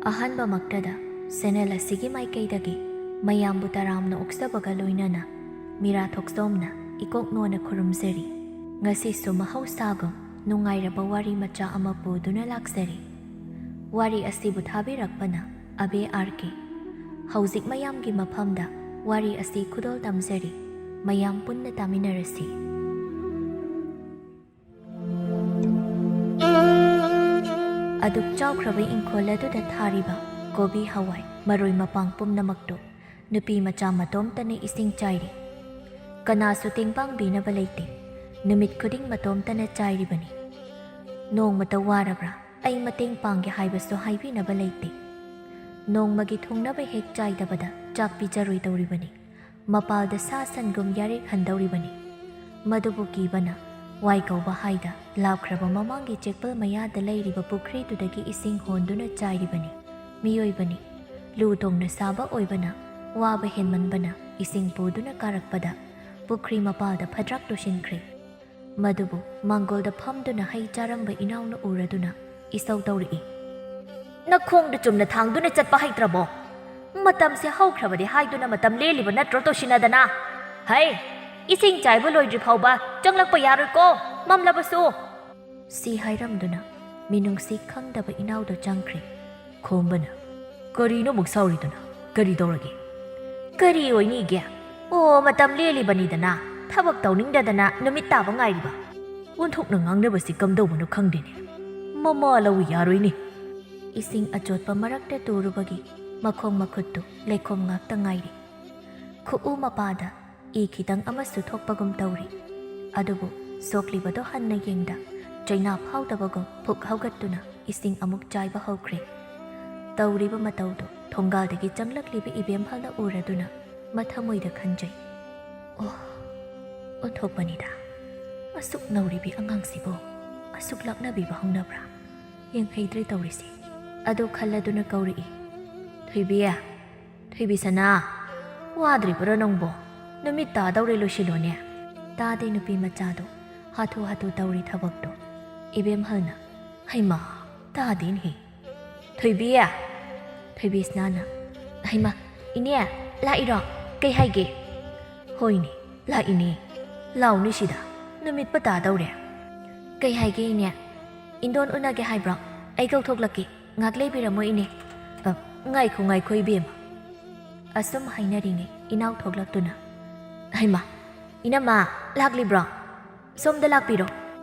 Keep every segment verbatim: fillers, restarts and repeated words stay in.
ꯑꯍꯥꯟꯕꯃꯛꯇꯗ channel ꯑꯁꯤꯒꯤ ꯃꯥꯏꯀꯩꯗꯒꯤ ꯃꯌꯥꯝꯕꯨ ꯇꯔꯥꯝꯅ ꯑꯣꯛꯆꯕꯒ ꯂꯣꯏꯅꯅ ꯃꯤꯔꯥ ꯊꯣꯛꯆꯣꯝꯅ ꯏꯀꯣꯛ ꯅꯣꯟꯅ ꯈꯨꯔꯨꯝꯖꯔꯤ꯫ ꯉꯁꯤꯁꯨ ꯃꯍꯧꯁꯥꯒꯨꯝ ꯅꯨꯡꯉꯥꯏꯔꯕ ꯋꯥꯔꯤ ꯃꯆꯥ ꯑꯃ ꯄꯨꯗꯨꯅ ꯂꯥꯛꯆꯔꯤ꯫ ꯋꯥꯔꯤ ꯑꯁꯤꯕꯨ ꯊꯥꯕꯤꯔꯛꯄꯅ ꯑꯕꯦ ꯑꯥꯔ ꯀꯦ꯫ ꯍꯧꯖꯤꯛ ꯃꯌꯥꯝꯒꯤ ꯃꯐꯝꯗ ꯋꯥꯔꯤ ꯑꯁꯤ ꯈꯨꯗꯣꯜ ꯇꯝꯖꯔꯤ꯫ ꯃꯌꯥꯝ ꯄꯨꯟꯅ ꯇꯥꯃꯤꯟꯅꯔꯁꯤ꯫ ꯑꯗꯨꯛ ꯆꯥꯎꯈ꯭ꯔꯕ ꯏꯪꯈꯣꯜ ꯑꯗꯨꯗ ꯊꯥꯔꯤꯕ ꯀꯣꯕꯤ, ꯍꯋꯥꯏ, ꯃꯔꯣꯏ ꯃꯄꯥꯡ ꯄꯨꯝꯅꯃꯛꯇꯨ ꯅꯨꯄꯤ ꯃꯆꯥ ꯃꯇꯣꯝꯇꯅ ꯏꯁꯤꯡ ꯆꯥꯏꯔꯤ꯫ ꯀꯅꯥꯁꯨ ꯇꯦꯡꯕꯥꯡꯕꯤꯅꯕ ꯂꯩꯇꯦ꯫ ꯅꯨꯃꯤꯠ ꯈꯨꯗꯤꯡ ꯃꯇꯣꯝꯇꯅ ꯆꯥꯏꯔꯤꯕꯅꯤ꯫ ꯅꯣꯡꯃꯇ ꯋꯥꯔꯕ꯭ꯔꯥ, ꯑꯩ ꯃꯇꯦꯡ ꯄꯥꯡꯒꯦ ꯍꯥꯏꯕꯁꯨ ꯍꯥꯏꯕꯤꯅꯕ ꯂꯩꯇꯦ꯫ ꯅꯣꯡꯃꯒꯤ ꯊꯣꯡꯅꯕ ꯍꯦꯛ ꯆꯥꯏꯗꯕꯗ ꯆꯥꯛ ꯄꯤꯖꯔꯣꯏꯗꯧꯔꯤꯕꯅꯤ꯫ ꯃꯄꯥꯜꯗ ꯁꯥ ꯁꯟꯒꯨꯝ ꯌꯥꯔꯦꯛ ꯍꯟꯗꯧꯔꯤꯕꯅꯤ꯫ ꯃꯗꯨꯕꯨ ꯀꯤꯕꯅ ꯋꯥꯏ ꯀꯧꯕ ꯍꯥꯏꯗ ꯂꯥꯞꯈ꯭ꯔꯕ ꯃꯃꯥꯡꯒꯤ ꯆꯦꯛꯄꯜ ꯃꯌꯥꯗ ꯂꯩꯔꯤꯕ ꯄꯨꯈ꯭ꯔꯤꯗꯨꯗꯒꯤ ꯏꯁꯤꯡ ꯍꯣꯟꯗꯨꯅ ꯆꯥꯏꯔꯤꯕꯅꯤ꯫ ꯃꯤꯑꯣꯏꯕꯅꯤ꯫ ꯂꯨ ꯇꯣꯡꯅ ꯁꯥꯕ ꯑꯣꯏꯕꯅ ꯋꯥꯕ ꯍꯦꯟꯃꯟꯕꯅ ꯏꯁꯤꯡ ꯄꯨꯗꯨꯅ ꯀꯥꯔꯛꯄꯗ ꯄꯨꯈ꯭ꯔꯤ ꯃꯄꯥꯜꯗ ꯐꯗ꯭ꯔꯥꯛ ꯇꯨꯁꯤꯟꯈ꯭ꯔꯦ꯫ ꯃꯗꯨꯕꯨ ꯃꯥꯡꯒꯣꯜꯗ ꯐꯝꯗꯨꯅ ꯍꯩ ꯆꯥꯔꯝꯕ ꯏꯅꯥꯎꯅ ꯎꯔꯗꯨꯅ ꯏꯁꯧ ꯇꯧꯔꯛꯏ꯫ "ꯅꯈꯣꯡꯗ ꯆꯨꯝꯅ ꯊꯥꯡꯗꯨꯅ ꯆꯠꯄ ꯍꯩꯇ꯭ꯔꯕꯣ? ꯃꯇꯝꯁꯦ ꯍꯧꯈ꯭ꯔꯕꯗꯤ ꯍꯥꯏꯗꯨꯅ ꯃꯇꯝ ꯂꯦꯜꯂꯤꯕ ꯅꯠꯇ꯭ꯔꯣ ꯇꯣꯁꯤꯟꯅꯗꯅ? ꯍꯩ, ꯏꯁꯤꯡ ꯆꯥꯏꯕ ꯂꯣꯏꯗ꯭ꯔꯤ ꯐꯥꯎꯕ ꯆꯪꯂꯛꯄ ꯌꯥꯔꯣꯏꯀꯣ, ꯃꯝꯂꯕꯁꯨ!" ꯁꯤ ꯍꯥꯏꯔꯝꯗꯨꯅ ꯃꯤꯅꯨꯡꯁꯤ ꯈꯪꯗꯕ ꯏꯅꯥꯎꯗꯣ ꯆꯪꯈ꯭ꯔꯦ꯫ ꯈꯣꯝꯕꯅ, "ꯀꯔꯤꯅꯣ ꯑꯃꯨꯛ ꯁꯥꯎꯔꯤꯗꯨꯅ? ꯀꯔꯤ ꯇꯧꯔꯒꯦ?" "ꯀꯔꯤ ꯑꯣꯏꯅꯤꯒꯦ? ꯑꯣ, ꯃꯇꯝ ꯂꯦꯜꯂꯤꯕꯅꯤꯗꯅ, ꯊꯕꯛ ꯇꯧꯅꯤꯡꯗꯗꯅ ꯅꯨꯃꯤꯠ ꯇꯥꯕ ꯉꯥꯏꯔꯤꯕ꯫ ꯑꯣꯟꯊꯣꯛꯅ ꯉꯥꯡꯅꯕꯁꯤ ꯀꯝꯗꯧꯕꯅꯣ ꯈꯪꯗꯦꯅꯦ꯫ ꯃꯃꯥ ꯂꯧ ꯌꯥꯔꯣꯏꯅꯦ꯫" ꯏꯁꯤꯡ ꯑꯆꯣꯠꯄ ꯃꯔꯛꯇ ꯇꯨꯔꯨꯕꯒꯤ ꯃꯈꯣꯡ ꯃꯈꯨꯠꯇꯨ ꯂꯩꯈꯣꯝ ꯉꯥꯛꯇ ꯉꯥꯏꯔꯤ꯫ ꯈꯨꯎ ꯃꯄꯥꯗ ꯏ ꯈꯤꯇꯪ ꯑꯃꯁꯨ ꯊꯣꯛꯄꯒꯨꯝ ꯇꯧꯔꯤ꯫ ꯑꯗꯨꯕꯨ ꯁꯣꯛꯂꯤꯕꯗꯣ ꯍꯟꯅ ꯌꯦꯡꯗ ꯆꯩꯅꯥ ꯐꯥꯎꯗꯕꯒꯨꯝ ꯐꯨꯛ ꯍꯧꯒꯠꯇꯨꯅ ꯏꯁꯤꯡ ꯑꯃꯨꯛ ꯆꯥꯏꯕ ꯍꯧꯈ꯭ꯔꯦ꯫ ꯇꯧꯔꯤꯕ ꯃꯇꯧꯗꯨ ꯊꯣꯡꯒꯥꯜꯗꯒꯤ ꯆꯪꯂꯛꯂꯤꯕ ꯏꯕꯦꯝꯍꯜꯅ ꯎꯔꯗꯨꯅ ꯃꯊꯃꯣꯏꯗ ꯈꯟꯖꯩ, "ꯑꯣ, ꯑꯣꯟꯊꯣꯛꯄꯅꯤꯗ꯫ ꯑꯁꯨꯛ ꯅꯧꯔꯤꯕꯤ ꯑꯉꯥꯡꯁꯤꯕꯨ ꯑꯁꯨꯛ ꯂꯥꯛꯅꯕꯤꯕ ꯍꯧꯅꯕ꯭ꯔꯥ? ꯌꯦꯡꯍꯩꯗ꯭ꯔꯦ ꯇꯧꯔꯤꯁꯦ꯫" ꯑꯗꯨ ꯈꯜꯂꯗꯨꯅ ꯀꯧꯔꯛꯏ, "ꯊꯣꯏꯕꯤ, ꯊꯣꯏꯕꯤ ꯁꯅꯥ, ꯋꯥꯗ꯭ꯔꯤꯕ꯭ꯔꯣ ꯅꯪꯕꯣ? ꯅꯨꯃꯤꯠ ꯇꯥꯗꯧꯔꯦ, ꯂꯣꯏꯁꯤꯜꯂꯣꯅꯦ꯫" ꯇꯥꯗꯦ ꯅꯨꯄꯤ ꯃꯆꯥꯗꯣ ꯍꯥꯊꯨ ꯍꯥꯊꯨ ꯇꯧꯔꯤ ꯊꯕꯛꯇꯣ꯫ ꯏꯕꯦꯝꯍꯜꯅ, "ꯍꯩꯃꯥ, ꯇꯥꯗꯦꯅꯦꯍꯦ꯫ ꯊꯣꯏꯕꯤ, ꯊꯣꯏꯕꯤꯁꯅꯥꯅ, "ꯍꯩꯃꯥ, ꯏꯅꯦ, ꯂꯥꯛꯏꯔꯣ? ꯀꯩ ꯍꯥꯏꯒꯦ?" "ꯍꯣꯏꯅꯦ, ꯂꯥꯛꯏꯅꯦ꯫ ꯂꯥꯎꯅꯦ ꯁꯤꯗ, ꯅꯨꯃꯤꯠꯄꯨ ꯇꯥꯗꯧꯔꯦ꯫ ꯀꯩ ꯍꯥꯏꯒꯦ ꯏꯅꯦ? ꯏꯟꯗꯣꯟ ꯎꯅꯒꯦ ꯍꯥꯏꯕ꯭ꯔꯣ? ꯑꯩ ꯀꯧꯊꯣꯛꯂꯛꯀꯦ꯫ ꯉꯥꯏꯍꯥꯛ ꯂꯩꯕꯤꯔꯝꯃꯣ ꯏꯅꯦ꯫ ꯑ, ꯉꯥꯏꯈꯣ, ꯉꯥꯏꯈꯣ ꯏꯕꯦꯝꯃ꯫" ꯑꯁꯨꯝ ꯍꯥꯏꯅꯔꯤꯉꯩ ꯏꯅꯥꯎ ꯊꯣꯛꯂꯛꯇꯨꯅ, "ꯍꯩꯃꯥ, ꯏꯅꯝꯃ, ꯂꯥꯛꯂꯤꯕ꯭ꯔꯣ? ꯁꯣꯝꯗ ꯂꯥꯛꯄꯤꯔꯣ꯫"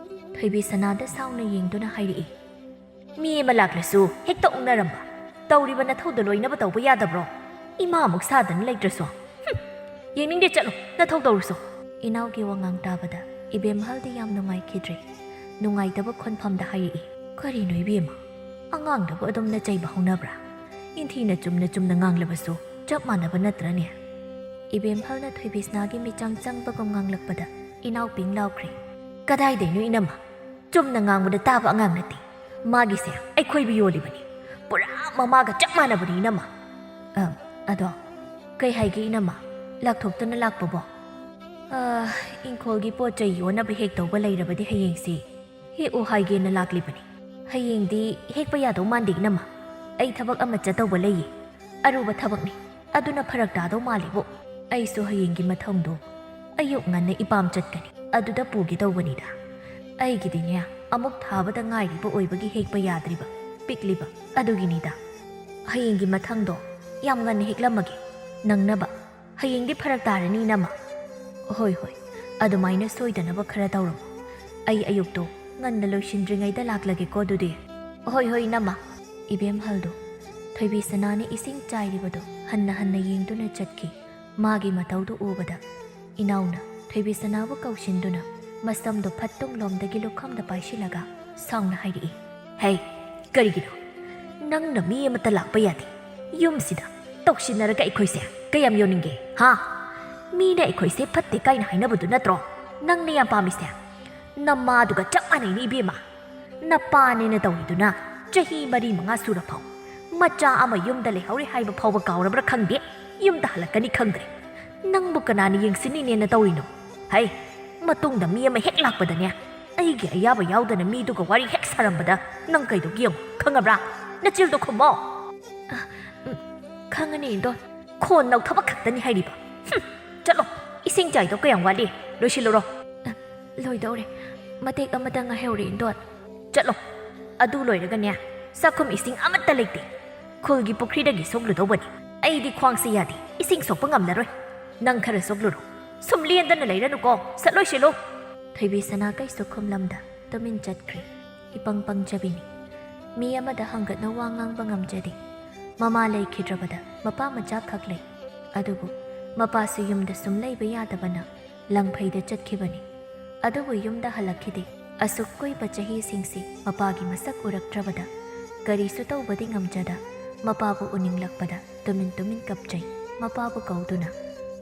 ꯊꯣꯏꯕꯤꯁꯅꯥꯗ ꯁꯥꯎꯅ ꯌꯦꯡꯗꯨꯅ ꯍꯥꯏꯔꯛꯏ, "ꯃꯤ ꯑꯃ ꯂꯥꯛꯂꯁꯨ ꯍꯦꯛꯇ ꯑꯣꯛꯅꯔꯝꯕ꯫ ꯇꯧꯔꯤꯕ ꯅꯊꯧꯗꯣ ꯂꯣꯏꯅꯕ ꯇꯧꯕ ꯌꯥꯗꯕ꯭ꯔꯣ? ꯏꯃꯥꯃꯨꯛ ꯁꯥꯗꯅ ꯂꯩꯇ꯭ꯔꯁꯨ꯫ ꯍꯨꯝ! ꯌꯦꯡꯅꯤꯡꯗꯦ, ꯆꯠꯂꯣ, ꯅꯊꯧ ꯇꯧꯔꯨꯁꯣ꯫" ꯏꯅꯥꯎꯒꯤ ꯋꯥꯉꯥꯡ ꯇꯥꯕꯗ ꯏꯕꯦꯝꯍꯜꯗꯤ ꯌꯥꯝ ꯅꯨꯡꯉꯥꯏꯈꯤꯗ꯭ꯔꯦ꯫ ꯅꯨꯡꯉꯥꯏꯇꯕ ꯈꯣꯟꯐꯝꯗ ꯍꯥꯏꯔꯛꯏ, "ꯀꯔꯤꯅꯣ ꯏꯕꯦꯝꯃ? ꯑꯉꯥꯡꯗꯕꯨ ꯑꯗꯨꯝꯅ ꯆꯩꯕ ꯍꯧꯅꯕ꯭ꯔꯥ? ꯏꯟꯊꯤꯅ ꯆꯨꯝꯅ ꯆꯨꯝꯅ ꯉꯥꯡꯂꯕꯁꯨ ꯆꯞ ꯃꯥꯟꯅꯕ ꯅꯠꯇ꯭ꯔꯅꯦ?" ꯏꯕꯦꯝꯍꯜꯅ ꯊꯣꯏꯕꯤꯁꯅꯥꯒꯤ ꯃꯤꯆꯪ ꯆꯪꯕꯒꯨꯝ ꯉꯥꯡꯂꯛꯄꯗ ꯏꯅꯥꯎ ꯄꯤꯡ ꯂꯥꯎꯈ꯭ꯔꯦ꯫ "ꯀꯗꯥꯏꯗꯩꯅꯣ ꯏꯅꯝꯃ? ꯆꯨꯝꯅ ꯉꯥꯡꯕꯗ ꯇꯥꯕ ꯑꯉꯥꯡ ꯅꯠꯇꯦ꯫ ꯃꯥꯒꯤꯁꯦ ꯑꯩꯈꯣꯏꯕꯨ ꯌꯣꯜꯂꯤꯕꯅꯤ꯫ ꯄꯨꯔꯥ ꯃꯃꯥꯒ ꯆꯞ ꯃꯥꯟꯅꯕꯅꯤ ꯏꯅꯝꯃ꯫" "ꯑ, ꯑꯗꯣ ꯀꯩ ꯍꯥꯏꯒꯦ ꯏꯅꯝꯃ? ꯂꯥꯛꯊꯣꯛꯇꯨꯅ ꯂꯥꯛꯄꯕꯣ?" "ꯑ, ꯏꯪꯈꯣꯜꯒꯤ ꯄꯣꯠ ꯆꯩ ꯌꯣꯟꯅꯕ ꯍꯦꯛ ꯇꯧꯕ ꯂꯩꯔꯕꯗꯤ ꯍꯌꯦꯡꯁꯤ ꯍꯦꯛꯎ ꯍꯥꯏꯒꯦꯅ ꯂꯥꯛꯂꯤꯕꯅꯤ꯫ ꯍꯌꯦꯡꯗꯤ ꯍꯦꯛꯄ ꯌꯥꯗꯧ ꯃꯥꯟꯗꯦ ꯏꯅꯝꯃ꯫ ꯑꯩ ꯊꯕꯛ ꯑꯃ ꯆꯠꯇꯧꯕ ꯂꯩꯌꯦ꯫ ꯑꯔꯨꯕ ꯊꯕꯛꯅꯤ꯫ ꯑꯗꯨꯅ ꯐꯔꯛ ꯇꯥꯗꯧ ꯃꯥꯜꯂꯤꯕꯨ꯫ ꯑꯩꯁꯨ ꯍꯌꯦꯡꯒꯤ ꯃꯊꯪꯗꯣ ꯑꯌꯨꯛ ꯉꯟꯅ ꯏꯄꯥꯝ ꯆꯠꯀꯅꯤ꯫ ꯑꯗꯨꯗ ꯄꯨꯒꯦ ꯇꯧꯕꯅꯤꯗ꯫ ꯑꯩꯒꯤꯗꯤꯅꯦ, ꯑꯃꯨꯛ ꯊꯥꯕꯗ ꯉꯥꯏꯔꯤꯕ ꯑꯣꯏꯕꯒꯤ ꯍꯦꯛꯄ ꯌꯥꯗ꯭ꯔꯤꯕ, ꯄꯤꯛꯂꯤꯕ꯫ ꯑꯗꯨꯒꯤꯅꯤꯗ꯫ ꯍꯌꯦꯡꯒꯤ ꯃꯊꯪꯗꯣ ꯌꯥꯝ ꯉꯟꯅ ꯍꯦꯛꯂꯝꯃꯒꯦ, ꯅꯪꯅꯕ꯫ ꯍꯌꯦꯡꯗꯤ ꯐꯔꯛ ꯇꯥꯔꯅꯤ ꯏꯅꯝꯃ꯫" "ꯍꯣꯏ, ꯍꯣꯏ꯫ ꯑꯗꯨꯃꯥꯏꯅ ꯁꯣꯏꯗꯅꯕ ꯈꯔ ꯇꯧꯔꯝꯃꯣ꯫ ꯑꯩ ꯑꯌꯨꯛꯇꯣ ꯉꯟꯅ ꯂꯣꯏꯁꯤꯟꯗ꯭ꯔꯤꯉꯩꯗ ꯂꯥꯛꯂꯒꯦꯀꯣ ꯑꯗꯨꯗꯤ꯫" "ꯍꯣꯏ, ꯍꯣꯏ ꯏꯅꯝꯃ꯫" ꯏꯕꯦꯝꯍꯜꯗꯣ ꯊꯣꯏꯕꯤꯁꯅꯥꯅ ꯏꯁꯤꯡ ꯆꯥꯏꯔꯤꯕꯗꯣ ꯍꯟꯅ ꯍꯟꯅ ꯌꯦꯡꯗꯨꯅ ꯆꯠꯈꯤ꯫ ꯃꯥꯒꯤ ꯃꯇꯧꯗꯨ ꯎꯕꯗ ꯏꯅꯥꯎꯅ ꯊꯣꯏꯕꯤꯁꯅꯥꯕꯨ ꯀꯧꯁꯤꯟꯗꯨꯅ ꯃꯁꯝꯗꯣ ꯐꯠꯇꯨꯝꯂꯣꯝꯗꯒꯤ ꯂꯨꯈꯝꯗ ꯄꯥꯏꯁꯤꯜꯂꯒ ꯁꯥꯎꯅ ꯍꯥꯏꯔꯛꯏ, "ꯍꯦ, ꯀꯔꯤꯒꯤꯅꯣ? ꯅꯪꯅ ꯃꯤ ꯑꯃꯠꯇ ꯂꯥꯛꯄ ꯌꯥꯗꯦ꯫ ꯌꯨꯝꯁꯤꯗ ꯇꯧꯁꯤꯟꯅꯔꯒ ꯑꯩꯈꯣꯏꯁꯦ ꯀꯌꯥꯝ ꯌꯣꯟꯅꯤꯡꯒꯦ, ꯍꯥ? ꯃꯤꯅ ꯑꯩꯈꯣꯏꯁꯦ ꯐꯠꯇꯦ ꯀꯥꯏꯅ ꯍꯥꯏꯅꯕꯗꯨ ꯅꯠꯇ꯭ꯔꯣ ꯅꯪꯅ ꯌꯥꯝ ꯄꯥꯝꯃꯤꯁꯦ? ꯅꯃꯥꯗꯨꯒ ꯆꯞ ꯃꯥꯟꯅꯩꯅꯦ ꯏꯕꯦꯝꯃ꯫ ꯅꯄꯥꯅꯦꯅ ꯇꯧꯔꯤꯗꯨꯅ ꯆꯍꯤ ꯃꯔꯤ ꯃꯉꯥ ꯁꯨꯔꯐꯥꯎ ꯃꯆꯥ ꯑꯃ ꯌꯨꯝꯗ ꯂꯩꯍꯧꯔꯦ ꯍꯥꯏꯕ ꯐꯥꯎꯕ ꯀꯥꯎꯔꯕ꯭ꯔꯥ ꯈꯪꯗꯦ꯫ ꯌꯨꯝꯗ ꯍꯜꯂꯛꯀꯅꯤ ꯈꯪꯗ꯭ꯔꯦ꯫ ꯅꯪꯕꯨ ꯀꯅꯥꯅ ꯌꯦꯡꯁꯤꯟꯅꯤꯅꯦꯅ ꯇꯧꯔꯤꯅꯣ? ꯍꯩ, ꯃꯇꯨꯡꯗ ꯃꯤ ꯑꯃ ꯍꯦꯛ ꯂꯥꯛꯄꯗꯅꯦ, ꯑꯩꯒꯤ ꯑꯌꯥꯕ ꯌꯥꯎꯗꯅ ꯃꯤꯗꯨꯒ ꯋꯥꯔꯤ ꯍꯦꯛ ꯁꯥꯔꯝꯕꯗ ꯅꯪ ꯀꯩꯗꯧꯒꯦ ꯌꯦꯡꯉꯨ, ꯈꯪꯉꯕ꯭ꯔꯥ? ꯅꯆꯤꯜꯗꯣ ꯈꯨꯝꯃꯣ꯫ ꯑ, "ꯈꯪꯉꯅꯤ, ꯏꯟꯗꯣꯟ꯫ ꯈꯣꯟ ꯅꯧꯊꯕ ꯈꯛꯇꯅꯤ ꯍꯥꯏꯔꯤꯕ꯫ ꯍꯨꯝ, ꯆꯠꯂꯣ꯫ ꯏꯁꯤꯡ ꯆꯥꯏꯗꯧ ꯀꯌꯥꯝ ꯋꯥꯠꯂꯤ? ꯂꯣꯏꯁꯤꯜꯂꯨꯔꯣ꯫" "ꯑ, ꯂꯣꯏꯗꯧꯔꯦ꯫ ꯃꯇꯦꯛ ꯑꯃꯇ ꯉꯥꯏꯍꯧꯔꯦ, ꯏꯟꯗꯣꯟ꯫" "ꯆꯠꯂꯣ꯫ ꯑꯗꯨ ꯂꯣꯏꯔꯒꯅꯦ, ꯆꯥꯛꯈꯨꯝ ꯏꯁꯤꯡ ꯑꯃꯠꯇ ꯂꯩꯇꯦ꯫ ꯈꯨꯜꯒꯤ ꯄꯨꯈ꯭ꯔꯤꯗꯒꯤ ꯁꯣꯛꯂꯨꯗꯧꯕꯅꯤ꯫ ꯑꯩꯗꯤ ꯈ꯭ꯋꯥꯡꯁꯦ ꯌꯥꯗꯦ, ꯏꯁꯤꯡ ꯁꯣꯛꯄ ꯉꯝꯂꯔꯣꯏ꯫ ꯅꯪ ꯈꯔ ꯁꯣꯛꯂꯨꯔꯣ꯫ ꯁꯨꯝ ꯂꯦꯟꯗꯅ ꯂꯩꯔꯅꯨꯀꯣ, ꯁꯠ ꯂꯣꯏꯁꯤꯜꯂꯨ꯫" ꯊꯣꯏꯕꯤ ꯁꯅꯥ ꯀꯩꯁꯨ ꯈꯨꯝꯂꯝꯗ ꯇꯨꯃꯤꯟ ꯆꯠꯈ꯭ꯔꯦ꯫ ꯏꯄꯪ ꯄꯪꯖꯕꯤꯅꯤ꯫ ꯃꯤ ꯑꯃꯗ ꯍꯪꯒꯠꯅ ꯋꯥ ꯉꯥꯡꯕ ꯉꯝꯖꯗꯦ꯫ ꯃꯃꯥ ꯂꯩꯈꯤꯗ꯭ꯔꯕꯗ ꯃꯄꯥ ꯃꯆꯥ ꯈꯛ ꯂꯩ꯫ ꯑꯗꯨꯕꯨ ꯃꯄꯥꯁꯨ ꯌꯨꯝꯗ ꯁꯨꯝ ꯂꯩꯕ ꯌꯥꯗꯕꯅ ꯂꯪꯐꯩꯗ ꯆꯠꯈꯤꯕꯅꯤ꯫ ꯑꯗꯨꯕꯨ ꯌꯨꯝꯗ ꯍꯜꯂꯛꯈꯤꯗꯦ꯫ ꯑꯁꯨꯛ ꯀꯨꯏꯕ ꯆꯍꯤꯁꯤꯡꯁꯤ ꯃꯄꯥꯒꯤ ꯃꯁꯛ ꯎꯔꯛꯇ꯭ꯔꯕꯗ ꯀꯔꯤꯁꯨ ꯇꯧꯕꯗꯤ ꯉꯝꯖꯗ ꯃꯄꯥꯕꯨ ꯎꯅꯤꯡꯂꯛꯄꯗ ꯇꯨꯃꯤꯟ ꯇꯨꯃꯤꯟ ꯀꯞꯆꯩ꯫ ꯃꯄꯥꯕꯨ ꯀꯧꯗꯨꯅ꯫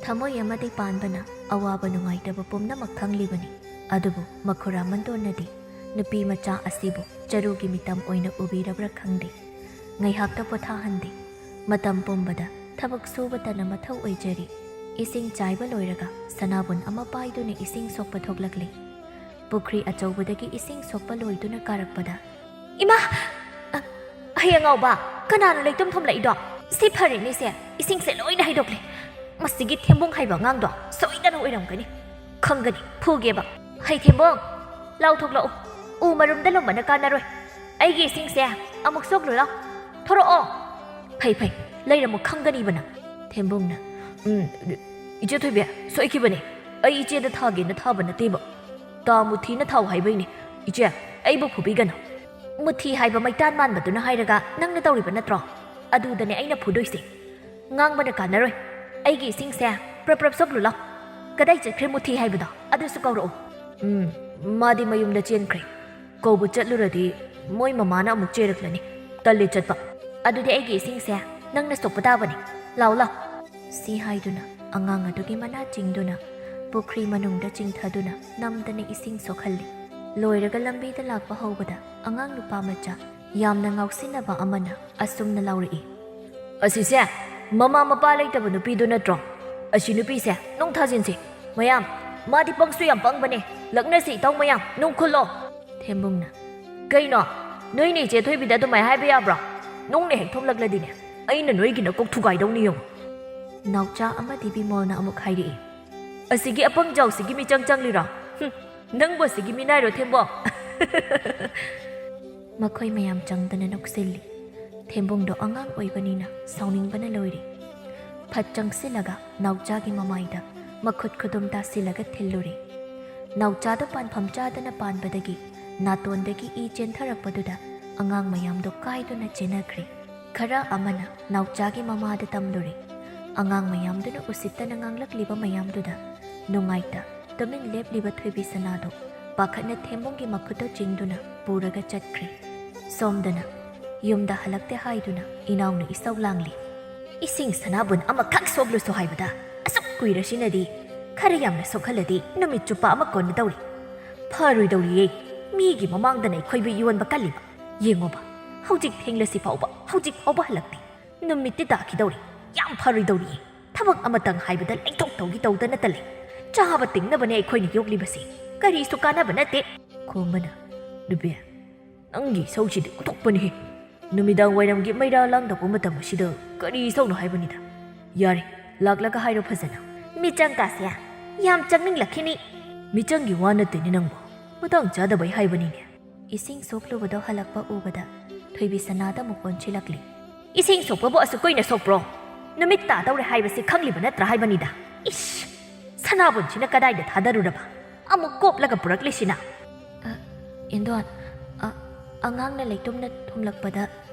ꯊꯃꯣꯏ ꯑꯃꯗꯤ ꯄꯥꯟꯕꯅ ꯑꯋꯥꯕ ꯅꯨꯡꯉꯥꯏꯇꯕ ꯄꯨꯝꯅꯃꯛ ꯈꯪꯂꯤꯕꯅꯤ꯫ ꯑꯗꯨꯕꯨ ꯃꯈꯨꯔꯥ ꯃꯟꯗꯣꯟꯅꯗꯤ ꯅꯨꯄꯤ ꯃꯆꯥ ꯑꯁꯤꯕꯨ ꯆꯔꯨꯒꯤ ꯃꯤꯇꯝ ꯑꯣꯏꯅ ꯎꯕꯤꯔꯕ꯭ꯔꯥ ꯈꯪꯗꯦ꯫ ꯉꯥꯏꯍꯥꯛꯇ ꯄꯣꯊꯥꯍꯟꯗꯦ꯫ ꯃꯇꯝ ꯄꯨꯝꯕꯗ ꯊꯕꯛ ꯁꯨꯕꯇꯅ ꯃꯊꯧ ꯑꯣꯏꯖꯔꯤ꯫ ꯏꯁꯤꯡ ꯆꯥꯏꯕ ꯂꯣꯏꯔꯒ ꯁꯅꯥꯕꯨꯟ ꯑꯃ ꯄꯥꯏꯗꯨꯅ ꯏꯁꯤꯡ ꯁꯣꯛꯄ ꯊꯣꯛꯂꯛꯂꯤ꯫ ꯄꯨꯈ꯭ꯔꯤ ꯑꯆꯧꯕꯗꯒꯤ ꯏꯁꯤꯡ ꯁꯣꯛꯄ ꯂꯣꯏꯗꯨꯅ ꯀꯥꯔꯛꯄꯗ, "ꯏꯃꯥ! ꯑ, ꯍꯩ ꯑꯉꯥꯎꯕ, ꯀꯅꯥꯅꯣ ꯂꯩꯇꯨꯝ ꯊꯨꯝꯂꯛꯏꯗꯣ? ꯁꯤ ꯐꯔꯦꯅꯦ ꯁꯦ, ꯏꯁꯤꯡꯁꯦ ꯂꯣꯏꯅ ꯍꯩꯗꯣꯛꯂꯦ꯫ ꯃꯁꯤꯒꯤ ꯊꯦꯝꯕꯨꯡ ꯍꯥꯏꯕ ꯑꯉꯥꯡꯗꯣ ꯁꯣꯏꯗꯅ ꯑꯣꯏꯔꯝꯒꯅꯤ꯫ ꯈꯪꯒꯅꯤ, ꯐꯨꯒꯦꯕ꯫ ꯍꯩ ꯊꯦꯝꯕꯨꯡ, ꯂꯥꯎ ꯊꯣꯛꯂꯛꯎ꯫ ꯎ ꯃꯔꯨꯝꯗ ꯂꯨꯝꯕꯅ ꯀꯥꯟꯅꯔꯣꯏ꯫ ꯑꯩꯒꯤ ꯏꯁꯤꯡꯁꯦ ꯑꯃꯨꯛ ꯁꯣꯛꯂꯨ ꯂꯥꯎ꯫ ꯊꯣꯔꯛꯑꯣ꯫ ꯐꯩ, ꯐꯩ, ꯂꯩꯔꯝꯃꯨ, ꯈꯪꯒꯅꯤꯕ ꯅꯪ꯫" ꯊꯦꯝꯕꯨꯡꯅ, "ꯎꯝ, ꯏꯆꯦ ꯊꯣꯏꯕꯤ, ꯁꯣꯏꯈꯤꯕꯅꯦ꯫ ꯑꯩ ꯏꯆꯦꯗ ꯊꯥꯒꯦꯅ ꯊꯥꯕ ꯅꯠꯇꯦꯕ꯫ ꯇꯥ ꯃꯨꯊꯤꯅ ꯊꯥꯎ ꯍꯥꯏꯕꯩꯅꯦ꯫ ꯏꯆꯦ, ꯑꯩꯕꯨ ꯐꯨꯕꯤꯒꯅꯨ꯫" "ꯃꯨꯊꯤ ꯍꯥꯏꯕ ꯃꯩꯇꯥꯟ ꯃꯥꯟꯕꯗꯨꯅ ꯍꯥꯏꯔꯒ ꯅꯪꯅ ꯇꯧꯔꯤꯕ ꯅꯠꯇ꯭ꯔꯣ? ꯑꯗꯨꯗꯅꯦ ꯑꯩꯅ ꯐꯨꯗꯣꯏꯁꯦ꯫ ꯉꯥꯡꯕꯅ ꯀꯥꯟꯅꯔꯣꯏ꯫ ꯑꯩꯒꯤ ꯏꯁꯤꯡꯁꯦ ꯄ꯭ꯔꯞ ꯄ꯭ꯔꯞ ꯁꯣꯛꯂꯨ ꯂꯥꯎ꯫ ꯀꯗꯥꯏ ꯆꯠꯈ꯭ꯔꯦ ꯃꯨꯊꯤ ꯍꯥꯏꯕꯗꯣ? ꯑꯗꯨꯁꯨ ꯀꯧꯔꯛꯎ꯫" "ꯎꯝ, ꯃꯥꯗꯤ ꯃꯌꯨꯝꯗ ꯆꯦꯟꯈ꯭ꯔꯦ꯫ ꯀꯧꯕ ꯆꯠꯂꯨꯔꯗꯤ ꯃꯣꯏ ꯃꯃꯥꯅ ꯑꯃꯨꯛ ꯆꯦꯔꯛꯂꯅꯤ꯫ ꯇꯜꯂꯦ ꯆꯠꯄ꯫" "ꯑꯗꯨꯗꯤ ꯑꯩꯒꯤ ꯏꯁꯤꯡꯁꯦ ꯅꯪꯅ ꯁꯣꯛꯄ ꯇꯥꯕꯅꯤ꯫ ꯂꯥꯎ, ꯂꯥꯎ꯫" ꯁꯤ ꯍꯥꯏꯗꯨꯅ ꯑꯉꯥꯡ ꯑꯗꯨꯒꯤ ꯃꯅꯥ ꯆꯤꯡꯗꯨꯅ ꯄꯨꯈ꯭ꯔꯤ ꯃꯅꯨꯡꯗ ꯆꯤꯡꯊꯗꯨꯅ ꯅꯝꯗꯅ ꯏꯁꯤꯡ ꯁꯣꯛꯍꯜꯂꯤ꯫ ꯂꯣꯏꯔꯒ ꯂꯝꯕꯤꯗ ꯂꯥꯛꯄ ꯍꯧꯕꯗ ꯑꯉꯥꯡ ꯅꯨꯄꯥ ꯃꯆꯥ ꯌꯥꯝꯅ ꯉꯥꯎꯁꯤꯟꯅꯕ ꯑꯃꯅ ꯑꯁꯨꯝꯅ ꯂꯥꯎꯔꯛꯏ, "ꯑꯁꯤꯁꯦ ꯃꯃꯥ ꯃꯄꯥ ꯂꯩꯇꯕ ꯅꯨꯄꯤꯗꯨ ꯅꯠꯇ꯭ꯔꯣ? ꯑꯁꯤ ꯅꯨꯄꯤꯁꯦ ꯅꯨꯡ ꯊꯥꯖꯤꯟꯁꯤ꯫ ꯃꯌꯥꯝ, ꯃꯥꯗꯤ ꯄꯪꯁꯨ ꯌꯥꯝ ꯄꯪꯕꯅꯦ꯫ ꯂꯛꯅꯁꯤ ꯏꯇꯥꯎ ꯃꯌꯥꯝ, ꯅꯨꯡ ꯈꯨꯜꯂꯣ꯫" ꯊꯦꯝꯕꯨꯡꯅ, "ꯀꯩꯅꯣ? ꯅꯣꯏꯅꯦ ꯏꯆꯦ ꯊꯣꯏꯕꯤꯗ ꯑꯗꯨꯃꯥꯏ ꯍꯥꯏꯕ ꯌꯥꯕ꯭ꯔꯣ? ꯅꯨꯡꯅ ꯍꯦꯛ ꯊꯨꯝꯂꯛꯂꯗꯤꯅꯦ, ꯑꯩꯅ ꯅꯣꯏꯒꯤ ꯅꯀꯣꯛ ꯊꯨꯒꯥꯏꯗꯧꯅꯤ ꯌꯦꯡꯉꯨ꯫ ꯅꯥꯎꯆꯥ ꯑꯃꯗꯤ ꯕꯤꯃꯣꯜꯅ ꯑꯃꯨꯛ ꯍꯥꯏꯔꯛꯏ꯫ ꯑꯁꯤꯒꯤ ꯑꯄꯪꯖꯥꯎꯁꯤꯒꯤ ꯃꯤꯆꯪ ꯆꯪꯂꯤꯔꯣ? ꯍꯨꯝ, ꯅꯪꯕꯨ ꯑꯁꯤꯒꯤ ꯃꯤꯅꯥꯏꯔꯣ, ꯊꯦꯝꯕꯣꯡ? ꯃꯈꯣꯏ ꯃꯌꯥꯝ ꯆꯪꯗꯅ ꯅꯣꯛꯁꯤꯜꯂꯤ꯫ ꯊꯦꯝꯕꯣꯡꯗꯣ ꯑꯉꯥꯡ ꯑꯣꯏꯕꯅꯤꯅ ꯁꯥꯎꯅꯤꯡꯕꯅ ꯂꯣꯏꯔꯦ꯫ ꯐꯠ ꯆꯪꯁꯤꯜꯂꯒ ꯅꯥꯎꯆꯥꯒꯤ ꯃꯃꯥꯏꯗ ꯃꯈꯨꯠ ꯈꯨꯗꯨꯝ ꯇꯥꯁꯤꯜꯂꯒ ꯊꯤꯜꯂꯨꯔꯦ꯫ ꯅꯥꯎꯆꯥꯗꯣ ꯄꯥꯟꯐꯝ ꯆꯥꯗꯅ ꯄꯥꯟꯕꯗꯒꯤ ꯅꯥꯇꯣꯟꯗꯒꯤ ꯏ ꯆꯦꯟꯊꯔꯛꯄꯗꯨꯗ ꯑꯉꯥꯡ ꯃꯌꯥꯝꯗꯣ ꯀꯥꯏꯗꯨꯅ ꯆꯦꯟꯅꯈ꯭ꯔꯦ꯫ ꯈꯔ ꯑꯃꯅ ꯅꯥꯎꯆꯥꯒꯤ ꯃꯃꯥꯗ ꯇꯝꯂꯨꯔꯦ꯫ ꯑꯉꯥꯡ ꯃꯌꯥꯝꯗꯨꯅ ꯎꯁꯤꯠꯇꯅ ꯉꯥꯡꯂꯛꯂꯤꯕ ꯃꯌꯥꯝꯗꯨꯗ ꯅꯨꯡꯉꯥꯏꯇ ꯇꯨꯃꯤꯟ ꯂꯦꯞꯂꯤꯕ ꯊꯣꯏꯕꯤ ꯁꯅꯥꯗꯣ ꯄꯥꯈꯠꯅ ꯊꯦꯝꯕꯣꯡꯒꯤ ꯃꯈꯨꯠꯇ ꯆꯤꯡꯗꯨꯅ ꯄꯨꯔꯒ ꯆꯠꯈ꯭ꯔꯦ꯫ ꯁꯣꯝꯗꯅ ꯌꯨꯝꯗ ꯍꯜꯂꯛꯇꯦ ꯍꯥꯏꯗꯨꯅ ꯏꯅꯥꯎꯅ ꯏꯁꯧ ꯂꯥꯡꯂꯤ꯫ ꯏꯁꯤꯡ ꯁꯅꯥꯕꯨꯟ ꯑꯃꯈꯛ ꯁꯣꯛꯂꯨꯁꯣ ꯍꯥꯏꯕꯗ ꯑꯁꯨꯛ ꯀꯨꯏꯔꯁꯤꯅꯗꯤ ꯈꯔ ꯌꯥꯝꯅ ꯁꯣꯛꯍꯜꯂꯗꯤ ꯅꯨꯃꯤꯠ ꯆꯨꯞꯄ ꯑꯃ ꯀꯣꯟꯅꯗꯧꯔꯤ꯫ ꯐꯔꯣꯏꯗꯧꯔꯤꯌꯦ, ꯃꯤꯒꯤ ꯃꯃꯥꯡꯗꯅ ꯑꯩꯈꯣꯏꯕꯨ ꯌꯣꯟꯕ ꯀꯜꯂꯤꯕ꯫ ꯌꯦꯡꯉꯣꯕ, ꯍꯧꯖꯤꯛ ꯊꯦꯡꯂꯁꯤ ꯐꯥꯎꯕ, ꯍꯧꯖꯤꯛ ꯐꯥꯎꯕ ꯍꯜꯂꯛꯇꯦ꯫ ꯅꯨꯃꯤꯠꯇꯤ ꯇꯥꯈꯤꯗꯧꯔꯤ꯫ ꯌꯥꯝ ꯐꯔꯣꯏꯗꯧꯔꯤꯌꯦ꯫ ꯊꯕꯛ ꯑꯃꯇꯪ ꯍꯥꯏꯕꯗ ꯂꯩꯊꯣꯛ ꯇꯧꯒꯤ ꯇꯧꯗ ꯅꯠꯇ ꯂꯩ꯫ ꯆꯥꯕ ꯇꯤꯡꯅꯕꯅꯦ ꯑꯩꯈꯣꯏꯅ ꯌꯣꯛꯂꯤꯕꯁꯦ꯫ ꯀꯔꯤꯁꯨ ꯀꯥꯟꯅꯕ ꯅꯠꯇꯦ꯫ ꯈꯣꯝꯕꯅ, ꯅꯨꯄꯤ, ꯅꯪꯒꯤ ꯏꯁꯧꯁꯤꯗꯤ ꯑꯣꯟꯊꯣꯛꯄꯅꯤꯍꯦ꯫ ꯅꯨꯃꯤꯗꯥꯡ ꯋꯥꯏꯔꯝꯒꯤ ꯃꯩꯔꯥ ꯂꯥꯡꯗꯧꯕ ꯃꯇꯝ ꯑꯁꯤꯗ ꯀꯔꯤ ꯏꯁꯧꯅꯣ ꯍꯥꯏꯕꯅꯤꯗ꯫ ꯌꯥꯔꯦ, ꯂꯥꯛꯂꯒ ꯍꯥꯏꯔꯣ ꯐꯖꯅ꯫ ꯃꯤꯆꯪ ꯀꯥꯁꯦ ꯌꯥꯝ ꯆꯪꯅꯤꯡꯂꯛꯈꯤꯅꯤ꯫ ꯃꯤꯆꯪꯒꯤ ꯋꯥ ꯅꯠꯇꯦꯅꯦ ꯅꯪꯕꯨ, ꯃꯇꯥꯡ ꯆꯥꯗꯕꯩ ꯍꯥꯏꯕꯅꯤꯅꯦ꯫ ꯏꯁꯤꯡ ꯁꯣꯛꯂꯨꯕꯗꯣ ꯍꯜꯂꯛꯄ ꯎꯕꯗ ꯊꯣꯏꯕꯤ ꯁꯅꯥꯗ ꯑꯃꯨꯛ ꯑꯣꯟꯁꯤꯜꯂꯛꯂꯤ꯫ ꯏꯁꯤꯡ ꯁꯣꯛꯄꯕꯨ ꯑꯁꯨꯛ ꯀꯨꯏꯅ ꯁꯣꯛꯄ꯭ꯔꯣ? ꯅꯨꯃꯤꯠ ꯇꯥꯗꯧꯔꯦ ꯍꯥꯏꯕꯁꯤ ꯈꯪꯂꯤꯕ ꯅꯠꯇ꯭ꯔꯥ ꯍꯥꯏꯕꯅꯤꯗ꯫ ꯏꯁ! ꯁꯅꯥꯕꯨꯟꯁꯤꯅ ꯀꯗꯥꯏꯗ ꯊꯥꯗꯔꯨꯔꯕ? ꯑꯃꯨꯛ ꯀꯣꯞꯂꯒ ꯄꯨꯔꯛꯂꯤꯁꯤꯅ? ꯑ, ꯏꯟꯗꯣꯟ, ꯑ, ꯑꯉꯥꯡꯅ ꯂꯩꯇꯨꯝꯅ ꯊꯨꯝꯂꯛꯄꯗ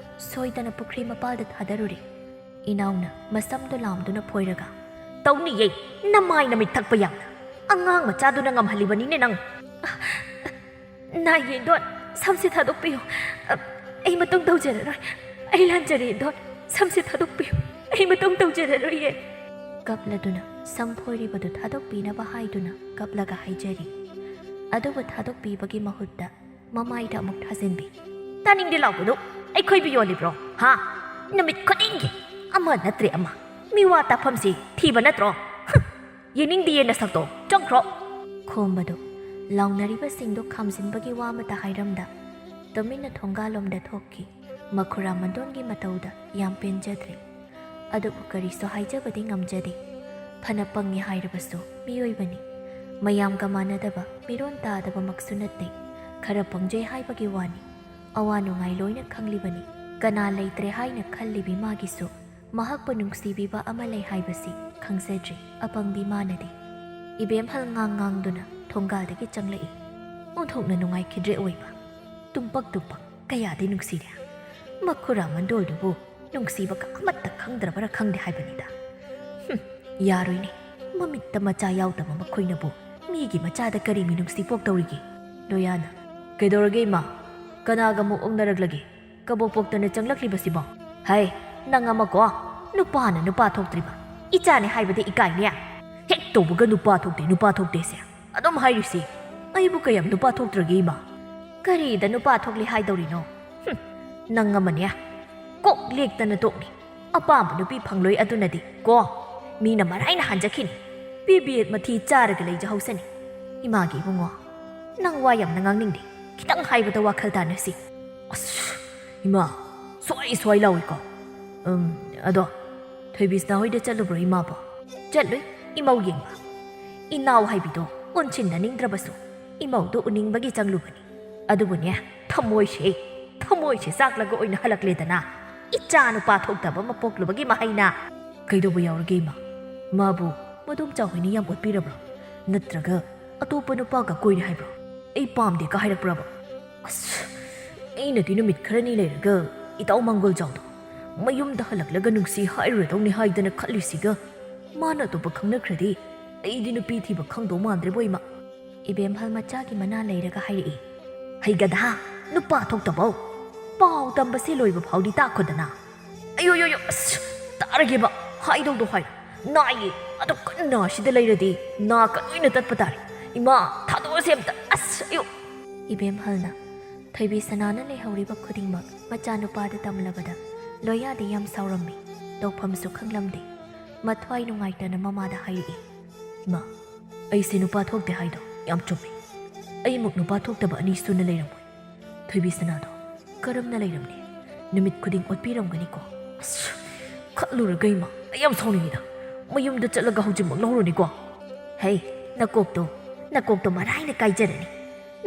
ꯁꯣꯏꯗꯅ ꯄꯨꯈ꯭ꯔꯤ ꯃꯄꯥꯜꯗ ꯊꯥꯗꯔꯨꯔꯦ꯫ ꯏꯅꯥꯎꯅ ꯃꯁꯝꯗꯨ ꯂꯥꯝꯗꯨꯅ ꯐꯣꯏꯔꯒ, ꯇꯧꯅꯤꯌꯦ, ꯅꯃꯥꯏ ꯅꯃꯤꯠ ꯊꯛꯄ ꯌꯥꯝꯅ꯫ ꯑꯉꯥꯡ ꯃꯆꯥꯗꯨꯅ ꯉꯝꯍꯜꯂꯤꯕꯅꯤꯅꯦ ꯅꯪ꯫ ꯅꯥꯏꯌꯦ ꯏꯟꯗꯣꯟ, ꯁꯝꯁꯦ ꯊꯥꯗꯣꯛꯄꯤꯌꯨ꯫ ꯑ, ꯑꯩ ꯃꯇꯨꯡ ꯇꯧꯖꯔꯔꯣꯏ꯫ ꯑꯩ ꯂꯥꯟꯖꯔꯦ ꯏꯟꯗꯣꯟ, ꯁꯝꯁꯦ ꯊꯥꯗꯣꯛꯄꯤꯌꯨ꯫ ꯑꯩ ꯃꯇꯨꯡ ꯇꯧꯖꯔꯔꯣꯏꯌꯦ꯫ ꯀꯞꯂꯗꯨꯅ ꯁꯝ ꯐꯣꯏꯔꯤꯕꯗꯨ ꯊꯥꯗꯣꯛꯄꯤꯅꯕ ꯍꯥꯏꯗꯨꯅ ꯀꯞꯂꯒ ꯍꯥꯏꯖꯔꯤ꯫ ꯑꯗꯨꯕꯨ ꯊꯥꯗꯣꯛꯄꯤꯕꯒꯤ ꯃꯍꯨꯠꯇ ꯃꯃꯥꯏꯗ ꯑꯃꯨꯛ ꯊꯥꯖꯤꯟꯕꯤ꯫ ꯇꯥꯅꯤꯡꯗꯦ ꯂꯥꯎꯒꯅꯨ꯫ ꯑꯩꯈꯣꯏꯕꯨ ꯌꯣꯜꯂꯤꯕ꯭ꯔꯣ? ꯍꯥ? ꯅꯨꯃꯤꯠ ꯈꯨꯗꯤꯡꯒꯤ ꯑꯃ ꯅꯠꯇ꯭ꯔꯦ ꯑꯃ꯫ ꯃꯤꯋꯥ ꯇꯥꯐꯝꯁꯤ ꯊꯤꯕ ꯅꯠꯇ꯭ꯔꯣ? ꯍꯨꯝ! ꯌꯦꯡꯅꯤꯡꯗꯤꯌꯦ ꯅꯁꯛꯇꯣ꯫ ꯆꯪꯈ꯭ꯔꯣ꯫ ꯈꯣꯝꯕꯗꯨ ꯂꯥꯎꯅꯔꯤꯕꯁꯤꯡꯗꯨ ꯈꯥꯝꯖꯤꯟꯕꯒꯤ ꯋꯥ ꯑꯃꯠꯇ ꯍꯥꯏꯔꯝꯗ ꯇꯨꯃꯤꯟꯅ ꯊꯣꯡꯒꯥꯜꯂꯣꯝꯗ ꯊꯣꯛꯈꯤ꯫ ꯃꯈꯨꯔꯥ ꯃꯟꯗꯣꯟꯒꯤ ꯃꯇꯧꯗ ꯌꯥꯝ ꯄꯦꯟꯖꯗ꯭ꯔꯦ꯫ ꯑꯗꯨꯕꯨ ꯀꯔꯤꯁꯨ ꯍꯥꯏꯖꯕꯗꯤ ꯉꯝꯖꯗꯦ꯫ ꯐꯅ ꯄꯪꯉꯦ ꯍꯥꯏꯔꯕꯁꯨ ꯃꯤꯑꯣꯏꯕꯅꯤ꯫ ꯃꯌꯥꯝꯒ ꯃꯥꯟꯅꯗꯕ, ꯃꯤꯔꯣꯟ ꯇꯥꯗꯕꯃꯛꯁꯨ ꯅꯠꯇꯦ꯫ ꯈꯔ ꯄꯪꯖꯩ ꯍꯥꯏꯕꯒꯤ ꯋꯥꯅꯤ꯫ ꯑꯋꯥ ꯅꯨꯡꯉꯥꯏ ꯂꯣꯏꯅ ꯈꯪꯂꯤꯕꯅꯤ꯫ ꯀꯅꯥ ꯂꯩꯇ꯭ꯔꯦ ꯍꯥꯏꯅ ꯈꯜꯂꯤꯕꯤ ꯃꯥꯒꯤꯁꯨ ꯃꯍꯥꯛꯄꯨ ꯅꯨꯡꯁꯤꯕꯤꯕ ꯑꯃ ꯂꯩ ꯍꯥꯏꯕꯁꯤ ꯈꯪꯖꯗ꯭ꯔꯤ꯫ ꯑꯄꯪꯕꯤ ꯃꯥꯅꯗꯤ꯫ ꯏꯕꯦꯝꯍꯜ ꯉꯥꯡ ꯉꯥꯡꯗꯨꯅ ꯊꯣꯡꯒꯥꯜꯗꯒꯤ ꯆꯪꯂꯛꯏ꯫ ꯑꯣꯟꯊꯣꯛꯅ ꯅꯨꯡꯉꯥꯏꯈꯤꯗ꯭ꯔꯦ ꯑꯣꯏꯕ꯫ ꯇꯨꯝꯄꯛ ꯇꯨꯝꯄꯛ ꯀꯌꯥꯗꯤ ꯅꯨꯡꯁꯤꯔꯦ꯫ ꯃꯈꯨꯔꯥ ꯃꯟꯗꯣꯜꯗꯨꯕꯨ ꯅꯨꯡꯁꯤꯕꯒ ꯑꯃꯠꯇ ꯈꯪꯗ꯭ꯔꯕꯔꯥ ꯈꯪꯗꯦ ꯍꯥꯏꯕꯅꯤꯗ꯫ ꯍꯨꯝ, ꯌꯥꯔꯣꯏꯅꯦ꯫ ꯃꯃꯤꯠꯇ ꯃꯆꯥ ꯌꯥꯎꯗꯕ ꯃꯈꯣꯏꯅꯕꯨ ꯃꯤꯒꯤ ꯃꯆꯥꯗ ꯀꯔꯤ ꯃꯤꯅꯨꯡꯁꯤ ꯄꯣꯛꯇꯧꯔꯤꯒꯦ? ꯂꯣꯌꯥꯅ, "ꯀꯩꯗꯧꯔꯒꯦ ꯏꯃꯥ? ꯀꯅꯥꯒ ꯑꯃꯨꯛ ꯑꯣꯛꯅꯔꯛꯂꯒꯦ? ꯀꯕꯣꯛ ꯄꯣꯛꯇꯅ ꯆꯪꯂꯛꯂꯤꯕꯁꯤꯕꯣ?" "ꯍꯩ, ꯅꯪ ꯑꯃꯀꯣ, ꯅꯨꯄꯥꯅ ꯅꯨꯄꯥ ꯊꯣꯛꯇ꯭ꯔꯤꯕ ꯏꯆꯥꯅꯦ ꯍꯥꯏꯕꯗꯤ ꯏꯀꯥꯏꯅꯦ꯫ ꯍꯦꯛ ꯇꯧꯕꯒ ꯅꯨꯄꯥ ꯊꯣꯛꯇꯦ, ꯅꯨꯄꯥ ꯊꯣꯛꯇꯦꯁꯦ ꯑꯗꯨꯝ ꯍꯥꯏꯔꯤꯁꯤ꯫ ꯑꯩꯕꯨ ꯀꯌꯥꯝ ꯅꯨꯄꯥ ꯊꯣꯛꯇ꯭ꯔꯒꯦ ꯏꯃꯥ?" "ꯀꯔꯤꯗ ꯅꯨꯄꯥ ꯊꯣꯛꯂꯤ ꯍꯥꯏꯗꯧꯔꯤꯅꯣ? ꯍꯨꯝ, ꯅꯪ ꯑꯃꯅꯦ꯫ ꯀꯣꯛ ꯂꯦꯛꯇꯅ ꯇꯣꯛꯅꯤ꯫ ꯑꯄꯥꯝꯕ ꯅꯨꯄꯤ ꯐꯪꯂꯣꯏ ꯑꯗꯨꯅꯗꯤ ꯀꯣ, ꯃꯤꯅ ꯃꯔꯥꯏꯅ ꯍꯟꯖꯈꯤꯅꯤ꯫ ꯄꯤꯕꯦꯠ ꯃꯊꯤ ꯆꯥꯔꯒ ꯂꯩꯖꯍꯧꯁꯅꯤ꯫ ꯏꯃꯥꯒꯤ ꯏꯕꯨꯡꯉꯣ, ꯅꯪ ꯋꯥ ꯌꯥꯝꯅ ꯉꯥꯡꯅꯤꯡꯗꯦ꯫ ꯈꯤꯇꯪ ꯍꯥꯏꯕꯗ ꯋꯥꯈꯜ ꯇꯥꯅꯁꯤ꯫ ꯑꯁ, ꯏꯃꯥ, ꯁ꯭ꯋꯥꯏ ꯁ꯭ꯋꯥꯏ ꯂꯥꯎꯏꯀꯣ꯫ ꯎꯝ, ꯑꯗꯣ ꯊꯣꯏꯕꯤꯁꯅꯥ ꯍꯣꯏꯗ ꯆꯠꯂꯨꯕ꯭ꯔꯣ ꯏꯃꯥꯕꯣ?" "ꯆꯠꯂꯨꯏ, ꯏꯃꯧ ꯌꯦꯡꯕ꯫ ꯏꯅꯥꯎ ꯍꯥꯏꯕꯤꯗꯣ ꯑꯣꯟꯁꯤꯟꯅꯅꯤꯡꯗ꯭ꯔꯕꯁꯨ ꯏꯃꯧꯗꯣ ꯎꯅꯤꯡꯕꯒꯤ ꯆꯪꯂꯨꯕꯅꯤ꯫ ꯑꯗꯨꯕꯨꯅꯦ, ꯊꯃꯣꯏꯁꯦ, ꯊꯃꯣꯏꯁꯦ ꯆꯥꯛꯂꯒ ꯑꯣꯏꯅ ꯍꯜꯂꯛꯂꯦꯗꯅ꯫ ꯏꯆꯥ ꯅꯨꯄꯥ ꯊꯣꯛꯇꯕ ꯑꯃ ꯄꯣꯛꯂꯨꯕꯒꯤ ꯃꯍꯩꯅ꯫" "ꯀꯩꯗꯧꯕ ꯌꯥꯎꯔꯒꯦ ꯏꯃꯥ? ꯃꯥꯕꯨ ꯃꯗꯣꯝꯆꯥ ꯍꯣꯏꯅ ꯌꯥꯝ ꯑꯣꯠꯄꯤꯔꯕ꯭ꯔꯣ? ꯅꯠꯇ꯭ꯔꯒ ꯑꯇꯣꯞꯄ ꯅꯨꯄꯥꯒ ꯀꯣꯏꯔꯦ ꯍꯥꯏꯕ꯭ꯔꯣ? ꯑꯩ ꯄꯥꯝꯗꯦꯒ ꯍꯥꯏꯔꯛꯄ꯭ꯔꯕ? ꯑꯁ, ꯑꯩꯅꯗꯤ ꯅꯨꯃꯤꯠ ꯈꯔꯅꯤ ꯂꯩꯔꯒ ꯏꯇꯥꯎ ꯃꯪꯒꯣꯜꯖꯥꯎꯗꯣ ꯃꯌꯨꯝꯗ ꯍꯜꯂꯛꯂꯒ ꯅꯨꯡꯁꯤ ꯍꯥꯏꯔꯨꯔꯗꯧꯅꯤ ꯍꯥꯏꯗꯅ ꯈꯜꯂꯤꯁꯤꯒ ꯃꯥꯅ ꯑꯇꯣꯞꯄ ꯈꯪꯅꯈ꯭ꯔꯗꯤ ꯑꯩꯗꯤ ꯅꯨꯄꯤ ꯊꯤꯕ ꯈꯪꯗꯧ ꯃꯥꯟꯗ꯭ꯔꯦꯕꯣ ꯏꯃꯥ꯫" ꯏꯕꯦꯝꯍꯜ ꯃꯆꯥꯒꯤ ꯃꯅꯥ ꯂꯩꯔꯒ ꯍꯥꯏꯔꯛꯏ꯫ "ꯍꯩꯒꯗ, ꯅꯨꯄꯥ ꯊꯣꯛꯇꯕꯧ꯫ ꯄꯥꯎ ꯇꯝꯕꯁꯦ ꯂꯣꯏꯕ ꯐꯥꯎꯗꯤ ꯇꯥꯛꯈꯣꯗꯅ꯫" "ꯑꯌꯣ, ꯌꯣ, ꯌꯣ, ꯑꯁ, ꯇꯥꯔꯒꯦꯕ, ꯍꯥꯏꯗꯧꯗꯣ ꯍꯥꯏ꯫ ꯅꯥꯏꯌꯦ, ꯑꯗꯨ ꯀꯟꯅ ꯁꯤꯗ ꯂꯩꯔꯗꯤ ꯅꯥ ꯀꯟ ꯑꯣꯏꯅ ꯇꯠꯄ ꯇꯥꯔꯦ꯫ ꯏꯃꯥ, ꯊꯥꯗꯣꯛꯑꯁꯦ ꯑꯝꯇ, ꯑꯁ, ꯑꯌꯣ꯫" ꯏꯕꯦꯝꯍꯜꯅ ꯊꯣꯏꯕꯤ ꯁꯅꯥꯅ ꯂꯩꯍꯧꯔꯤꯕ ꯈꯨꯗꯤꯡꯃꯛ ꯃꯆꯥꯅꯨꯄꯥꯗ ꯇꯝꯂꯕꯗ ꯂꯣꯌꯥꯗꯤ ꯌꯥꯝ ꯁꯥꯎꯔꯝꯃꯤ꯫ ꯇꯧꯐꯝꯁꯨ ꯈꯪꯂꯝꯗꯦ꯫ ꯃꯊ꯭ꯋꯥꯏ ꯅꯨꯡꯉꯥꯏꯇꯅ ꯃꯃꯥꯗ ꯍꯥꯏꯔꯛꯏ꯫ "ꯏꯃꯥ, ꯑꯩꯁꯦ ꯅꯨꯄꯥ ꯊꯣꯛꯇꯦ ꯍꯥꯏꯗꯣ ꯌꯥꯝ ꯆꯨꯝꯃꯤ꯫ ꯑꯩꯃꯨꯛ ꯅꯨꯄꯥ ꯊꯣꯛꯇꯕ ꯑꯅꯤ ꯁꯨꯅ ꯂꯩꯔꯝꯃꯣꯏ꯫ ꯊꯣꯏꯕꯤ ꯁꯅꯥꯗꯣ ꯀꯔꯝꯅ ꯂꯩꯔꯝꯅꯤ? ꯅꯨꯃꯤꯠ ꯈꯨꯗꯤꯡ ꯑꯣꯠꯄꯤꯔꯝꯒꯅꯤꯀꯣ꯫ ꯑꯁ, ꯈꯠꯂꯨꯔꯒ ꯏꯃꯥ, ꯑꯩ ꯌꯥꯝ ꯁꯥꯎꯅꯤꯡꯉꯤꯗ꯫ ꯃꯌꯨꯝꯗ ꯆꯠꯂꯒ ꯍꯧꯖꯤꯛꯃꯛ ꯂꯧꯔꯨꯅꯤꯀꯣ꯫ ꯍꯩ, ꯅꯀꯣꯛꯇꯣ, ꯅꯀꯣꯛꯇꯣ ꯃꯔꯥꯏꯅ ꯀꯥꯏꯖꯔꯅꯤ꯫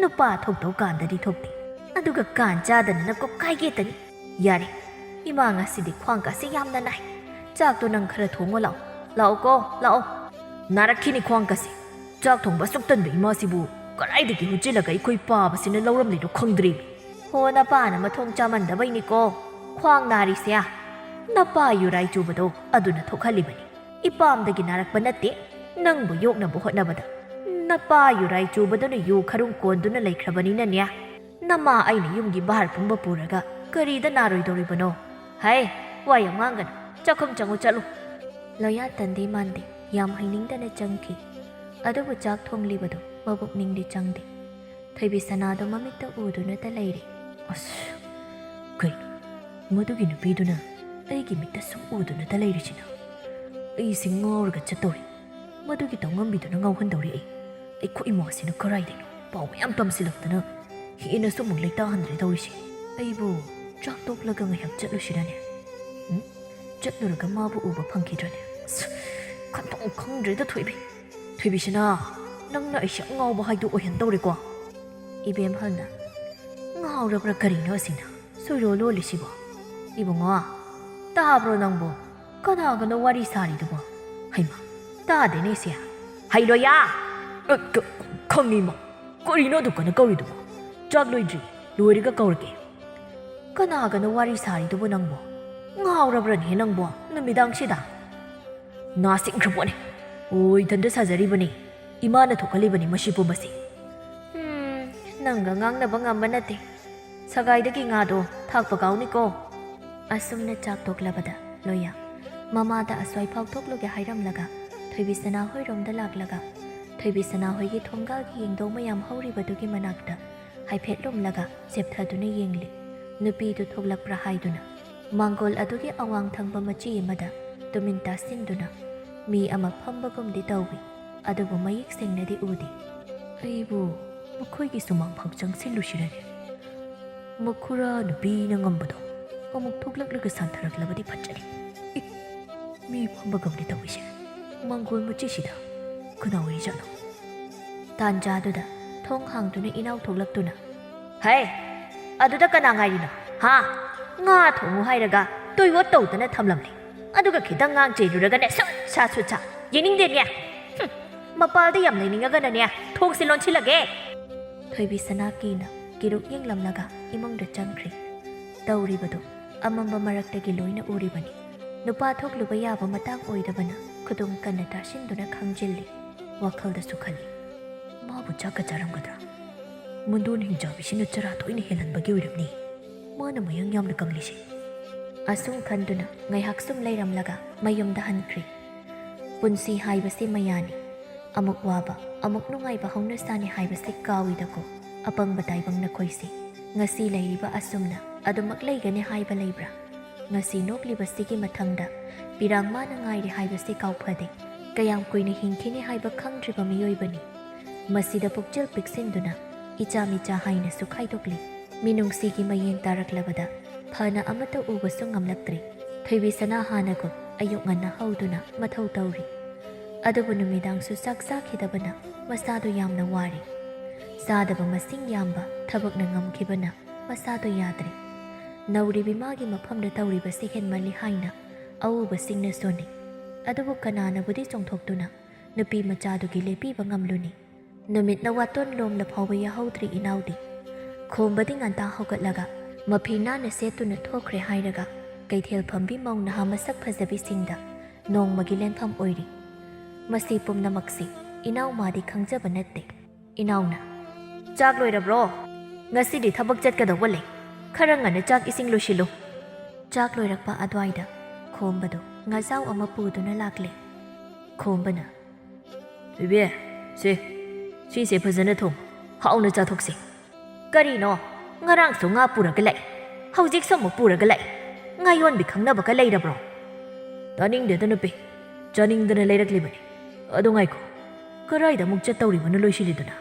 ꯅꯨꯄꯥ ꯊꯣꯛꯇꯧ ꯀꯥꯟꯗꯗꯤ ꯊꯣꯛꯇꯦ, ꯑꯗꯨꯒ ꯀꯥꯟ ꯆꯥꯗꯅ ꯅꯀꯣꯛ ꯀꯥꯏꯒꯦ ꯇꯅꯤ꯫ ꯌꯥꯔꯦ, ꯏꯃꯥ ꯉꯁꯤꯗꯤ ꯈ꯭ꯋꯥꯡ ꯀꯥꯁꯦ ꯌꯥꯝꯅ ꯅꯥꯏ꯫ ꯆꯥꯛꯇꯣ ꯅꯪ ꯈꯔ ꯊꯣꯡꯉꯣ ꯂꯥꯛꯑꯣ꯫ ꯂꯥꯛꯑꯣꯀꯣ, ꯂꯥꯛꯑꯣ꯫ ꯅꯥꯔꯛꯈꯤꯅꯤ ꯈ꯭ꯋꯥꯡ ꯀꯥꯁꯦ꯫ ꯆꯥꯛ ꯊꯣꯡꯕ ꯑꯁꯨꯛ ꯇꯟꯕ ꯏꯃꯥꯁꯤꯕꯨ ꯀꯗꯥꯏꯗꯒꯤ ꯍꯨꯠꯆꯤꯜꯂꯒ ꯑꯩꯈꯣꯏ ꯄꯥꯕꯁꯤꯅ ꯂꯧꯔꯝꯂꯤꯅꯣ ꯈꯪꯗ꯭ꯔꯦ꯫ ꯍꯣ, ꯅꯄꯥꯅ ꯃꯊꯣꯡ ꯆꯥꯃꯟꯗꯕꯩꯅꯤꯀꯣ ꯈ꯭ꯋꯥꯡ ꯅꯥꯔꯤꯁꯦ꯫ ꯅꯄꯥ ꯌꯨꯔꯥꯏ ꯆꯨꯕꯗꯣ ꯑꯗꯨꯅ ꯊꯣꯛꯍꯜꯂꯤꯕꯅꯤ꯫ ꯏꯄꯥꯝꯗꯒꯤ ꯅꯥꯔꯛꯄ ꯅꯠꯇꯦ꯫ ꯅꯪꯕꯨ ꯌꯣꯛꯅꯕ ꯍꯣꯠꯅꯕꯗ ꯅꯄꯥ ꯌꯨꯔꯥꯏ ꯆꯨꯕꯗꯨꯅ ꯌꯨ ꯈꯔꯨꯡ ꯀꯣꯟꯗꯨꯅ ꯂꯩꯈ꯭ꯔꯕꯅꯤꯅꯅꯦ꯫ ꯅꯃꯥ ꯑꯩꯅ ꯌꯨꯝꯒꯤ ꯚꯥꯔ ꯄꯨꯝꯕ ꯄꯨꯔꯒ ꯀꯔꯤꯗ ꯅꯥꯔꯣꯏꯗꯧꯔꯤꯕꯅꯣ? ꯍꯩ, ꯋꯥ ꯌꯥꯝ ꯉꯥꯡꯒꯅꯨ꯫ ꯆꯥꯛꯈꯨꯝ ꯆꯪꯉꯨ ꯆꯠꯂꯨ꯫ ꯂꯣꯌꯥ ꯇꯟꯗꯦ ꯃꯥꯟꯗꯦ ꯌꯥꯝ ꯍꯩꯅꯤꯡꯗꯅ ꯆꯪꯈꯤ꯫ ꯑꯗꯨꯕꯨ ꯆꯥꯛ ꯊꯣꯡꯂꯤꯕꯗꯨ ꯃꯕꯨꯛꯅꯤꯡꯗꯤ ꯆꯪꯗꯦ꯫ ꯊꯣꯏꯕꯤ ꯁꯅꯥꯗꯣ ꯃꯃꯤꯠꯇ ꯎꯗꯨꯅꯇ ꯂꯩꯔꯦ꯫ ꯑꯁ, ꯀꯩꯅꯣ? ꯃꯗꯨꯒꯤ ꯅꯨꯄꯤꯗꯨꯅ ꯑꯩꯒꯤ ꯃꯤꯠꯇ ꯁꯨꯝ ꯎꯗꯨꯅꯇ ꯂꯩꯔꯤꯁꯤꯅ? ꯑꯩꯁꯤ ꯉꯥꯎꯔꯒ ꯆꯠꯇꯧꯔꯤ꯫ ꯃꯗꯨꯒꯤ ꯇꯧꯉꯝꯕꯤꯗꯨꯅ ꯉꯥꯎꯍꯟꯗꯧꯔꯤ ꯑꯩ꯫ ꯑꯩꯈꯣꯏ ꯏꯃꯥꯁꯤꯅ ꯀꯔꯥꯏꯗꯩꯅꯣ ꯄꯥꯎ ꯃꯌꯥꯝ ꯇꯝꯁꯤꯜꯂꯛꯇꯅ ꯍꯦꯟꯅꯁꯨ ꯑꯃꯨꯛ ꯂꯩꯇꯥꯍꯟꯗ꯭ꯔꯦ ꯇꯧꯔꯤꯁꯦ꯫ ꯑꯩꯕꯨ ꯆꯥꯛ ꯇꯣꯛꯂꯒ ꯉꯥꯏꯍꯥꯛ ꯆꯠꯂꯨꯁꯤꯔꯅꯦ? ꯎꯝ? ꯆꯠꯂꯨꯔꯒ ꯃꯥꯕꯨ ꯎꯕ ꯐꯪꯈꯤꯗ꯭ꯔꯅꯦ? ꯑꯁ, ꯈꯟꯐꯝ ꯈꯪꯗ꯭ꯔꯦꯗ ꯊꯣꯏꯕꯤ꯫ ꯊꯣꯏꯕꯤꯁꯅꯥ, ꯅꯪꯅ ꯑꯩꯁꯦ ꯑꯉꯥꯎꯕ ꯍꯥꯏꯗꯣ ꯑꯣꯏꯍꯟꯗꯧꯔꯦꯀꯣ꯫ ꯏꯕꯦꯝꯍꯜꯅ, ꯉꯥꯎꯔꯕ꯭ꯔꯥ ꯀꯔꯤꯅꯣ ꯑꯁꯤꯅ ꯁꯣꯏꯔꯣ ꯂꯣꯜꯂꯤꯁꯤꯕꯣ? ꯏꯕꯨꯡꯉꯣ, ꯇꯥꯕ꯭ꯔꯣ ꯅꯪꯕꯣ? ꯀꯅꯥꯒꯅꯣ ꯋꯥꯔꯤ ꯁꯥꯔꯤꯗꯨꯕꯣ? ꯍꯩꯃꯥ, ꯇꯥꯗꯦꯅꯦ ꯁꯦ꯫ ꯍꯩ ꯂꯣꯌꯥ! ꯑ, ꯈ-, ꯈꯪꯉꯤꯃ꯫ ꯀꯔꯤꯅꯣ ꯑꯗꯨ ꯀꯟꯅ ꯀꯧꯔꯤꯗꯨꯕꯣ? ꯆꯥꯛ ꯂꯣꯏꯗ꯭ꯔꯤ, ꯂꯣꯏꯔꯒ ꯀꯧꯔꯒꯦ꯫ ꯀꯅꯥꯒꯅꯣ ꯋꯥꯔꯤ ꯁꯥꯔꯤꯗꯨꯕꯣ ꯅꯪꯕꯣ? ꯉꯥꯎꯔꯕ꯭ꯔꯅꯦ ꯅꯪꯕꯣ ꯅꯨꯃꯤꯗꯥꯡꯁꯤꯗ? ꯅꯥ ꯁꯤꯡꯈ꯭ꯔ ꯄꯣꯠꯅꯤ꯫ ꯑꯣ, ꯏꯊꯟꯗ ꯁꯥꯖꯔꯤꯕꯅꯤ꯫ ꯏꯃꯥꯅ ꯊꯣꯛꯍꯜꯂꯤꯕꯅꯤ ꯃꯁꯤ ꯄꯨꯝꯕꯁꯤ꯫ ꯎꯝ, ꯅꯪꯒ ꯉꯥꯡꯅꯕ ꯉꯝꯕ ꯅꯠꯇꯦ꯫ ꯁꯒꯥꯏꯗꯒꯤ ꯉꯥꯗꯣ ꯊꯥꯛꯄ ꯀꯥꯎꯅꯤꯀꯣ꯫ ꯑꯁꯨꯝꯅ ꯆꯥꯛ ꯇꯣꯛꯂꯕꯗ ꯂꯣꯌꯥ ꯃꯃꯥꯗ ꯑꯁ꯭ꯋꯥꯏꯐꯥꯎ ꯊꯣꯛꯂꯨꯒꯦ ꯍꯥꯏꯔꯝꯂꯒ ꯊꯣꯏꯕꯤ ꯁꯅꯥ ꯍꯣꯏꯔꯣꯝꯗ ꯂꯥꯛꯂꯒ ꯊꯣꯏꯕꯤ ꯁꯅꯥ ꯍꯣꯏꯒꯤ ꯊꯣꯡꯒꯥꯜꯒꯤ ꯌꯦꯡꯗꯧ ꯃꯌꯥꯝ ꯍꯧꯔꯤꯕꯗꯨꯒꯤ ꯃꯅꯥꯛꯇ ꯍꯥꯏꯐꯦꯠ ꯂꯨꯝꯂꯒ ꯆꯦꯞꯊꯗꯨꯅ ꯌꯦꯡꯂꯤ꯫ ꯅꯨꯄꯤꯗꯨ ꯊꯣꯛꯂꯛꯄ꯭ꯔꯥ ꯍꯥꯏꯗꯨꯅ ꯃꯥꯡꯒꯣꯜ ꯑꯗꯨꯒꯤ ꯑꯋꯥꯡ ꯊꯪꯕ ꯃꯆꯤ ꯑꯃꯗ ꯇꯨꯃꯤꯟ ꯇꯥꯁꯤꯟꯗꯨꯅ ꯃꯤ ꯑꯃ ꯐꯝꯕꯒꯨꯝꯗꯤ ꯇꯧꯏ, ꯑꯗꯨꯕꯨ ꯃꯌꯦꯛ ꯁꯦꯡꯅꯗꯤ ꯎꯗꯦ꯫ ꯑꯩꯕꯨ ꯃꯈꯣꯏꯒꯤ ꯁꯨꯃꯥꯡ ꯐꯥꯎ ꯆꯪꯁꯤꯜꯂꯨꯁꯤꯔꯅꯦ? ꯃꯈꯨꯔꯥ ꯅꯨꯄꯤꯅ ꯉꯝꯕꯗꯣ ꯑꯃꯨꯛ ꯊꯣꯛꯂꯛꯂꯒ ꯁꯥꯟꯊꯔꯛꯂꯕꯗꯤ ꯐꯠꯖꯔꯦ꯫ ꯏ, ꯃꯤ ꯐꯝꯕꯒꯧꯅꯤ ꯇꯧꯔꯤꯁꯦ꯫ ꯃꯪꯒꯣꯜ ꯃꯆꯤꯁꯤꯗ ꯀꯅꯥ ꯑꯣꯏꯔꯤꯖꯥꯠꯅꯣ? ꯇꯥꯟꯖꯥꯗꯨꯗ ꯊꯣꯡ ꯍꯥꯡꯗꯨꯅ ꯏꯅꯥꯎ ꯊꯣꯛꯂꯛꯇꯨꯅ, "ꯍꯩ, ꯑꯗꯨꯗ ꯀꯅꯥ ꯉꯥꯏꯔꯤꯅꯣ? ꯍꯥ? ꯉꯥ ꯊꯣꯡꯉꯨ ꯍꯥꯏꯔꯒ ꯇꯣꯏꯑꯣꯠ ꯇꯧꯗꯅ ꯊꯝꯂꯝꯂꯦ꯫ ꯑꯗꯨꯒ ꯈꯤꯇꯪ ꯉꯥꯡ ꯆꯦꯜꯂꯨꯔꯒꯅꯦ, ꯁꯨꯠ ꯁꯥ, ꯁꯨꯠ ꯁꯥ꯫ ꯌꯦꯡꯅꯤꯡꯗꯦꯅꯦ꯫ ꯍꯨꯝ, ꯃꯄꯥꯜꯗ ꯌꯥꯝ ꯂꯩꯅꯤꯡꯉꯒꯅꯅꯦ, ꯊꯣꯡꯁꯦ ꯂꯣꯟꯁꯤꯜꯂꯒꯦ꯫" ꯊꯣꯏꯕꯤ ꯁꯅꯥ ꯀꯤꯅ ꯀꯤꯔꯨꯛ ꯌꯦꯡꯂꯝꯂꯒ ꯏꯃꯨꯡꯗ ꯆꯪꯈ꯭ꯔꯤ꯫ ꯇꯧꯔꯤꯕꯗꯨ ꯑꯃꯝꯕ ꯃꯔꯛꯇꯒꯤ ꯂꯣꯏꯅ ꯎꯔꯤꯕꯅꯤ꯫ ꯅꯨꯄꯥ ꯊꯣꯛꯂꯨꯕ ꯌꯥꯕ ꯃꯇꯥꯡ ꯑꯣꯏꯗꯕꯅ ꯈꯨꯗꯨꯝ ꯀꯟꯅ ꯇꯥꯁꯤꯟꯗꯨꯅ ꯈꯪꯖꯤꯜꯂꯤ꯫ ꯋꯥꯈꯜꯗꯁꯨ ꯈꯜꯂꯤ, "ꯃꯥꯕꯨ ꯆꯥꯛꯀ ꯆꯥꯔꯝꯒꯗ꯭ꯔꯥ? ꯃꯨꯟꯗꯣꯟ ꯍꯤꯡꯆꯥꯕꯤꯁꯤꯅ ꯆꯔꯥ ꯇꯣꯏꯅ ꯍꯦꯜꯍꯟꯕꯒꯤ ꯑꯣꯏꯔꯝꯅꯤ ꯃꯥꯅ ꯃꯌꯥꯡ ꯌꯥꯝꯅ ꯀꯪꯂꯤꯁꯦ꯫" ꯑꯁꯨꯝ ꯈꯟꯗꯨꯅ ꯉꯥꯏꯍꯥꯛ ꯁꯨꯝ ꯂꯩꯔꯝꯂꯒ ꯃꯌꯨꯝꯗ ꯍꯟꯈ꯭ꯔꯤ꯫ ꯄꯨꯟꯁꯤ ꯍꯥꯏꯕꯁꯤ ꯃꯌꯥꯅꯤ꯫ ꯑꯃꯨꯛ ꯋꯥꯕ, ꯑꯃꯨꯛ ꯅꯨꯡꯉꯥꯏꯕ ꯍꯧꯅ ꯁꯥꯅꯤ ꯍꯥꯏꯕꯁꯤ ꯀꯥꯎꯏꯗꯀꯣ꯫ ꯑꯄꯪꯕ ꯇꯥꯏꯕꯪ ꯅꯈꯣꯏꯁꯦ꯫ ꯉꯁꯤ ꯂꯩꯔꯤꯕ ꯑꯁꯨꯝꯅ ꯑꯗꯨꯃꯛ ꯂꯩꯒꯅꯤ ꯍꯥꯏꯕ ꯂꯩꯕ꯭ꯔꯥ? ꯉꯁꯤ ꯅꯣꯛꯂꯤꯕꯁꯤꯒꯤ ꯃꯊꯪꯗ ꯄꯤꯔꯥꯡ ꯃꯥꯅ ꯉꯥꯏꯔꯤ ꯍꯥꯏꯕꯁꯤ ꯀꯥꯎꯐꯗꯦ꯫ ꯀꯌꯥꯝ ꯀꯨꯏꯅ ꯍꯤꯡꯈꯤꯅꯤ ꯍꯥꯏꯕ ꯈꯪꯗ꯭ꯔꯤꯕ ꯃꯤꯑꯣꯏꯕꯅꯤ꯫ ꯃꯁꯤꯗ ꯄꯨꯛꯆꯦꯜ ꯄꯤꯛꯁꯤꯟꯗꯨꯅ ꯏꯆꯥ ꯃꯤꯆꯥ ꯍꯥꯏꯅꯁꯨ ꯈꯥꯏꯗꯣꯛꯂꯤ꯫ ꯃꯤꯅꯨꯡꯁꯤꯒꯤ ꯃꯌꯦꯡ ꯇꯥꯔꯛꯂꯕꯗ ꯐꯅ ꯑꯃꯠꯇ ꯎꯕꯁꯨ ꯉꯝꯂꯛꯇ꯭ꯔꯦ꯫ ꯊꯣꯏꯕꯤ ꯁꯅꯥ ꯍꯥꯟꯅꯒꯨꯝ ꯑꯌꯨꯛ ꯉꯟꯅ ꯍꯧꯗꯨꯅ ꯃꯊꯧ ꯇꯧꯔꯤ꯫ ꯑꯗꯨꯕꯨ ꯅꯨꯃꯤꯗꯥꯡꯁꯨ ꯆꯥꯛ ꯆꯥꯈꯤꯗꯕꯅ ꯃꯁꯥꯗꯨ ꯌꯥꯝꯅ ꯋꯥꯔꯦ꯫ ꯆꯥꯗꯕ ꯃꯁꯤꯡ ꯌꯥꯝꯕ ꯊꯕꯛꯅ ꯉꯝꯈꯤꯕꯅ ꯃꯁꯥꯗꯨ ꯌꯥꯗ꯭ꯔꯦ꯫ ꯅꯧꯔꯤꯕꯤ ꯃꯥꯒꯤ ꯃꯐꯝꯗ ꯇꯧꯔꯤꯕꯁꯤ ꯍꯦꯟꯃꯜꯂꯤ ꯍꯥꯏꯅ ꯑꯎꯕꯁꯤꯡꯅ ꯁꯣꯟꯅꯩ꯫ ꯑꯗꯨꯕꯨ ꯀꯅꯥꯅꯕꯨꯗꯤ ꯆꯣꯡꯊꯣꯛꯇꯨꯅ ꯅꯨꯄꯤ ꯃꯆꯥꯗꯨꯒꯤ ꯂꯦꯞꯄꯤꯕ ꯉꯝꯂꯨꯅꯤ? ꯅꯨꯃꯤꯠꯅ ꯋꯥꯇꯣꯟ ꯂꯣꯝꯂ ꯐꯥꯎꯕ ꯌꯥꯍꯧꯗ꯭ꯔꯤ ꯏꯅꯥꯎꯗꯤ꯫ ꯈꯣꯝꯕꯗꯤ ꯉꯟꯇꯥ ꯍꯧꯒꯠꯂꯒ ꯃꯐꯤ ꯅꯥꯟꯅ ꯁꯦꯠꯇꯨꯅ ꯊꯣꯛꯈ꯭ꯔꯦ ꯍꯥꯏꯔꯒ ꯀꯩꯊꯦꯜ ꯐꯝꯕꯤ ꯃꯧ ꯅꯍꯥ ꯃꯁꯛ ꯐꯖꯕꯤꯁꯤꯡꯗ ꯅꯣꯡꯃꯒꯤ ꯂꯦꯟꯐꯝ ꯑꯣꯏꯔꯤ꯫ ꯃꯁꯤ ꯄꯨꯝꯅꯃꯛꯁꯤ ꯏꯅꯥꯎ ꯃꯥꯗꯤ ꯈꯪꯖꯕ ꯅꯠꯇꯦ꯫ ꯏꯅꯥꯎꯅ, "ꯆꯥꯛ ꯂꯣꯏꯔꯕ꯭ꯔꯣ? ꯉꯁꯤꯗꯤ ꯊꯕꯛ ꯆꯠꯀꯗꯧꯕ ꯂꯩ꯫ ꯈꯔ ꯉꯟꯅ ꯆꯥꯛ ꯏꯁꯤꯡ ꯂꯣꯏꯁꯤꯜꯂꯨ꯫" ꯆꯥꯛ ꯂꯣꯏꯔꯛꯄ ꯑꯗ꯭ꯋꯥꯏꯗ ꯈꯣꯝꯕꯗꯨ ꯉꯥꯖꯥꯎ ꯑꯃ ꯄꯨꯗꯨꯅ ꯂꯥꯛꯂꯦ꯫ ꯈꯣꯝꯕꯅ, "ꯊꯣꯏꯕꯤ, ꯁꯦ, ꯁꯤꯁꯦ ꯐꯖꯅ ꯊꯣꯡ, ꯍꯥꯎꯅ ꯆꯥꯊꯣꯛꯁꯦ꯫" "ꯀꯔꯤꯅꯣ? ꯉꯔꯥꯡꯁꯨ ꯉꯥ ꯄꯨꯔꯒ ꯂꯥꯛꯏ, ꯍꯧꯖꯤꯛꯁꯨ ꯑꯃꯨꯛ ꯄꯨꯔꯒ ꯂꯥꯛꯏ꯫ ꯉꯥ ꯌꯣꯟꯕꯤ ꯈꯪꯅꯕꯒ ꯂꯩꯔꯕ꯭ꯔꯣ?" "ꯇꯥꯅꯤꯡꯗꯦꯗ ꯅꯨꯄꯤ, ꯆꯥꯅꯤꯡꯗꯅ ꯂꯩꯔꯛꯂꯤꯕꯅꯤ꯫ ꯑꯗꯨ ꯉꯥꯏꯈꯣ, ꯀꯔꯥꯏꯗ ꯑꯃꯨꯛ ꯆꯠꯇꯧꯔꯤꯕꯅꯣ ꯂꯣꯏꯁꯤꯜꯂꯤꯗꯨꯅ?"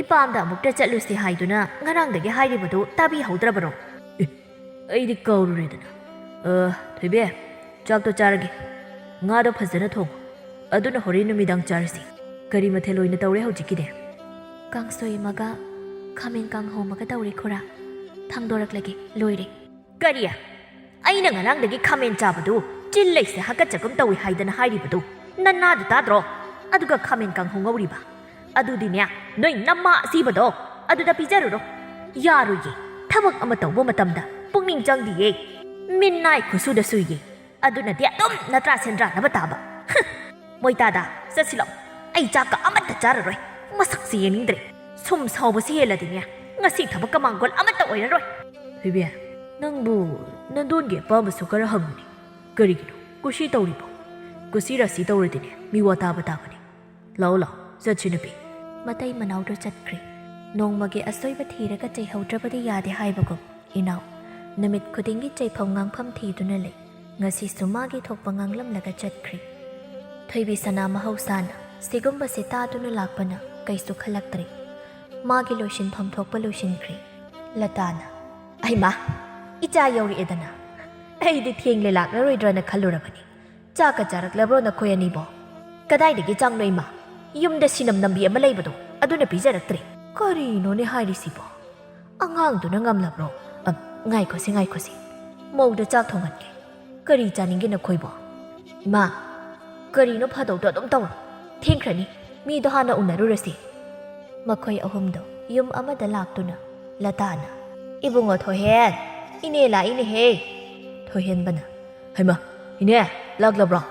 "ꯏꯄꯥꯝꯗ ꯑꯃꯨꯛꯇ ꯆꯠꯂꯨꯁꯤ ꯍꯥꯏꯗꯨꯅ ꯉꯔꯥꯡꯗꯒꯤ ꯍꯥꯏꯔꯤꯕꯗꯨ ꯇꯥꯕꯤꯍꯧꯗ꯭ꯔꯕꯔꯣ?" "ꯑꯦ, ꯑꯩꯗꯤ ꯀꯧꯔꯨꯔꯦꯗꯅ꯫ ꯑ, ꯊꯣꯏꯕꯤ, ꯆꯥꯛꯇꯣ ꯆꯥꯔꯒꯦ꯫ ꯉꯥꯗꯣ ꯐꯖꯅ ꯊꯣꯡꯉꯨ꯫ ꯑꯗꯨꯅ ꯍꯣꯔꯦꯟ ꯅꯨꯃꯤꯗꯥꯡ ꯆꯥꯔꯁꯤ꯫ ꯀꯔꯤ ꯃꯊꯦꯜ ꯑꯣꯏꯅ ꯇꯧꯔꯦ ꯍꯧꯖꯤꯛꯀꯤꯗꯤ? ꯀꯥꯡꯁꯣꯏ ꯑꯃꯒ ꯈꯥꯃꯦꯟ ꯀꯥꯡꯍꯧ ꯑꯃꯒ ꯇꯧꯔꯦ, ꯈꯨꯔꯥ꯫ ꯊꯥꯡꯗꯣꯔꯛꯂꯒꯦ, ꯂꯣꯏꯔꯦ꯫ ꯀꯔꯤ? ꯑꯩꯅ ꯉꯔꯥꯡꯗꯒꯤ ꯈꯥꯃꯦꯟ ꯆꯥꯕꯗꯨ ꯆꯤꯜ ꯂꯩꯁꯦ ꯍꯥꯀꯠꯆꯒꯨꯝ ꯇꯧꯏ ꯍꯥꯏꯗꯅ ꯍꯥꯏꯔꯤꯕꯗꯨ ꯅꯅꯥꯗꯨ ꯇꯥꯗ꯭ꯔꯣ? ꯑꯗꯨꯒ ꯈꯥꯃꯦꯟ ꯀꯥꯡꯍꯧ ꯉꯧꯔꯤꯕ꯫ ꯑꯗꯨꯗꯤꯅꯦ, ꯅꯣꯏ ꯅꯃꯥ ꯑꯁꯤꯕꯗꯣ ꯑꯗꯨꯗ ꯄꯤꯖꯔꯨꯔꯣ꯫ ꯌꯥꯔꯣꯏꯌꯦ, ꯊꯕꯛ ꯑꯃ ꯇꯧꯕ ꯃꯇꯝꯗ ꯄꯨꯛꯅꯤꯡ ꯆꯪꯗꯤꯌꯦ꯫ ꯃꯤꯟꯅꯥꯏ ꯈꯨꯠꯁꯨꯗ ꯁꯨꯏꯌꯦ꯫ ꯑꯗꯨꯅꯗꯤ ꯑꯗꯨꯝ ꯅꯇ꯭ꯔꯥ ꯁꯦꯟꯗ꯭ꯔꯥꯅꯕ ꯇꯥꯕ꯫ ꯍꯨꯝ! ꯃꯣꯏꯇꯥꯗ, ꯆꯠꯁꯤꯜꯂꯣ꯫ ꯑꯩ ꯆꯥꯛꯀ ꯑꯃꯠꯇ ꯆꯥꯔꯔꯣꯏ꯫ ꯃꯁꯛꯁꯤ ꯌꯦꯡꯅꯤꯡꯗ꯭ꯔꯦ꯫ ꯁꯨꯝ ꯁꯥꯎꯕꯁꯤ ꯍꯦꯜꯂꯗꯤꯅꯦ, ꯉꯁꯤ ꯊꯕꯛꯀ ꯃꯥꯡꯒꯣꯜ ꯑꯃꯠꯇ ꯑꯣꯏꯔꯔꯣꯏ꯫ ꯊꯣꯏꯕꯤ, ꯅꯪꯕꯨ ꯅꯟꯗꯣꯟꯒꯤ ꯑꯄꯥꯝꯕꯁꯨ ꯈꯔ ꯍꯪꯉꯨꯅꯦ꯫ ꯀꯔꯤꯒꯤꯅꯣ? ꯀꯨꯁꯤ ꯇꯧꯔꯤꯕꯣ? ꯀꯨꯁꯤ ꯔꯥꯁꯤ ꯇꯧꯔꯗꯤꯅꯦ, ꯃꯤ ꯋꯥ ꯇꯥꯕ ꯇꯥꯕꯅꯦ꯫ ꯂꯥꯛꯑꯣ, ꯂꯥꯛꯑꯣ, ꯆꯠꯁꯤ ꯅꯨꯄꯤ꯫ ꯃꯇꯩ ꯃꯅꯥꯎꯗꯨ ꯆꯠꯈ꯭ꯔꯦ꯫ ꯅꯣꯡꯃꯒꯤ ꯑꯁꯣꯏꯕ ꯊꯤꯔꯒ ꯆꯩꯍꯧꯗ꯭ꯔꯕꯗꯤ ꯌꯥꯗꯦ ꯍꯥꯏꯕꯒꯨꯝ, ꯏꯅꯥꯎ ꯅꯨꯃꯤꯠ ꯈꯨꯗꯤꯡꯒꯤ ꯆꯩꯐꯝ ꯉꯥꯡꯐꯝ ꯊꯤꯗꯨꯅ ꯂꯩ꯫ ꯉꯁꯤꯁꯨ ꯃꯥꯒꯤ ꯊꯣꯛꯄ ꯉꯥꯡꯂꯝꯂꯒ ꯆꯠꯈ꯭ꯔꯦ꯫ ꯊꯣꯏꯕꯤ ꯁꯅꯥ ꯃꯍꯧꯁꯥꯅ ꯁꯤꯒꯨꯝꯕꯁꯦ ꯇꯥꯗꯨꯅ ꯂꯥꯛꯄꯅ ꯀꯩꯁꯨ ꯈꯜꯂꯛꯇ꯭ꯔꯦ꯫ ꯃꯥꯒꯤ ꯂꯣꯏꯁꯤꯟꯐꯝ ꯊꯣꯛꯄ ꯂꯣꯏꯁꯤꯟꯈ꯭ꯔꯦ꯫ ꯂꯇꯥꯅ, "ꯑꯩꯃꯥ, ꯏꯆꯥ ꯌꯧꯔꯛꯑꯦꯗꯅ꯫ ꯑꯩꯗꯤ ꯊꯦꯡꯂꯦ ꯂꯥꯛꯂꯔꯣꯏꯗ꯭ꯔꯅ ꯈꯜꯂꯨꯔꯕꯅꯤ꯫ ꯆꯥꯛꯀ ꯆꯥꯔꯛꯂꯕ꯭ꯔꯣ ꯅꯈꯣꯏ ꯑꯅꯤꯕꯣ? ꯀꯗꯥꯏꯗꯒꯤ ꯆꯥꯛꯅꯣ ꯏꯃꯥ? ꯌꯨꯝꯗ ꯁꯤꯅꯝ ꯅꯝꯕꯤ ꯑꯃ ꯂꯩꯕꯗꯣ, ꯑꯗꯨꯅ ꯄꯤꯖꯔꯛꯇ꯭ꯔꯦ꯫ ꯀꯔꯤꯅꯣꯅꯦ ꯍꯥꯏꯔꯤꯁꯤꯕꯣ? ꯑꯉꯥꯡꯗꯨꯅ ꯉꯝꯂꯕ꯭ꯔꯣ? ꯑ, ꯉꯥꯏꯈꯣꯁꯦ, ꯉꯥꯏꯈꯣꯁꯦ꯫ ꯃꯧꯗ ꯆꯥꯛ ꯊꯣꯡꯍꯟꯒꯦ꯫ ꯀꯔꯤ ꯆꯥꯅꯤꯡꯒꯦ ꯅꯈꯣꯏꯕꯣ?" "ꯏꯃꯥ, ꯀꯔꯤꯅꯣ ꯐꯥꯗꯧꯗꯣ ꯑꯗꯨꯝ ꯇꯧꯔꯣ꯫ ꯊꯦꯡꯈ꯭ꯔꯅꯤ꯫ ꯃꯤꯗꯣ ꯍꯥꯟꯅ ꯎꯅꯔꯨꯔꯁꯤ꯫" ꯃꯈꯣꯏ ꯑꯍꯨꯝꯗꯣ ꯌꯨꯝ ꯑꯃꯗ ꯂꯥꯛꯇꯨꯅ ꯂꯇꯥꯅ, "ꯏꯕꯨꯡꯉꯣ ꯊꯣꯏꯍꯦꯟ, ꯏꯅꯦ ꯂꯥꯛꯏꯅꯦꯍꯦ!" ꯊꯣꯏꯍꯦꯟꯕꯅ, "ꯍꯩꯃꯥ, ꯏꯅꯦ ꯂꯥꯛꯂꯕ꯭ꯔꯣ?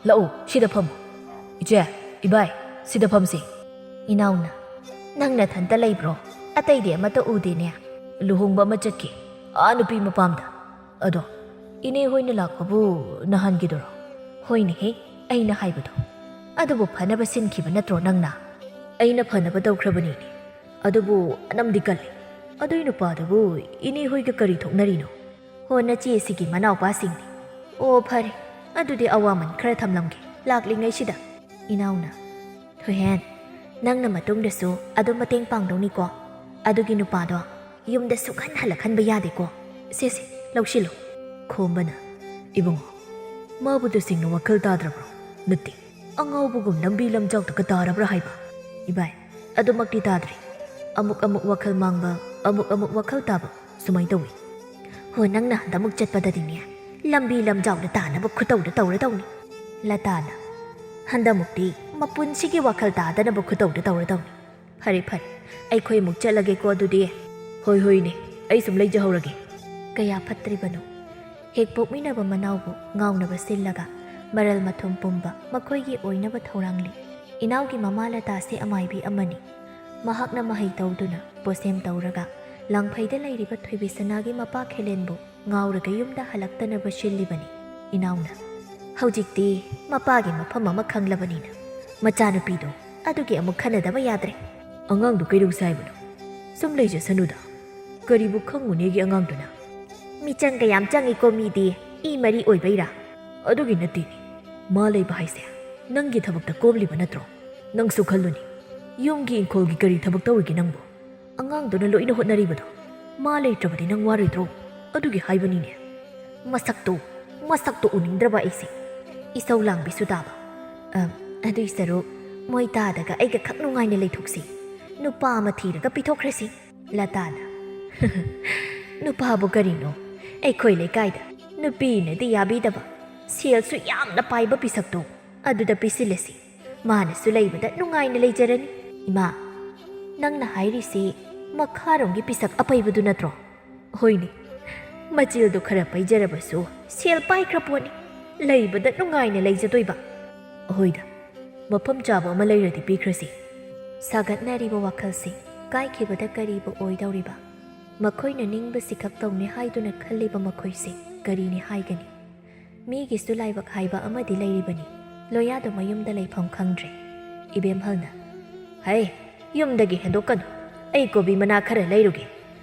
ꯂꯥꯛꯎ, ꯁꯤꯗ ꯐꯝꯃꯨ꯫ ꯏꯆꯦ, ꯏꯕꯥꯏ, ꯁꯤꯗ ꯐꯝꯁꯤ꯫" ꯏꯅꯥꯎꯅ, "ꯅꯪ ꯅꯊꯟꯇ ꯂꯩꯕ꯭ꯔꯣ? ꯑꯇꯩꯗꯤ ꯑꯃꯠꯇ ꯎꯗꯦꯅꯦ?" "ꯂꯨꯍꯣꯡꯕ ꯑꯃ ꯆꯠꯈꯤ, ꯑꯥ ꯅꯨꯄꯤ ꯃꯄꯥꯝꯗ꯫ ꯑꯗꯣ ꯏꯅꯦ ꯍꯣꯏꯅ ꯂꯥꯛꯄꯕꯨ ꯅꯍꯥꯟꯒꯤꯗꯨꯔꯣ?" "ꯍꯣꯏꯅꯦꯍꯦ, ꯑꯩꯅ ꯍꯥꯏꯕꯗꯣ꯫ ꯑꯗꯨꯕꯨ ꯐꯅꯕ ꯁꯤꯟꯈꯤꯕ ꯅꯠꯇ꯭ꯔꯣ ꯅꯪꯅ?" "ꯑꯩꯅ ꯐꯅꯕ ꯇꯧꯈ꯭ꯔꯕꯅꯤꯅꯦ꯫ ꯑꯗꯨꯕꯨ ꯑꯅꯝꯗꯤ ꯀꯜꯂꯤ꯫ ꯑꯗꯨꯏ ꯅꯨꯄꯥꯗꯨꯕꯨ ꯏꯅꯦ ꯍꯣꯏꯒ ꯀꯔꯤ ꯊꯣꯛꯅꯔꯤꯅꯣ?" "ꯍꯣ, ꯅꯆꯦꯁꯤꯒꯤ ꯃꯅꯥꯎꯄꯥꯁꯤꯡꯅꯤ꯫ ꯑꯣ, ꯐꯔꯦ, ꯑꯗꯨꯗꯤ ꯑꯋꯥꯃꯟ ꯈꯔ ꯊꯝꯂꯝꯒꯦ ꯂꯥꯛꯂꯤꯉꯩꯁꯤꯗ꯫" ꯏꯅꯥꯎꯅ, "ꯊꯣꯏꯍꯦꯟ, ꯅꯪꯅ ꯃꯇꯨꯡꯗꯁꯨ ꯑꯗꯨꯝ ꯃꯇꯦꯡ ꯄꯥꯡꯗꯧꯅꯤꯀꯣ? ꯑꯗꯨꯒꯤ ꯅꯨꯄꯥꯗꯣ ꯌꯨꯝꯗ ꯁꯨꯡꯍꯟ ꯍꯜꯂꯛꯍꯟꯕ ꯌꯥꯗꯦꯀꯣ? ꯁꯦ, ꯁꯦ, ꯂꯧꯁꯤꯜꯂꯨ꯫ ꯈꯣꯝꯕꯅ, "ꯏꯕꯨꯡꯉꯣ, ꯃꯥꯕꯨ ꯇꯁꯦꯡꯅ ꯋꯥꯈꯜ ꯇꯥꯗ꯭ꯔꯕ꯭ꯔꯣ? ꯅꯠꯇꯦ, ꯑꯉꯥꯎꯕꯒꯨꯝ ꯂꯝꯕꯤ ꯂꯝꯖꯥꯎꯗꯒ ꯇꯥꯔꯕ꯭ꯔꯥ ꯍꯥꯏꯕ?" "ꯏꯕꯥꯏ, ꯑꯗꯨꯃꯛꯇꯤ ꯇꯥꯗ꯭ꯔꯤ꯫ ꯑꯃꯨꯛ ꯑꯃꯨꯛ ꯋꯥꯈꯜ ꯃꯥꯡꯕ, ꯑꯃꯨꯛ ꯑꯃꯨꯛ ꯋꯥꯈꯜ ꯇꯥꯕ, ꯁꯨꯃꯥꯏꯅ ꯇꯧꯏ꯫ ꯍꯣ, ꯅꯪꯅ ꯍꯟꯗꯛꯃꯨꯛ ꯆꯠꯄꯗꯗꯤꯅꯦ, ꯂꯝꯕꯤ ꯂꯝꯖꯥꯎꯗ ꯇꯥꯅꯕ ꯈꯨꯇꯧꯗ ꯇꯧꯔꯗꯧꯅꯤ꯫" ꯂꯇꯥꯅ, "ꯍꯟꯗꯛꯃꯨꯛꯇꯤ ꯃꯄꯨꯟꯁꯤꯒꯤ ꯋꯥꯈꯜ ꯇꯥꯗꯅꯕ ꯈꯨꯇꯧꯗ ꯇꯧꯔꯗꯧꯅꯤ꯫ ꯐꯔꯦ, ꯐꯔꯦ, ꯑꯩꯈꯣꯏ ꯑꯃꯨꯛ ꯆꯠꯂꯒꯦꯀꯣ ꯑꯗꯨꯗꯤ꯫" "ꯍꯣꯏ, ꯍꯣꯏꯅꯦ, ꯑꯩ ꯁꯨꯝ ꯂꯩꯖꯍꯧꯔꯒꯦ꯫" ꯀꯌꯥ ꯐꯠꯇ꯭ꯔꯤꯕꯅꯣ꯫ ꯍꯦꯛ ꯄꯣꯛꯃꯤꯟꯅꯕ ꯃꯅꯥꯎꯕꯨ ꯉꯥꯎꯅꯕ ꯁꯤꯜꯂꯒ ꯃꯔꯜ ꯃꯊꯨꯝ ꯄꯨꯝꯕ ꯃꯈꯣꯏꯒꯤ ꯑꯣꯏꯅꯕ ꯊꯧꯔꯥꯡꯂꯤ꯫ ꯏꯅꯥꯎꯒꯤ ꯃꯃꯥ ꯂꯇꯥꯁꯦ ꯑꯃꯥꯏꯕꯤ ꯑꯃꯅꯤ꯫ ꯃꯍꯥꯛꯅ ꯃꯍꯩ ꯇꯧꯗꯨꯅ ꯄꯣꯠꯁꯦꯝ ꯇꯧꯔꯒ ꯂꯥꯡꯐꯩꯗ ꯂꯩꯔꯤꯕ ꯊꯣꯏꯕꯤꯁꯅꯥꯒꯤ ꯃꯄꯥ ꯈꯦꯂꯦꯟꯕꯨ ꯉꯥꯎꯔꯒ ꯌꯨꯝꯗ ꯍꯜꯂꯛꯇꯅꯕ ꯁꯤꯜꯂꯤꯕꯅꯤ꯫ ꯏꯅꯥꯎꯅ, "ꯍꯧꯖꯤꯛꯇꯤ ꯃꯄꯥꯒꯤ ꯃꯐꯝ ꯑꯃ ꯈꯪꯂꯕꯅꯤꯅ ꯃꯆꯥꯅꯨꯄꯤꯗꯣ ꯑꯗꯨꯒꯤ ꯑꯃꯨꯛ ꯈꯟꯅꯗꯕ ꯌꯥꯗ꯭ꯔꯦ꯫" "ꯑꯉꯥꯡꯗꯨ ꯀꯩꯗꯧꯁꯦ ꯍꯥꯏꯕꯅꯣ? ꯁꯨꯝ ꯂꯩꯖꯁꯅꯨꯗ꯫ ꯀꯔꯤꯕꯨ ꯈꯪꯉꯨꯅꯦꯒꯦ ꯑꯉꯥꯡꯗꯨꯅ?" "ꯃꯤꯆꯪꯒ ꯌꯥꯝ ꯆꯪꯉꯤꯀꯣ ꯃꯤꯗꯤ꯫ ꯏ ꯃꯔꯤ ꯑꯣꯏꯕꯩꯔꯥ?" "ꯑꯗꯨꯒꯤ ꯅꯠꯇꯦꯅꯦ꯫ ꯃꯥ ꯂꯩꯕ ꯍꯥꯏꯁꯦ ꯅꯪꯒꯤ ꯊꯕꯛꯇ ꯀꯣꯝꯂꯤꯕ ꯅꯠꯇ꯭ꯔꯣ? ꯅꯪꯁꯨ ꯈꯜꯂꯨꯅꯦ, ꯌꯨꯝꯒꯤ ꯏꯪꯈꯣꯜꯒꯤ ꯀꯔꯤ ꯊꯕꯛ ꯇꯧꯔꯤꯒꯦ ꯅꯪꯕꯨ? ꯑꯉꯥꯡꯗꯨꯅ ꯂꯣꯏꯅ ꯍꯣꯠꯅꯔꯤꯕꯗꯣ꯫ ꯃꯥ ꯂꯩꯇ꯭ꯔꯕꯗꯤ ꯅꯪ ꯋꯥꯔꯣꯏꯗ꯭ꯔꯣ? ꯑꯗꯨꯒꯤ ꯍꯥꯏꯕꯅꯤꯅꯦ꯫" ꯃꯁꯛꯇꯣ, ꯃꯁꯛꯇꯣ ꯎꯅꯤꯡꯗ꯭ꯔꯕ ꯑꯩꯁꯦ꯫ ꯏꯁꯧ ꯂꯥꯡꯕꯤꯁꯨ ꯇꯥꯕ꯫ "ꯑ, ꯑꯗꯨꯏ ꯁꯔꯨꯛ ꯃꯣꯏ ꯇꯥꯗꯒ ꯑꯩꯒ ꯈꯛ ꯅꯨꯡꯉꯥꯏꯅ ꯂꯩꯊꯣꯛꯁꯤ꯫ ꯅꯨꯄꯥ ꯑꯃ ꯊꯤꯔꯒ ꯄꯤꯊꯣꯛꯈ꯭ꯔꯁꯤ꯫" ꯂꯇꯥꯅ, "ꯅꯨꯄꯥꯕꯨ ꯀꯔꯤꯅꯣ? ꯑꯩꯈꯣꯏ ꯂꯩꯀꯥꯏꯗ ꯅꯨꯄꯤꯅꯗꯤ ꯌꯥꯕꯤꯗꯕ, ꯁꯦꯜꯁꯨ ꯌꯥꯝꯅ ꯄꯥꯏꯕ ꯄꯤꯁꯛꯇꯣ ꯑꯗꯨꯗ ꯄꯤꯁꯤꯜꯂꯁꯤ꯫ ꯃꯥꯅꯁꯨ ꯂꯩꯕꯗ ꯅꯨꯡꯉꯥꯏꯅ ꯂꯩꯖꯔꯅꯤ꯫" "ꯏꯃꯥ, ꯅꯪꯅ ꯍꯥꯏꯔꯤꯁꯤ ꯃꯈꯥꯔꯣꯝꯒꯤ ꯄꯤꯁꯛ ꯑꯄꯩꯕꯗꯨ ꯅꯠꯇ꯭ꯔꯣ?" "ꯍꯣꯏꯅꯦ, ꯃꯆꯤꯜꯗꯣ ꯈꯔ ꯄꯩꯖꯔꯕꯁꯨ ꯁꯦꯜ ꯄꯥꯏꯈ꯭ꯔ ꯄꯣꯠꯅꯤ꯫ ꯂꯩꯕꯗ ꯅꯨꯡꯉꯥꯏꯅ ꯂꯩꯖꯗꯣꯏꯕ꯫" "ꯍꯣꯏꯗ, ꯃꯐꯝ ꯆꯥꯕ ꯑꯃ ꯂꯩꯔꯗꯤ ꯄꯤꯈ꯭ꯔꯁꯤ꯫" ꯁꯥꯒꯠꯅꯔꯤꯕ ꯋꯥꯈꯜꯁꯤ ꯀꯥꯏꯈꯤꯕꯗ ꯀꯔꯤꯕꯨ ꯑꯣꯏꯗꯧꯔꯤꯕ? ꯃꯈꯣꯏꯅ ꯅꯤꯡꯕꯁꯤ ꯈꯛ ꯇꯧꯅꯤ ꯍꯥꯏꯗꯨꯅ ꯈꯜꯂꯤꯕ ꯃꯈꯣꯏꯁꯤ ꯀꯔꯤꯅꯤ ꯍꯥꯏꯒꯅꯤ? ꯃꯤꯒꯤꯁꯨ ꯂꯥꯏꯕꯛ ꯍꯥꯏꯕ ꯑꯃꯗꯤ ꯂꯩꯔꯤꯕꯅꯤ꯫ ꯂꯣꯌꯥꯗꯣ ꯃꯌꯨꯝꯗ ꯂꯩꯐꯝ ꯈꯪꯗ꯭ꯔꯦ꯫ ꯏꯕꯦꯝꯍꯜꯅ, "ꯍꯩ, ꯌꯨꯝꯗꯒꯤ ꯍꯦꯟꯗꯣꯛꯀꯅꯨ꯫ ꯑꯩ ꯀꯣꯕꯤ ꯃꯅꯥ ꯈꯔ ꯂꯩꯔꯨꯒꯦ꯫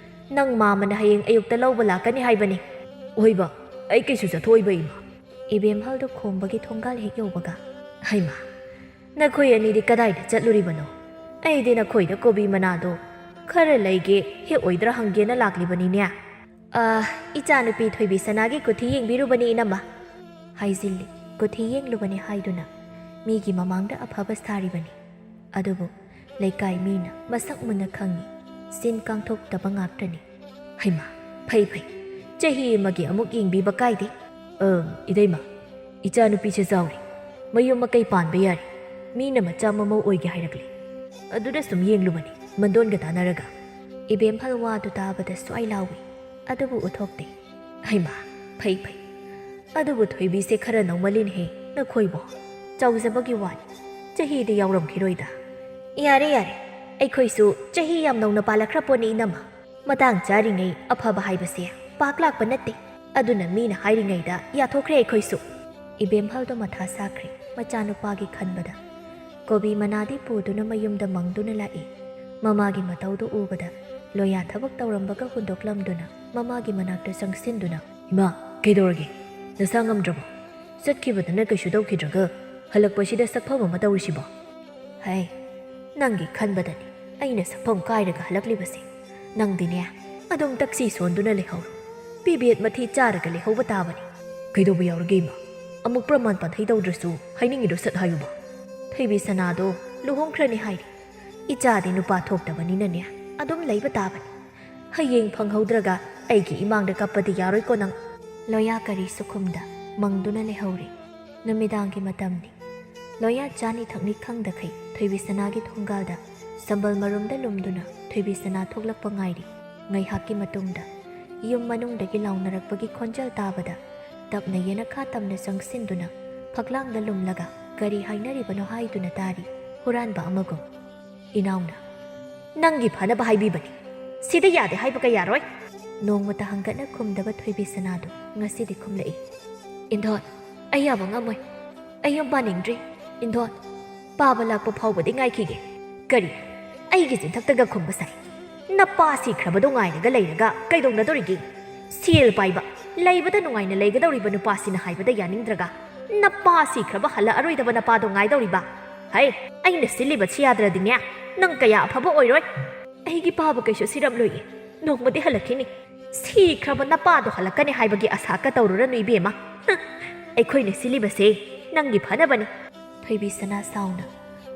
ꯅꯪ ꯃꯥꯃꯅ ꯍꯌꯦꯡ ꯑꯌꯨꯛꯇ ꯂꯧꯕ ꯂꯥꯛꯀꯅꯤ ꯍꯥꯏꯕꯅꯤ꯫" "ꯑꯣꯏꯕ, ꯑꯩ ꯀꯩꯁꯨ ꯆꯠꯊꯣꯛꯑꯣꯏꯕ ꯏꯃꯥ꯫" ꯏꯕꯦꯝꯍꯜꯗꯣ ꯈꯣꯝꯕꯒꯤ ꯊꯣꯡꯒꯥꯜ ꯍꯦꯛ ꯌꯧꯕꯒ, "ꯍꯩꯃꯥ, ꯅꯈꯣꯏ ꯑꯅꯤꯗꯤ ꯀꯗꯥꯏꯗ ꯆꯠꯂꯨꯔꯤꯕꯅꯣ? ꯑꯩꯗꯤ ꯅꯈꯣꯏꯗ ꯀꯣꯕꯤ ꯃꯅꯥꯗꯣ ꯈꯔ ꯂꯩꯒꯦ, ꯍꯦꯛꯑꯣꯏꯗ꯭ꯔꯥ ꯍꯪꯒꯦꯅ ꯂꯥꯛꯂꯤꯕꯅꯤꯅꯦ꯫" "ꯑꯥ, ꯏꯆꯥꯅꯨꯄꯤ ꯊꯣꯏꯕꯤ ꯁꯅꯥꯒꯤ ꯀꯨꯊꯤ ꯌꯦꯡꯕꯤꯔꯨꯕꯅꯤ, ꯏꯅꯝꯃ" ꯍꯥꯏꯖꯤꯜꯂꯤ꯫ ꯀꯨꯊꯤ ꯌꯦꯡꯂꯨꯕꯅꯤ ꯍꯥꯏꯗꯨꯅ ꯃꯤꯒꯤ ꯃꯃꯥꯡꯗ ꯑꯐꯕ ꯁꯥꯔꯤꯕꯅꯤ꯫ ꯑꯗꯨꯕꯨ ꯂꯩꯀꯥꯏ ꯃꯤꯅ ꯃꯁꯛ ꯃꯨꯟꯅ ꯈꯪꯏ꯫ ꯆꯤꯟ ꯀꯥꯡꯊꯣꯛꯇꯕ ꯉꯥꯛꯇꯅꯤ꯫ "ꯍꯩꯃꯥ, ꯐꯩ ꯐꯩ, ꯆꯍꯤ ꯑꯃꯒꯤ ꯑꯃꯨꯛ ꯌꯦꯡꯕꯤꯕ ꯀꯥꯏꯗꯦ꯫ ꯑ, ꯏꯇꯩꯃ, ꯏꯆꯥꯅꯨꯄꯤꯁꯦ ꯆꯥꯎꯔꯦ, ꯃꯌꯨꯝ ꯃꯀꯩ ꯄꯥꯟꯕ ꯌꯥꯔꯦ, ꯃꯤꯅ ꯃꯆꯥ ꯃꯃꯧ ꯑꯣꯏꯒꯦ ꯍꯥꯏꯔꯛꯂꯦ꯫ ꯑꯗꯨꯗ ꯁꯨꯝ ꯌꯦꯡꯂꯨꯕꯅꯤ, ꯃꯟꯗꯣꯟꯒ ꯇꯥꯟꯅꯔꯒ"꯫ ꯏꯕꯦꯝꯍꯜ ꯋꯥꯗꯨ ꯇꯥꯕꯗ ꯁ꯭ꯋꯥꯏ ꯂꯥꯎꯏ꯫ ꯑꯗꯨꯕꯨ ꯎꯠꯊꯣꯛꯇꯦ꯫ "ꯍꯩꯃꯥ, ꯐꯩ ꯐꯩ꯫ ꯑꯗꯨꯕꯨ ꯊꯣꯏꯕꯤꯁꯦ ꯈꯔ ꯅꯧꯃꯜꯂꯤꯅꯦꯍꯦ ꯅꯈꯣꯏꯕꯣ꯫ ꯆꯥꯎꯖꯕꯒꯤ ꯋꯥꯅꯤ, ꯆꯍꯤꯗꯤ ꯌꯥꯎꯔꯝꯈꯤꯔꯣꯏꯗ"꯫ "ꯌꯥꯔꯦ ꯌꯥꯔꯦ, ꯑꯩꯈꯣꯏꯁꯨ ꯆꯍꯤ ꯌꯥꯝ ꯅꯧꯅ ꯄꯥꯜꯂꯛꯈ꯭ꯔ ꯄꯣꯠꯅꯤ, ꯏꯅꯝꯃ꯫ ꯃꯇꯥꯡ ꯆꯥꯔꯤꯉꯩ ꯑꯐꯕ ꯍꯥꯏꯕꯁꯦ ꯄꯥꯛ ꯂꯥꯛꯄ ꯅꯠꯇꯦ꯫ ꯑꯗꯨꯅ ꯃꯤꯅ ꯍꯥꯏꯔꯤꯉꯩꯗ ꯌꯥꯊꯣꯛꯈ꯭ꯔꯦ ꯑꯩꯈꯣꯏꯁꯨ"꯫ ꯏꯕꯦꯝꯍꯜꯗꯣ ꯃꯊꯥ ꯁꯥꯈ꯭ꯔꯦ ꯃꯆꯥꯅꯨꯄꯥꯒꯤ ꯈꯟꯕꯗ꯫ ꯀꯣꯕꯤ ꯃꯅꯥꯗꯤ ꯄꯨꯗꯨꯅ ꯃꯌꯨꯝꯗ ꯃꯪꯗꯨꯅ ꯂꯥꯛꯏ꯫ ꯃꯃꯥꯒꯤ ꯃꯇꯧꯗꯨ ꯎꯕꯗ ꯂꯣꯌꯥ ꯊꯕꯛ ꯇꯧꯔꯝꯕꯒ ꯍꯨꯟꯗꯣꯛꯂꯝꯗꯨꯅ ꯃꯃꯥꯒꯤ ꯃꯅꯥꯛꯇ ꯆꯪꯁꯤꯟꯗꯨꯅ, "ꯏꯃꯥ, ꯀꯩꯗꯧꯔꯒꯦ? ꯅꯁꯥ ꯉꯝꯗ꯭ꯔꯕꯣ? ꯆꯠꯈꯤꯕꯗꯅ ꯀꯩꯁꯨ ꯇꯧꯈꯤꯗ꯭ꯔꯒ ꯍꯜꯂꯛꯄꯁꯤꯗ ꯁꯛꯐꯝ ꯑꯃ ꯇꯧꯔꯤꯁꯤꯕꯣ?" "ꯍꯩ, ꯅꯪꯒꯤ ꯈꯟꯕꯗꯅꯤ ꯑꯩꯅ ꯁꯛꯐꯝ ꯀꯥꯏꯔꯒ ꯍꯜꯂꯛꯂꯤꯕꯁꯦ꯫ ꯅꯪꯗꯤꯅꯦ, ꯑꯗꯨꯝ ꯇꯛꯁꯤ ꯁꯣꯟꯗꯨꯅ ꯂꯩꯍꯧꯔꯣ꯫ ꯄꯤꯕꯦꯠ ꯃꯊꯤ ꯆꯥꯔꯒ ꯂꯩꯍꯧꯕ ꯇꯥꯕꯅꯤ"꯫ "ꯀꯩꯗꯧꯕ ꯌꯥꯎꯔꯒꯦ, ꯏꯃꯥ? ꯑꯃꯨꯛ ꯄ꯭ꯔꯃꯥꯟ ꯄꯥꯟꯊꯩ ꯇꯧꯗ꯭ꯔꯁꯨ ꯍꯥꯏꯅꯤꯡꯉꯤꯗꯣ ꯁꯠ ꯍꯥꯏꯌꯨꯕ꯫ ꯊꯣꯏꯕꯤ ꯁꯅꯥꯗꯣ ꯂꯨꯍꯣꯡꯈ꯭ꯔꯅꯤ ꯍꯥꯏꯔꯤ꯫ ꯏꯆꯥꯗꯤ ꯅꯨꯄꯥ ꯊꯣꯛꯇꯕꯅꯤꯅꯅꯦ, ꯑꯗꯨꯝ ꯂꯩꯕ ꯇꯥꯕꯅꯤ꯫ ꯍꯌꯦꯡ ꯐꯪꯍꯧꯗ꯭ꯔꯒ ꯑꯩꯒꯤ ꯏꯃꯥꯡꯗ ꯀꯞꯄꯗꯤ ꯌꯥꯔꯣꯏꯀꯣ ꯅꯪ"꯫ ꯂꯣꯌꯥ ꯀꯔꯤꯁꯨ ꯈꯨꯝꯗ ꯃꯪꯗꯨꯅ ꯂꯩꯍꯧꯔꯦ꯫ ꯅꯨꯃꯤꯗꯥꯡꯒꯤ ꯃꯇꯝꯅꯤ꯫ ꯂꯣꯌꯥ ꯆꯥꯅꯤ ꯊꯛꯅꯤ ꯈꯪꯗꯈꯩ ꯊꯣꯏꯕꯤ ꯁꯅꯥꯒꯤ ꯊꯣꯡꯒꯥꯜꯗ ꯁꯝꯕꯜ ꯃꯔꯨꯝꯗ ꯂꯨꯝꯗꯨꯅ ꯊꯣꯏꯕꯤ ꯁꯅꯥ ꯊꯣꯛꯂꯛꯄ ꯉꯥꯏꯔꯤ꯫ ꯉꯥꯏꯍꯥꯛꯀꯤ ꯃꯇꯨꯡꯗ ꯌꯨꯝ ꯃꯅꯨꯡꯗꯒꯤ ꯂꯥꯎꯅꯔꯛꯄꯒꯤ ꯈꯣꯟꯖꯦꯜ ꯇꯥꯕꯗ ꯇꯞꯅ ꯌꯦꯅꯈꯥ ꯇꯝꯅ ꯆꯪꯁꯤꯟꯗꯨꯅ ꯐꯛꯂꯥꯡꯗ ꯂꯨꯝꯂꯒ ꯀꯔꯤ ꯍꯥꯏꯅꯔꯤꯕꯅꯣ ꯍꯥꯏꯗꯨꯅ ꯇꯥꯔꯤ ꯍꯨꯔꯥꯟꯕ ꯑꯃꯒꯨꯝ꯫ "ꯏꯅꯥꯎꯅ, ꯅꯪꯒꯤ ꯐꯅꯕ ꯍꯥꯏꯕꯤꯕꯅꯤ꯫ ꯁꯤꯗ ꯌꯥꯗꯦ ꯍꯥꯏꯕ ꯀꯌꯥꯔꯣꯏ?" ꯅꯣꯡꯃꯇ ꯍꯪꯒꯠꯅ ꯈꯨꯝꯗꯕ ꯊꯣꯏꯕꯤ ꯁꯅꯥꯗꯨ ꯉꯁꯤꯗꯤ ꯈꯨꯝꯂꯛꯏ꯫ "ꯏꯟꯗꯣꯟ, ꯑꯩ ꯌꯥꯕ ꯉꯝꯃꯣꯏ꯫ ꯑꯩ ꯌꯨꯝ ꯄꯥꯅꯤꯡꯗ꯭ꯔꯤ꯫ ꯏꯟꯗꯣꯟ, ꯄꯥꯕ ꯂꯥꯛꯄ ꯐꯥꯎꯕꯗꯤ ꯉꯥꯏꯈꯤꯒꯦ"꯫ "ꯀꯔꯤ? ꯑꯩꯒꯤ ꯆꯤꯟꯊꯛꯇꯒ ꯈꯨꯝꯕ ꯁꯥꯏ? ꯅꯄꯥ ꯁꯤꯈ꯭ꯔꯕꯗꯣ ꯉꯥꯏꯔꯒ ꯂꯩꯔꯒ ꯀꯩꯗꯧꯅꯗꯣꯔꯤꯒꯦ? ꯁꯦꯜ ꯄꯥꯏꯕ, ꯂꯩꯕꯗ ꯅꯨꯡꯉꯥꯏꯅ ꯂꯩꯒꯗꯧꯔꯤꯕ ꯅꯨꯄꯥꯁꯤꯅ ꯍꯥꯏꯕꯗ ꯌꯥꯅꯤꯡꯗ꯭ꯔꯒ ꯅꯄꯥ ꯁꯤꯈ꯭ꯔꯕ ꯍꯜꯂꯛꯑꯔꯣꯏꯗꯕ ꯅꯄꯥꯗꯣ ꯉꯥꯏꯗꯧꯔꯤꯕ? ꯍꯩ, ꯑꯩꯅ ꯁꯤꯜꯂꯤꯕꯁꯤ ꯌꯥꯗ꯭ꯔꯗꯤꯅꯦ, ꯅꯪ ꯀꯌꯥ ꯑꯐꯕ ꯑꯣꯏꯔꯣꯏ꯫ ꯑꯩꯒꯤ ꯄꯥꯕ ꯀꯩꯁꯨ ꯁꯤꯔꯝꯂꯣꯏꯌꯦ꯫ ꯅꯣꯡꯃꯗꯤ ꯍꯜꯂꯛꯈꯤꯅꯤ꯫ ꯁꯤꯈ꯭ꯔꯕ ꯅꯄꯥꯗꯣ ꯍꯜꯂꯛꯀꯅꯤ ꯍꯥꯏꯕꯒꯤ ꯑꯁꯥ ꯀꯇꯧꯔꯨꯔꯅꯨ, ꯏꯕꯦꯝꯃ꯫ ꯍꯨꯝ, ꯑꯩꯈꯣꯏꯅ ꯁꯤꯜꯂꯤꯕꯁꯦ ꯅꯪꯒꯤ ꯐꯅꯕꯅꯤ꯫ ꯊꯣꯏꯕꯤꯁꯅꯥ ꯁꯥꯎꯅ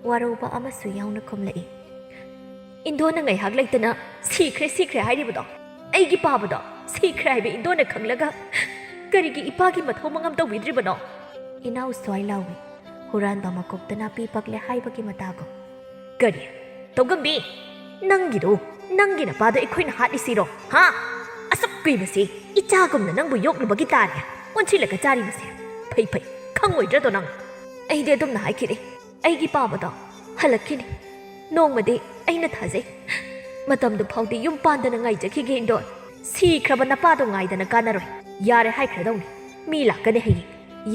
ꯋꯥꯔꯧꯕ ꯑꯃꯁꯨ ꯌꯥꯎꯅ ꯈꯨꯝꯂꯛꯏ꯫ ꯏꯟꯗꯣꯅ ꯉꯥꯏꯍꯥꯛ ꯂꯩꯇꯅ "ꯁꯤꯈ꯭ꯔꯦ, ꯁꯤꯈ꯭ꯔꯦ" ꯍꯥꯏꯔꯤꯕꯗꯣ, ꯑꯩꯒꯤ ꯄꯥꯕꯗꯣ ꯁꯤꯈ꯭ꯔꯦ ꯍꯥꯏꯕ ꯏꯟꯗꯣꯅ ꯈꯪꯂꯒ ꯀꯔꯤꯒꯤ ꯏꯄꯥꯒꯤ ꯃꯊꯧ ꯃꯉꯝ ꯇꯧꯕꯤꯗ꯭ꯔꯤꯕꯅꯣ? ꯏꯅꯥꯎ ꯁ꯭ꯋꯥꯏ ꯂꯥꯎꯏ, ꯍꯨꯔꯥꯟꯕ ꯃꯀꯣꯛꯇ ꯅꯥꯄꯤ ꯄꯛꯂꯦ ꯍꯥꯏꯕꯒꯤ ꯃꯇꯥꯒꯨꯝ꯫ ꯀꯔꯤ? ꯇꯧꯒꯝꯕꯤ, ꯅꯪꯒꯤꯗꯣ, ꯅꯪꯒꯤ ꯅꯄꯥꯗꯣ ꯑꯩꯈꯣꯏꯅ ꯍꯥꯠꯂꯤꯁꯤꯔꯣ? ꯍꯥ? ꯑꯁꯨꯛ ꯀꯨꯏꯕꯁꯤ ꯏꯆꯥꯒꯨꯝꯅ ꯅꯪꯕꯨ ꯌꯣꯛꯂꯨꯕꯒꯤ ꯇꯥꯔꯦ ꯑꯣꯟꯁꯤꯜꯂꯒ ꯆꯥꯔꯤꯕꯁꯦ꯫ ꯐꯩ ꯐꯩ, ꯈꯪꯉꯣꯏꯗ꯭ꯔꯗꯣ ꯅꯪ? ꯑꯩꯗꯤ ꯑꯗꯨꯝꯅ ꯍꯥꯏꯈꯤꯗꯦ, ꯑꯩꯒꯤ ꯄꯥꯕꯗꯣ ꯍꯜꯂꯛꯈꯤꯅꯤ꯫ ꯅꯣꯡꯃꯗꯤ ꯑꯩꯅ ꯊꯥꯖꯩ꯫ ꯃꯇꯝꯗꯨ ꯐꯥꯎꯗꯤ ꯌꯨꯝ ꯄꯥꯟꯗꯅ ꯉꯥꯏꯖꯈꯤꯒꯦ, ꯏꯟꯗꯣ꯫ ꯁꯤꯈ꯭ꯔꯕ ꯅꯄꯥꯗꯣ ꯉꯥꯏꯗꯅ ꯀꯥꯟꯅꯔꯣꯏ꯫ ꯌꯥꯔꯦ ꯍꯥꯏꯈ꯭ꯔꯗꯧꯅꯤ꯫ ꯃꯤ ꯂꯥꯛꯀꯅꯤ ꯍꯌꯦꯡ꯫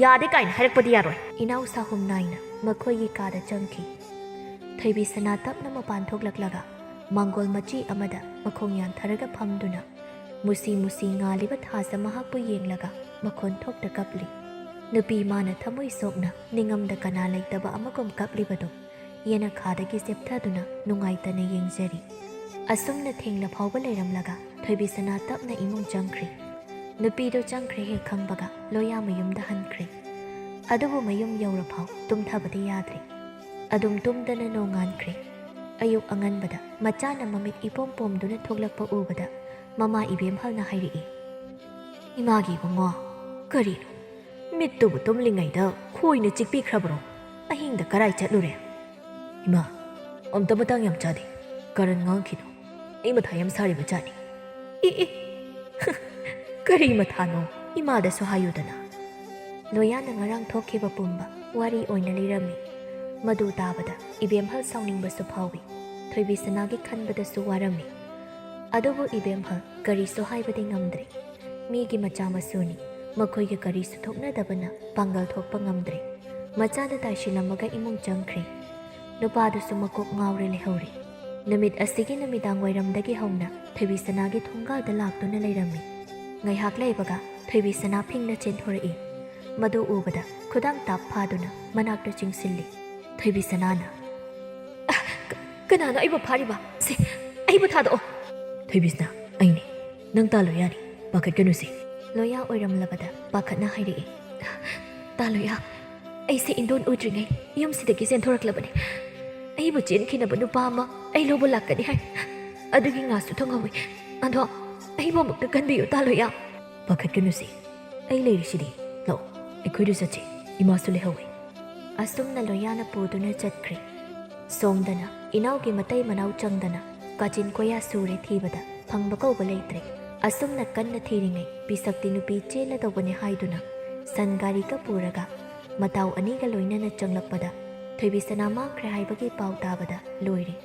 ꯌꯥꯗꯦ ꯀꯥꯏꯅ ꯍꯥꯏꯔꯛꯄꯗꯤ ꯌꯥꯔꯣꯏ꯫ ꯏꯅꯥꯎ ꯁꯥꯍꯨꯝ ꯅꯥꯏꯅ ꯃꯈꯣꯏꯒꯤ ꯀꯥꯗ ꯆꯪꯈꯤ꯫ ꯊꯣꯏꯕꯤꯁꯅꯥ ꯇꯞꯅ ꯃꯄꯥꯟ ꯊꯣꯛꯂꯛꯂꯒ ꯃꯥꯡꯒꯣꯜ ꯃꯆꯤ ꯑꯃꯗ ꯃꯈꯣꯡ ꯌꯥꯟꯊꯔꯒ ꯐꯝꯗꯨꯅ ꯃꯨꯁꯤ ꯃꯨꯁꯤ ꯉꯥꯜꯂꯤꯕ ꯊꯥꯁꯦ ꯃꯍꯥꯛꯄꯨ ꯌꯦꯡꯂꯒ ꯃꯈꯣꯟ ꯊꯣꯛꯇ ꯀꯞꯂꯤ꯫ ꯅꯨꯄꯤ ꯃꯥꯅ ꯊꯃꯣꯏ ꯁꯣꯛꯅ ꯅꯤꯡꯉꯝꯗ ꯀꯅꯥ ꯂꯩꯇꯕ ꯑꯃꯒꯨꯝ ꯀꯞꯂꯤꯕꯗꯨ ꯌꯦꯅꯈꯥꯗꯒꯤ ꯆꯦꯞꯊꯗꯨꯅ ꯅꯨꯡꯉꯥꯏꯇꯅ ꯌꯦꯡꯖꯔꯤ꯫ ꯑꯁꯨꯝꯅ ꯊꯦꯡꯂ ꯐꯥꯎꯕ ꯂꯩꯔꯝꯂꯒ ꯊꯣꯏꯕꯤꯁꯅꯥ ꯇꯞꯅ ꯏꯃꯨꯡ ꯆꯪꯈ꯭ꯔꯤ꯫ ꯅꯨꯄꯤꯗꯨ ꯆꯪꯈ꯭ꯔꯦ ꯍꯦꯛ ꯈꯪꯕꯒ ꯂꯣꯌꯥ ꯃꯌꯨꯝꯗ ꯍꯟꯈ꯭ꯔꯦ꯫ ꯑꯗꯨꯕꯨ ꯃꯌꯨꯝ ꯌꯧꯔꯐꯥꯎ ꯇꯨꯝꯊꯕꯗꯤ ꯌꯥꯗ꯭ꯔꯦ꯫ ꯑꯗꯨꯝ ꯇꯨꯝꯗꯅ ꯅꯣꯡꯉꯥꯟꯈ꯭ꯔꯦ꯫ ꯑꯌꯨꯛ ꯑꯉꯟꯕꯗ ꯃꯆꯥꯅ ꯃꯃꯤꯠ ꯏꯄꯣꯝ ꯄꯣꯝꯗꯨꯅ ꯊꯣꯛꯂꯛꯄ ꯎꯕꯗ ꯃꯃꯥ ꯏꯕꯦꯝꯍꯜꯅ ꯍꯥꯏꯔꯛꯏ, "ꯏꯃꯥꯒꯤ ꯏꯕꯨꯡꯉꯣ, ꯀꯔꯤꯅꯣ? ꯃꯤꯠꯇꯨꯕꯨ ꯇꯨꯝꯂꯤꯉꯩꯗ ꯈꯣꯏꯅ ꯆꯤꯛꯄꯤꯈ꯭ꯔꯕ꯭ꯔꯣ? ꯑꯍꯤꯡꯗ ꯀꯔꯥꯏ ꯆꯠꯂꯨꯔꯦ?" "ꯏꯃꯥ, ꯑꯝꯇ ꯃꯇꯥꯡ ꯌꯥꯝ ꯆꯥꯗꯦ꯫ ꯀꯔꯟ ꯉꯥꯡꯈꯤꯅꯨ꯫ ꯑꯩ ꯃꯊꯥ ꯌꯥꯝ ꯁꯥꯔꯤꯕ ꯖꯥꯠꯅꯤ꯫" "ꯏ ꯏ, ꯀꯔꯤ ꯃꯊꯥꯅꯣ? ꯏꯃꯥꯗꯁꯨ ꯍꯥꯏꯌꯨꯗꯅ꯫" ꯂꯣꯌꯥꯅ ꯉꯔꯥꯡ ꯊꯣꯛꯈꯤꯕ ꯄꯨꯝꯕ ꯋꯥꯔꯤ ꯑꯣꯏꯅ ꯂꯤꯔꯝꯃꯤ꯫ ꯃꯗꯨ ꯇꯥꯕꯗ ꯏꯕꯦꯝꯍꯜ ꯁꯥꯎꯅꯤꯡꯕꯁꯨ ꯐꯥꯎꯏ꯫ ꯊꯣꯏꯕꯤꯁꯅꯥꯒꯤ ꯈꯟꯕꯗꯁꯨ ꯋꯥꯔꯝꯃꯤ꯫ ꯑꯗꯨꯕꯨ ꯏꯕꯦꯝꯍꯜ ꯀꯔꯤꯁꯨ ꯍꯥꯏꯕꯗꯤ ꯉꯝꯗ꯭ꯔꯦ꯫ ꯃꯤꯒꯤ ꯃꯆꯥ ꯃꯁꯨꯅꯤ, ꯃꯈꯣꯏꯒ ꯀꯔꯤꯁꯨ ꯊꯣꯛꯅꯗꯕꯅ ꯄꯥꯡꯒꯜ ꯊꯣꯛꯄ ꯉꯝꯗ꯭ꯔꯦ꯫ ꯃꯆꯥꯗ ꯇꯥꯏꯁꯤꯜꯂꯝꯃꯒ ꯏꯃꯨꯡ ꯆꯪꯈ꯭ꯔꯦ꯫ ꯅꯨꯄꯥꯗꯨꯁꯨ ꯃꯀꯣꯛ ꯉꯥꯎꯔꯦ ꯂꯩꯍꯧꯔꯦ꯫ ꯅꯨꯃꯤꯠ ꯑꯁꯤꯒꯤ ꯅꯨꯃꯤꯗꯥꯡ ꯋꯥꯏꯔꯝꯗꯒꯤ ꯍꯧꯅ ꯊꯣꯏꯕꯤꯁꯅꯥꯒꯤ ꯊꯣꯡꯒꯥꯜꯗ ꯂꯥꯛꯇꯨꯅ ꯂꯩꯔꯝꯃꯤ꯫ ꯉꯥꯏꯍꯥꯛ ꯂꯩꯕꯒ ꯊꯣꯏꯕꯤꯁꯅꯥ ꯐꯤꯡꯅ ꯆꯦꯟꯊꯣꯔꯛꯏ꯫ ꯃꯗꯨ ꯎꯕꯗ ꯈꯨꯗꯥꯡ ꯇꯥꯞ ꯐꯥꯗꯨꯅ ꯃꯅꯥꯛꯇ ꯆꯤꯡꯁꯤꯜꯂꯤ꯫ ꯊꯣꯏꯕꯤꯁꯅꯥꯅ, "ꯑ, ꯀ-, ꯀꯅꯥꯅꯣ ꯑꯩꯕꯨ ꯐꯥꯔꯤꯕ? ꯁꯦ, ꯑꯩꯕꯨ ꯊꯥꯗꯣꯛꯑꯣ!" "ꯊꯣꯏꯕꯤꯁꯅꯥ, ꯑꯩꯅꯤ꯫ "ꯅꯪ ꯇꯥ ꯂꯣꯌꯥꯅꯤ, ꯄꯥꯈꯠꯀꯅꯨꯁꯦ꯫" ꯂꯣꯌꯥ ꯑꯣꯏꯔꯝꯂꯕꯗ ꯄꯥꯈꯠꯅ ꯍꯥꯏꯔꯛꯏ, "ꯇꯥ ꯂꯣꯌꯥ, ꯑꯩꯁꯦ ꯏꯟꯗꯣꯟ ꯎꯗ꯭ꯔꯤꯉꯩ ꯌꯨꯝꯁꯤꯗꯒꯤ ꯆꯦꯟꯊꯣꯔꯛꯂꯕꯅꯤ꯫ ꯑꯩꯕꯨ ꯆꯦꯟꯈꯤꯅꯕ ꯅꯨꯄꯥ ꯑꯃ ꯑꯩ ꯂꯧꯕ ꯂꯥꯛꯀꯅꯤ ꯍꯥꯏ꯫ ꯑꯗꯨꯒꯤ ꯉꯥꯁꯨ ꯊꯣꯡꯍꯧꯋꯤ꯫ ꯑꯗꯣ ꯑꯩꯕꯨ ꯑꯃꯨꯛꯇ ꯀꯟꯕꯤꯌꯨ, ꯇꯥ ꯂꯣꯌꯥ꯫" "ꯄꯥꯈꯠꯀꯅꯨꯁꯦ, ꯑꯩ ꯂꯩꯔꯤꯁꯤꯗꯤ꯫ ꯂꯥꯛꯑꯣ, ꯑꯩꯈꯣꯏꯗ ꯆꯠꯁꯤ꯫ ꯏꯃꯥꯁꯨ ꯂꯩꯍꯧꯋꯤ꯫" ꯑꯁꯨꯝꯅ ꯂꯣꯌꯥꯅ ꯄꯨꯗꯨꯅ ꯆꯠꯈ꯭ꯔꯦ꯫ ꯁꯣꯝꯗꯅ ꯏꯅꯥꯎꯒꯤ ꯃꯇꯩ ꯃꯅꯥꯎ ꯆꯪꯗꯅ ꯀꯥꯆꯤꯟ ꯀꯣꯌꯥ ꯁꯨꯔꯦ ꯊꯤꯕꯗ ꯐꯪꯕ ꯀꯧꯕ ꯂꯩꯇ꯭ꯔꯦ꯫ ꯑꯁꯨꯝꯅ ꯀꯟꯅ ꯊꯤꯔꯤꯉꯩ ꯄꯤꯁꯛꯇꯤ ꯅꯨꯄꯤ ꯆꯦꯜꯂꯗꯧꯕꯅꯦ ꯍꯥꯏꯗꯨꯅ ꯁꯟ ꯒꯥꯔꯤꯒ ꯄꯨꯔꯒ ꯃꯇꯥꯎ ꯑꯅꯤꯒ ꯂꯣꯏꯅꯅ ꯆꯪꯂꯛꯄꯗ ꯊꯣꯏꯕꯤꯁꯅꯥ ꯃꯥꯡꯈ꯭ꯔꯦ ꯍꯥꯏꯕꯒꯤ ꯄꯥꯎ ꯇꯥꯕꯗ ꯂꯣꯏꯔꯦ꯫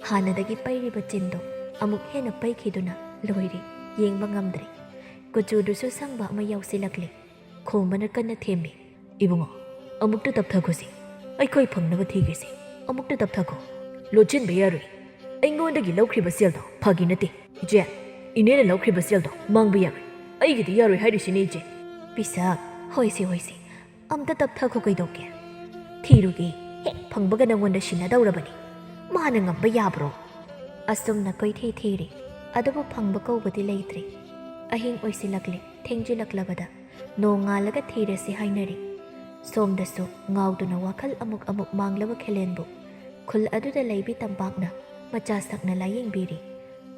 ꯍꯥꯟꯅꯗꯒꯤ ꯄꯩꯔꯤꯕ ꯆꯤꯟꯗꯣ ꯑꯃꯨꯛ ꯍꯦꯟꯅ ꯄꯩꯈꯤꯗꯨꯅ ꯂꯣꯏꯔꯦ꯫ ꯌꯦꯡꯕ ꯉꯝꯗ꯭ꯔꯦ꯫ ꯀꯨꯆꯨꯗꯨꯁꯨ ꯁꯪꯕ ꯑꯃ ꯌꯥꯎꯁꯤꯜꯂꯛꯂꯦ꯫ ꯈꯣꯝꯕꯅ ꯀꯟꯅ ꯊꯦꯝꯃꯤ, "ꯏꯕꯨꯡꯉꯣ, ꯑꯃꯨꯛꯇ ꯇꯞꯊꯈꯣꯁꯤ꯫ ꯑꯩꯈꯣꯏ ꯐꯪꯅꯕ ꯊꯤꯒꯦꯁꯤ꯫ ꯑꯃꯨꯛꯇ ꯇꯞꯊꯈꯣ꯫" "ꯂꯣꯠꯁꯤꯟꯕ ꯌꯥꯔꯣꯏ꯫ ꯑꯩꯉꯣꯟꯗꯒꯤ ꯂꯧꯈ꯭ꯔꯤꯕ ꯁꯦꯜꯗꯣ ꯐꯥꯒꯤ ꯅꯠꯇꯦ꯫ ꯏꯆꯦ, ꯏꯅꯦꯅ ꯂꯧꯈ꯭ꯔꯤꯕ ꯁꯦꯜꯗꯣ ꯃꯥꯡꯕ ꯌꯥꯔꯣꯏ꯫ ꯑꯩꯒꯤꯗꯤ ꯌꯥꯔꯣꯏ ꯍꯥꯏꯔꯤꯁꯤꯅꯦ, ꯏꯆꯦ꯫" "ꯄꯤꯁꯛ, ꯍꯣꯏꯁꯦ, ꯍꯣꯏꯁꯦ, ꯑꯝꯇ ꯇꯞꯊꯈꯣ ꯀꯩꯗꯧꯒꯦ? ꯊꯤꯔꯨꯒꯦ, ꯍꯦꯛ ꯐꯪꯕꯒ ꯅꯪꯉꯣꯟꯗ ꯁꯤꯟꯅꯗꯧꯔꯕꯅꯤ꯫ ꯃꯥꯅ ꯉꯝꯕ ꯌꯥꯕ꯭ꯔꯣ?" ꯑꯁꯨꯝꯅ ꯀꯣꯏꯊꯤ ꯊꯤꯔꯤ, ꯑꯗꯨꯕꯨ ꯐꯪꯕ ꯀꯧꯕꯗꯤ ꯂꯩꯇ꯭ꯔꯦ꯫ ꯑꯍꯤꯡ ꯑꯣꯏꯁꯤꯜꯂꯛꯂꯦ, ꯊꯦꯡꯖꯤꯜꯂꯛꯂꯕꯗ ꯅꯣꯡꯉꯥꯜꯂꯒ ꯊꯤꯔꯁꯤ ꯍꯥꯏꯅꯔꯤ꯫ ꯁꯣꯝꯗꯁꯨ ꯉꯥꯎꯗꯨꯅ ꯋꯥꯈꯜ ꯑꯃꯨꯛ ꯑꯃꯨꯛ ꯃꯥꯡꯂꯕ ꯈꯦꯂꯦꯟꯕꯨ ꯈꯨꯜ ꯑꯗꯨꯗ ꯂꯩꯕꯤ ꯇꯝꯄꯥꯛꯅ ꯃꯆꯥ ꯁꯛꯅ ꯂꯥꯌꯦꯡꯕꯤꯔꯤ꯫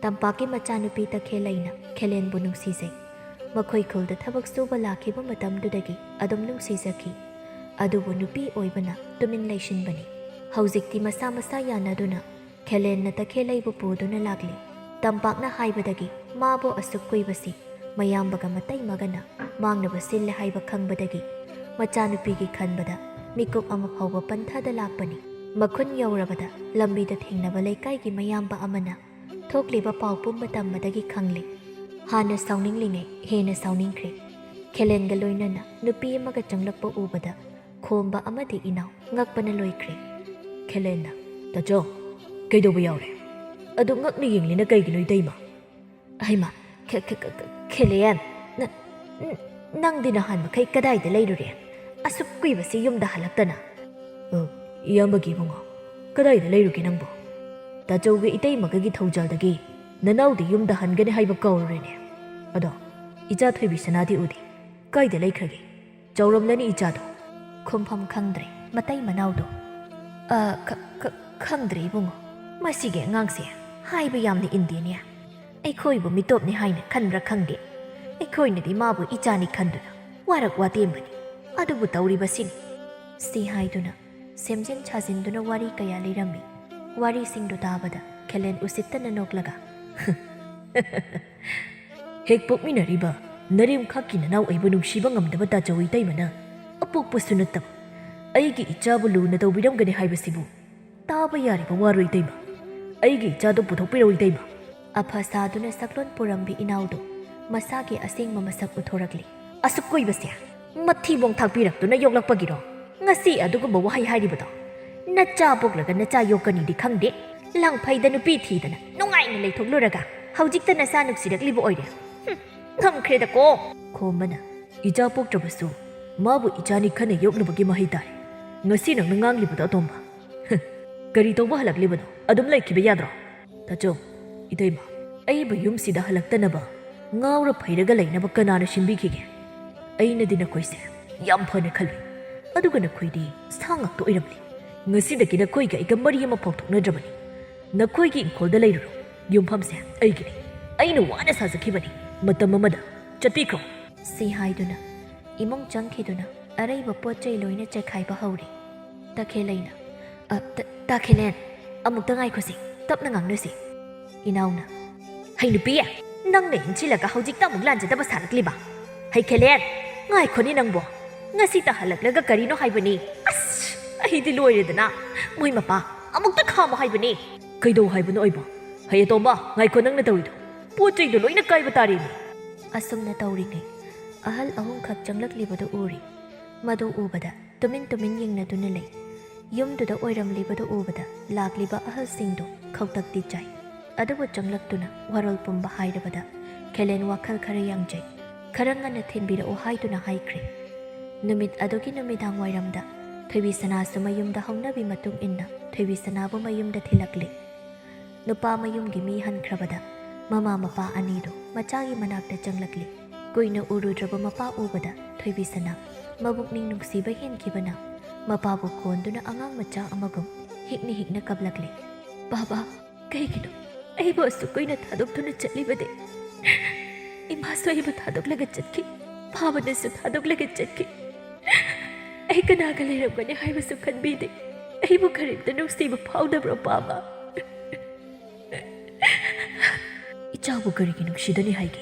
ꯇꯝꯄꯥꯛꯀꯤ ꯃꯆꯥꯅꯨꯄꯤ ꯇꯈꯦꯜꯂꯩꯅ ꯈꯦꯂꯦꯟꯕꯨ ꯅꯨꯡꯁꯤꯖꯩ꯫ ꯃꯈꯣꯏ ꯈꯨꯜꯗ ꯊꯕꯛ ꯁꯨꯕ ꯂꯥꯛꯈꯤꯕ ꯃꯇꯝꯗꯨꯗꯒꯤ ꯑꯗꯨꯝ ꯅꯨꯡꯁꯤꯖꯈꯤ꯫ ꯑꯗꯨꯕꯨ ꯅꯨꯄꯤ ꯑꯣꯏꯕꯅ ꯇꯨꯃꯤꯟ ꯂꯩꯁꯤꯟꯕꯅꯤ꯫ ꯍꯧꯖꯤꯛꯇꯤ ꯃꯁꯥ ꯃꯁꯥ ꯌꯥꯅꯗꯨꯅ ꯈꯦꯂꯦꯟꯅ ꯇꯈꯦꯜꯂꯩꯕꯨ ꯄꯨꯗꯨꯅ ꯂꯥꯛꯂꯤ꯫ ꯇꯝꯄꯥꯛꯅ ꯍꯥꯏꯕꯗꯒꯤ ꯃꯥꯕꯨ ꯑꯁꯨꯛ ꯀꯨꯏꯕꯁꯤ ꯃꯌꯥꯝꯕꯒ ꯃꯇꯩꯃꯒꯅ ꯃꯥꯡꯅꯕ ꯁꯤꯜꯂꯦ ꯍꯥꯏꯕ ꯈꯪꯕꯗꯒꯤ ꯃꯆꯥꯅꯨꯄꯤꯒꯤ ꯈꯟꯕꯗ ꯃꯤꯀꯨꯞ ꯑꯃ ꯐꯥꯎꯕ ꯄꯟꯊꯗ ꯂꯥꯛꯄꯅꯤ꯫ ꯃꯈꯨꯟ ꯌꯧꯔꯕꯗ ꯂꯝꯕꯤꯗ ꯊꯦꯡꯅꯕ ꯂꯩꯀꯥꯏꯒꯤ ꯃꯌꯥꯝꯕ ꯑꯃꯅ ꯊꯣꯛꯂꯤꯕ ꯄꯥꯎ ꯄꯨꯝꯕ ꯇꯝꯕꯗꯒꯤ ꯈꯪꯂꯦ꯫ ꯍꯥꯟꯅ ꯁꯥꯎꯅꯤꯡꯂꯤꯉꯩ ꯍꯦꯟꯅ ꯁꯥꯎꯅꯤꯡꯈ꯭ꯔꯦ꯫ ꯈꯦꯂꯦꯟꯒ ꯂꯣꯏꯅꯅ ꯅꯨꯄꯤ ꯑꯃꯒ ꯆꯪꯂꯛꯄ ꯎꯕꯗ ꯈꯣꯝꯕ ꯑꯃꯗꯤ ꯏꯅꯥꯎ ꯉꯛꯄꯅ ꯂꯣꯏꯈ꯭ꯔꯦ꯫ ꯈꯦꯂꯦꯟꯅ, "ꯇꯥꯆꯧ, ꯀꯩꯗꯧꯕ ꯌꯥꯎꯔꯦ? ꯑꯗꯨ ꯉꯛꯅ ꯌꯦꯡꯂꯤꯅ ꯀꯩꯒꯤꯅꯣ, ꯏꯇꯩꯃ?" "ꯍꯩꯃꯥ, ꯈꯦ-, ꯈꯦ-, ꯈꯦ-, ꯈꯦ-, ꯈꯦꯂꯦꯟ, ꯅ-, ꯅ-, ꯅꯪꯗꯤ ꯅꯍꯥꯟ ꯃꯈꯩ ꯀꯗꯥꯏꯗ ꯂꯩꯔꯨꯔꯦ? ꯑꯁꯨꯛ ꯀꯨꯏꯕꯁꯤ ꯌꯨꯝꯗ ꯍꯜꯂꯛꯇꯅ?" "ꯑ, ꯏꯌꯥꯝꯕꯒꯤ ꯏꯕꯨꯡꯉꯣ, ꯀꯗꯥꯏꯗ ꯂꯩꯔꯨꯒꯦ ꯅꯪꯕꯣ? ꯇꯥꯆꯧꯒ ꯏꯇꯩꯃꯒꯒꯤ ꯊꯧꯖꯥꯜꯗꯒꯤ "ꯅꯅꯥꯎꯗꯤ ꯌꯨꯝꯗ ꯍꯟꯒꯅꯤ ꯍꯥꯏꯕ ꯀꯧꯔꯨꯔꯦꯅꯦ꯫ ꯑꯗꯣ ꯏꯆꯥ ꯊꯣꯏꯕꯤꯁꯅꯥꯗꯤ ꯎꯗꯦ꯫ ꯀꯥꯏꯗ ꯂꯩꯈ꯭ꯔꯒꯦ? ꯆꯥꯎꯔꯝꯂꯅꯤ ꯏꯆꯥꯗꯣ꯫" ꯈꯨꯝꯐꯝ ꯈꯪꯗ꯭ꯔꯦ ꯃꯇꯩ ꯃꯅꯥꯎꯗꯣ꯫ "ꯑ, ꯈ-, ꯈ-, ꯈꯪꯗ꯭ꯔꯦ ꯏꯕꯨꯡꯉꯣ꯫ ꯃꯁꯤꯒꯤ ꯑꯉꯥꯡꯁꯦ ꯍꯥꯏꯕ ꯌꯥꯝꯅ ꯏꯟꯗꯦꯅꯦ꯫ ꯑꯩꯈꯣꯏꯕꯨ ꯃꯤꯇꯣꯞꯅꯤ ꯍꯥꯏꯅ ꯈꯟꯕ꯭ꯔꯥ ꯈꯪꯗꯦ꯫ ꯑꯩꯈꯣꯏꯅꯗꯤ ꯃꯥꯕꯨ ꯏꯆꯥꯅꯤ ꯈꯟꯗꯨꯅ ꯋꯥꯔꯛ ꯋꯥꯇꯦꯝꯕꯅꯤ꯫ ꯑꯗꯨꯕꯨ ꯇꯧꯔꯤꯕꯁꯤꯅꯤ꯫" ꯁꯤ ꯍꯥꯏꯗꯨꯅ ꯁꯦꯝꯖꯤꯟ ꯁꯥꯖꯤꯟꯗꯨꯅ ꯋꯥꯔꯤ ꯀꯌꯥ ꯂꯤꯔꯝꯃꯤ꯫ ꯋꯥꯔꯤꯁꯤꯡꯗꯨ ꯇꯥꯕꯗ ꯈꯦꯂꯦꯟ ꯎꯁꯤꯠꯇꯅ ꯅꯣꯛꯂꯒ, "ꯍꯦꯛ ꯄꯣꯛꯃꯤꯟꯅꯔꯤꯕ ꯅꯔꯦꯝꯈꯛꯀꯤ ꯅꯅꯥꯎ ꯑꯩꯕꯨ ꯅꯨꯡꯁꯤꯕ ꯉꯝꯗꯕ ꯇꯥꯆꯧ ꯏꯇꯩꯃꯅ ꯑꯄꯣꯛꯄꯁꯨ ꯅꯠꯇꯕ ꯑꯩꯒꯤ ꯏꯆꯥꯕꯨ ꯂꯨꯅ ꯇꯧꯕꯤꯔꯝꯒꯅꯤ ꯍꯥꯏꯕꯁꯤꯕꯨ ꯇꯥꯕ ꯌꯥꯔꯤꯕ ꯋꯥꯔꯣ ꯏꯇꯩꯃ? ꯑꯩꯒꯤ ꯏꯆꯥꯗꯣ ꯄꯨꯊꯣꯛꯄꯤꯔꯛꯎ ꯏꯇꯩꯃ꯫" ꯑꯐ ꯁꯥꯗꯨꯅ ꯁꯛꯂꯣꯟ ꯄꯨꯔꯝꯕꯤ ꯏꯅꯥꯎꯗꯣ ꯃꯁꯥꯒꯤ ꯑꯁꯦꯡꯕ ꯃꯁꯛ ꯎꯠꯊꯣꯔꯛꯂꯤ꯫ "ꯑꯁꯨꯛ ꯀꯨꯏꯕꯁꯦ ꯃꯊꯤꯕꯣꯡ ꯊꯥꯛꯄꯤꯔꯛꯇꯨꯅ ꯌꯣꯛꯂꯛꯄꯒꯤꯔꯣ ꯉꯁꯤ ꯑꯗꯨꯒꯨꯝꯕ ꯋꯥꯍꯩ ꯍꯥꯏꯔꯤꯕꯗꯣ? ꯅꯆꯥ ꯄꯣꯛꯂꯒ ꯅꯆꯥ ꯌꯣꯛꯀꯅꯤꯗꯤ ꯈꯪꯗꯦ, ꯂꯪꯐꯩꯗ ꯅꯨꯄꯤ ꯊꯤꯗꯅ ꯅꯨꯡꯉꯥꯏꯅ ꯂꯩꯊꯣꯛꯂꯨꯔꯒ ꯍꯧꯖꯤꯛꯇ ꯅꯆꯥ ꯅꯨꯡꯁꯤꯔꯛꯂꯤꯕ ꯑꯣꯏꯔꯦ꯫ ꯍꯨꯝ, ꯉꯝꯈ꯭ꯔꯦꯗꯀꯣ!" ꯈꯣꯝꯕꯅ, "ꯏꯆꯥ ꯄꯣꯛꯇ꯭ꯔꯕꯁꯨ ꯃꯥꯕꯨ ꯏꯆꯥꯅꯤ ꯈꯟꯅ ꯌꯣꯛꯂꯨꯕꯒꯤ ꯃꯍꯩ ꯇꯥꯔꯦ ꯉꯁꯤ ꯅꯪꯅ ꯉꯥꯡꯂꯤꯕꯗꯣ, ꯑꯇꯣꯝꯕ꯫ ꯍ, ꯀꯔꯤ ꯇꯧꯕ ꯍꯜꯂꯛꯂꯤꯕꯅꯣ? ꯑꯗꯨꯝ ꯂꯩꯈꯤꯕ ꯌꯥꯗ꯭ꯔꯣ? ꯇꯥꯆꯧ, ꯏꯇꯩꯃ, ꯑꯩꯕꯨ ꯌꯨꯝꯁꯤꯗ ꯍꯜꯂꯛꯇꯅꯕ ꯉꯥꯎꯔ ꯐꯩꯔꯒ ꯂꯩꯅꯕ ꯀꯅꯥꯅ ꯁꯤꯟꯕꯤꯈꯤꯒꯦ? ꯑꯩꯅꯗꯤ ꯅꯈꯣꯏꯁꯦ ꯌꯥꯝ ꯐꯅ ꯈꯜꯂꯨꯏ, ꯑꯗꯨꯒ ꯅꯈꯣꯏꯗꯤ ꯁꯥ ꯉꯥꯛꯇ ꯑꯣꯏꯔꯝꯂꯦ꯫ ꯉꯁꯤꯗꯒꯤ ꯅꯈꯣꯏꯒ ꯑꯩꯒ ꯃꯔꯤ ꯑꯃ ꯐꯥꯎ ꯊꯣꯛꯅꯗ꯭ꯔꯕꯅꯤ꯫ ꯅꯈꯣꯏꯒꯤ ꯏꯪꯈꯣꯜꯗ ꯂꯩꯔꯨꯔꯣ, ꯌꯨꯝꯐꯝꯁꯦ ꯑꯩꯒꯤꯅꯤ, ꯑꯩꯅ ꯋꯥꯅ ꯁꯥꯖꯈꯤꯕꯅꯤ, ꯃꯇꯝ ꯑꯃꯗ ꯆꯠꯄꯤꯈ꯭ꯔꯣ꯫" ꯁꯤ ꯍꯥꯏꯗꯨꯅ ꯏꯃꯨꯡ ꯆꯪꯈꯤꯗꯨꯅ ꯑꯔꯩꯕ ꯄꯣꯠ ꯆꯩ ꯂꯣꯏꯅ ꯆꯥꯏꯈꯥꯏꯕ ꯍꯧꯔꯤ꯫ ꯇꯈꯦꯜꯂꯩꯅ, "ꯑ, ꯇ-, ꯇꯈꯦꯜꯂꯦꯟ, ꯑꯃꯨꯛꯇ ꯉꯥꯏꯈꯣꯁꯤ, ꯇꯞꯅ ꯉꯥꯡꯅꯁꯤ꯫" ꯏꯅꯥꯎꯅ, "ꯍꯩ ꯅꯨꯄꯤ, ꯅꯪꯅ ꯏꯟꯁꯤꯜꯂꯒ ꯍꯧꯖꯤꯛꯇ ꯑꯃꯨꯛ ꯂꯥꯟꯖꯗꯕ ꯁꯥꯔꯛꯂꯤꯕ? ꯍꯩ ꯈꯦꯂꯦꯟ, ꯉꯥꯏꯈꯣꯅꯦ ꯅꯪꯕꯣ꯫ ꯉꯁꯤꯇ ꯍꯜꯂꯛꯂꯒ ꯀꯔꯤꯅꯣ ꯍꯥꯏꯕꯅꯤ? ꯑꯁ, ꯑꯩꯗꯤ ꯂꯣꯏꯔꯦꯗꯅ꯫ ꯃꯣꯏ ꯃꯄꯥ, ꯑꯃꯨꯛꯇ ꯈꯥꯝꯃꯣ ꯍꯥꯏꯕꯅꯤ꯫" "ꯀꯩꯗꯧ ꯍꯥꯏꯕꯅꯣ ꯑꯩꯕꯣ? ꯍꯩ ꯑꯇꯣꯝꯕ, ꯉꯥꯏꯈꯣ ꯅꯪꯅ ꯇꯧꯔꯤꯗꯣ꯫ ꯄꯣꯠ ꯆꯩꯗꯣ ꯂꯣꯏꯅ ꯀꯥꯏꯕ ꯇꯥꯔꯦꯅꯦ꯫" ꯑꯁꯨꯝꯅ ꯇꯧꯔꯤꯉꯩ ꯑꯍꯜ ꯑꯍꯨꯝꯈꯛ ꯆꯪꯂꯛꯂꯤꯕꯗꯨ ꯎꯔꯤ꯫ ꯃꯗꯨ ꯎꯕꯗ ꯇꯨꯃꯤꯟ ꯇꯨꯃꯤꯟ ꯌꯦꯡꯅꯗꯨꯅ ꯂꯩ꯫ ꯌꯨꯝꯗꯨꯗ ꯑꯣꯏꯔꯝꯂꯤꯕꯗꯨ ꯎꯕꯗ ꯂꯥꯛꯂꯤꯕ ꯑꯍꯜꯁꯤꯡꯗꯨ ꯈꯧꯇꯛꯇꯤ ꯆꯥꯏ꯫ ꯑꯗꯨꯕꯨ ꯆꯪꯂꯛꯇꯨꯅ ꯋꯥꯔꯣꯜ ꯄꯨꯝꯕ ꯍꯥꯏꯔꯕꯗ ꯈꯦꯂꯦꯟ ꯋꯥꯈꯜ ꯈꯔ ꯌꯥꯡꯖꯩ꯫ ꯈꯔ ꯉꯟꯅ ꯊꯤꯟꯕꯤꯔꯛꯎ ꯍꯥꯏꯗꯨꯅ ꯍꯥꯏꯈ꯭ꯔꯦ꯫ ꯅꯨꯃꯤꯠ ꯑꯗꯨꯒꯤ ꯅꯨꯃꯤꯗꯥꯡ ꯋꯥꯏꯔꯝꯗ ꯊꯣꯏꯕꯤꯁꯅꯥꯁꯨ ꯃꯌꯨꯝꯗ ꯍꯧꯅꯕꯤ ꯃꯇꯨꯡ ꯏꯟꯅ ꯊꯣꯏꯕꯤꯁꯅꯥꯕꯨ ꯃꯌꯨꯝꯗ ꯊꯤꯜꯂꯛꯂꯦ꯫ ꯅꯨꯄꯥ ꯃꯌꯨꯝꯒꯤ ꯃꯤ ꯍꯟꯈ꯭ꯔꯕꯗ ꯃꯃꯥ ꯃꯄꯥ ꯑꯅꯤꯗꯨ ꯃꯆꯥꯒꯤ ꯃꯅꯥꯛꯇ ꯆꯪꯂꯛꯂꯤ꯫ ꯀꯨꯏꯅ ꯎꯔꯨꯗ꯭ꯔꯕ ꯃꯄꯥ ꯎꯕꯗ ꯊꯣꯏꯕꯤꯁꯅꯥ ꯃꯕꯨꯛꯅꯤꯡ ꯅꯨꯡꯁꯤꯕ ꯍꯦꯟꯈꯤꯕꯅ ꯃꯄꯥꯕꯨ ꯀꯣꯟꯗꯨꯅ ꯑꯉꯥꯡ ꯃꯆꯥ ꯑꯃꯒꯨꯝ ꯍꯤꯛꯅ ꯍꯤꯛꯅ ꯀꯞꯂꯛꯂꯤ꯫ "ꯕꯥꯕꯥ, ꯀꯩꯒꯤꯅꯣ ꯑꯩꯕꯨ ꯑꯁꯨꯛ ꯀꯨꯏꯅ ꯊꯥꯗꯣꯛꯇꯨꯅ ꯆꯠꯂꯤꯕꯗꯤ? ꯏꯃꯥꯁꯨ ꯑꯩꯕꯨ ꯊꯥꯗꯣꯛꯂꯒ ꯆꯠꯈꯤ, ꯕꯥꯕꯥꯅꯁꯨ ꯊꯥꯗꯣꯛꯂꯒ ꯆꯠꯈꯤ꯫ ꯑꯩ ꯀꯅꯥꯒ ꯂꯩꯔꯝꯒꯅꯤ ꯍꯥꯏꯕꯁꯨ ꯈꯟꯕꯤꯗꯦ꯫ ꯑꯩꯕꯨ ꯀꯔꯤꯝꯇ ꯅꯨꯡꯁꯤꯕ ꯐꯥꯎꯗꯕ꯭ꯔꯣ, ꯕꯥꯕꯥ?" "ꯏꯆꯥꯕꯨ ꯀꯔꯤꯒꯤ ꯅꯨꯡꯁꯤꯗꯅꯤ ꯍꯥꯏꯒꯦ?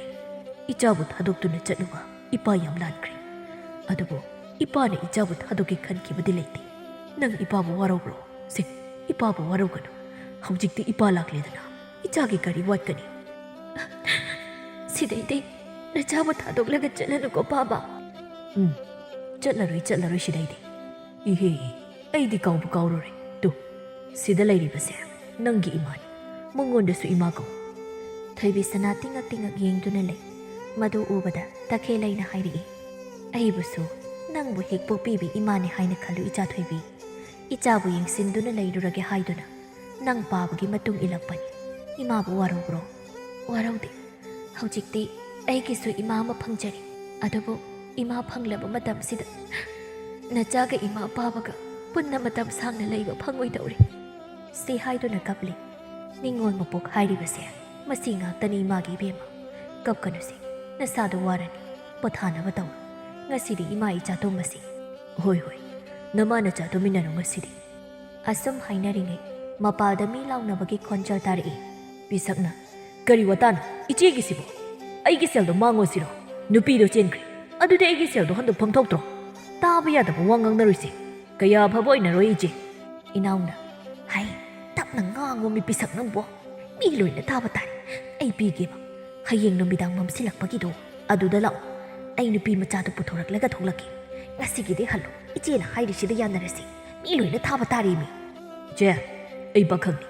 ꯏꯆꯥꯕꯨ ꯊꯥꯗꯣꯛꯇꯨꯅ ꯆꯠꯂꯨꯕ ꯏꯄꯥ ꯌꯥꯝ ꯂꯥꯟꯈ꯭ꯔꯦ꯫ ꯑꯗꯨꯕꯨ ꯏꯄꯥꯅ ꯏꯆꯥꯕꯨ ꯊꯥꯗꯣꯛꯀꯦ ꯈꯟꯈꯤꯕꯗꯤ ꯂꯩꯇꯦ꯫ ꯅꯪ ꯏꯄꯥꯕꯨ ꯋꯥꯔꯧꯕ꯭ꯔꯣ? ꯁꯦ, ꯏꯄꯥꯕꯨ ꯋꯥꯔꯧꯒꯅꯨ꯫ ꯍꯧꯖꯤꯛꯇꯤ ꯏꯄꯥ ꯂꯥꯛꯂꯦꯗꯅ, ꯏꯆꯥꯒꯤ ꯀꯔꯤ ꯋꯥꯠꯀꯅꯤ?" "ꯁꯤꯗꯩꯗꯤ ꯅꯆꯥꯕꯨ ꯊꯥꯗꯣꯛꯂꯒ ꯆꯠꯂꯅꯨꯀꯣ, ꯕꯥꯕꯥ꯫" "ꯎꯝ, ꯆꯠꯂꯔꯣꯏ, ꯆꯠꯂꯔꯣꯏ ꯁꯤꯗꯩꯗꯤ꯫ ꯏꯍꯦ, ꯑꯩꯗꯤ ꯀꯥꯎꯕꯨ ꯀꯥꯎꯔꯨꯔꯦ꯫ ꯇꯨ, ꯁꯤꯗ ꯂꯩꯔꯤꯕꯁꯦ ꯅꯪꯒꯤ ꯏꯃꯥꯅꯤ꯫ ꯃꯉꯣꯟꯗꯁꯨ ꯏꯃꯥ ꯀꯧ꯫" ꯊꯣꯏꯕꯤꯁꯅꯥ ꯇꯤꯡꯉꯛ ꯇꯤꯡꯉꯛ ꯌꯦꯡꯗꯨꯅ ꯂꯩ꯫ ꯃꯗꯨ ꯎꯕꯗ ꯇꯈꯦꯜꯂꯩꯅ ꯍꯥꯏꯔꯛꯏ, "ꯑꯩꯕꯨꯁꯨ ꯅꯪꯕꯨ ꯍꯦꯛ ꯄꯣꯛꯄꯤꯕꯤ ꯏꯃꯥꯅꯤ ꯍꯥꯏꯅ ꯈꯜꯂꯨ, ꯏꯆꯥ ꯊꯣꯏꯕꯤ꯫ ꯏꯆꯥꯕꯨ ꯌꯦꯡꯁꯤꯟꯗꯨꯅ ꯂꯩꯔꯨꯔꯒꯦ ꯍꯥꯏꯗꯨꯅ ꯅꯪ ꯄꯥꯕꯒꯤ ꯃꯇꯨꯡ ꯏꯜꯂꯛꯄꯅꯤ꯫ ꯏꯃꯥꯕꯨ ꯋꯥꯔꯧꯕ꯭ꯔꯣ? ꯋꯥꯔꯧꯗꯦ꯫ ꯍꯧꯖꯤꯛꯇꯤ ꯑꯩꯒꯤꯁꯨ ꯏꯃꯥ ꯑꯃ ꯐꯪꯖꯔꯦ꯫ ꯑꯗꯨꯕꯨ ꯏꯃꯥ ꯐꯪꯂꯕ ꯃꯇꯝꯁꯤꯗ ꯅꯆꯥꯒ ꯏꯃꯥ ꯄꯥꯕꯒ ꯄꯨꯟꯅ ꯃꯇꯝ ꯁꯥꯡꯅ ꯂꯩꯕ ꯐꯪꯉꯣꯏꯗꯧꯔꯦ꯫" ꯁꯤ ꯍꯥꯏꯗꯨꯅ ꯀꯞꯂꯤ꯫ ꯅꯤꯡꯉꯣꯜ ꯃꯄꯣꯛ ꯍꯥꯏꯔꯤꯕꯁꯦ ꯃꯁꯤ ꯉꯥꯛꯇꯅꯤ, ꯏꯃꯥꯒꯤ ꯏꯕꯦꯝꯃ꯫ ꯀꯞꯀꯅꯨꯁꯦ, ꯅꯁꯥꯗꯣ ꯋꯥꯔꯅꯤ, ꯄꯣꯊꯥꯅꯕ ꯇꯧꯔꯣ꯫ ꯉꯁꯤꯗꯤ ꯏꯃꯥ ꯏꯆꯥ ꯇꯨꯝꯃꯁꯤ꯫ "ꯍꯣꯏ, ꯍꯣꯏ, ꯅꯃꯥ ꯅꯆꯥ ꯇꯨꯃꯤꯟꯅꯔꯣ ꯉꯁꯤꯗꯤ꯫" ꯑꯁꯨꯝ ꯍꯥꯏꯅꯔꯤꯉꯩ ꯃꯄꯥꯜꯗ ꯃꯤ ꯂꯥꯎꯅꯕꯒꯤ ꯈꯣꯟꯖꯦꯜ ꯇꯥꯔꯛꯏ꯫ ꯄꯤꯁꯛꯅ, "ꯀꯔꯤ ꯋꯥꯇꯥꯅꯣ ꯏꯆꯦꯒꯤꯁꯤꯕꯣ? ꯑꯩꯒꯤ ꯁꯦꯜꯗꯣ ꯃꯥꯡꯉꯣꯁꯤꯔꯣ? ꯅꯨꯄꯤꯗꯣ ꯆꯦꯟꯈ꯭ꯔꯦ꯫ ꯑꯗꯨꯗꯤ ꯑꯩꯒꯤ ꯁꯦꯜꯗꯣ ꯍꯟꯗꯣꯛꯐꯝ ꯊꯣꯛꯇ꯭ꯔꯣ? ꯇꯥꯕ ꯌꯥꯗꯕ ꯋꯥ ꯉꯥꯡꯅꯔꯣꯏꯁꯦ꯫ ꯀꯌꯥ ꯐꯕ ꯑꯣꯏꯅꯔꯣꯏ ꯏꯆꯦ꯫" ꯏꯅꯥꯎꯅ, "ꯍꯩ, ꯇꯞꯅ ꯉꯥꯡꯉꯣ ꯃꯤ ꯄꯤꯁꯛ ꯅꯪꯕꯣ꯫ ꯃꯤ ꯂꯣꯏꯅ ꯇꯥꯕ ꯇꯥꯔꯦ꯫ ꯑꯩ ꯄꯤꯒꯦꯕ꯫ ꯍꯌꯦꯡ ꯅꯨꯃꯤꯗꯥꯡ ꯃꯝꯁꯤꯜꯂꯛꯄꯒꯤꯗꯣ ꯑꯗꯨꯗ ꯂꯥꯛꯑꯣ꯫ ꯑꯩ ꯅꯨꯄꯤ ꯃꯆꯥꯗꯣ ꯄꯨꯊꯣꯔꯛꯂꯒ ꯊꯣꯛꯂꯛꯀꯦ꯫ ꯉꯁꯤꯒꯤꯗꯤ ꯍꯜꯂꯣ꯫ ꯏꯆꯦꯅ ꯍꯥꯏꯔꯤꯁꯤꯗ ꯌꯥꯅꯔꯁꯤ꯫ ꯃꯤ ꯂꯣꯏꯅ ꯊꯥꯕ ꯇꯥꯔꯦꯃꯤ꯫" "ꯏꯆꯦ, ꯑꯩ ꯄꯥꯈꯪꯅꯤ꯫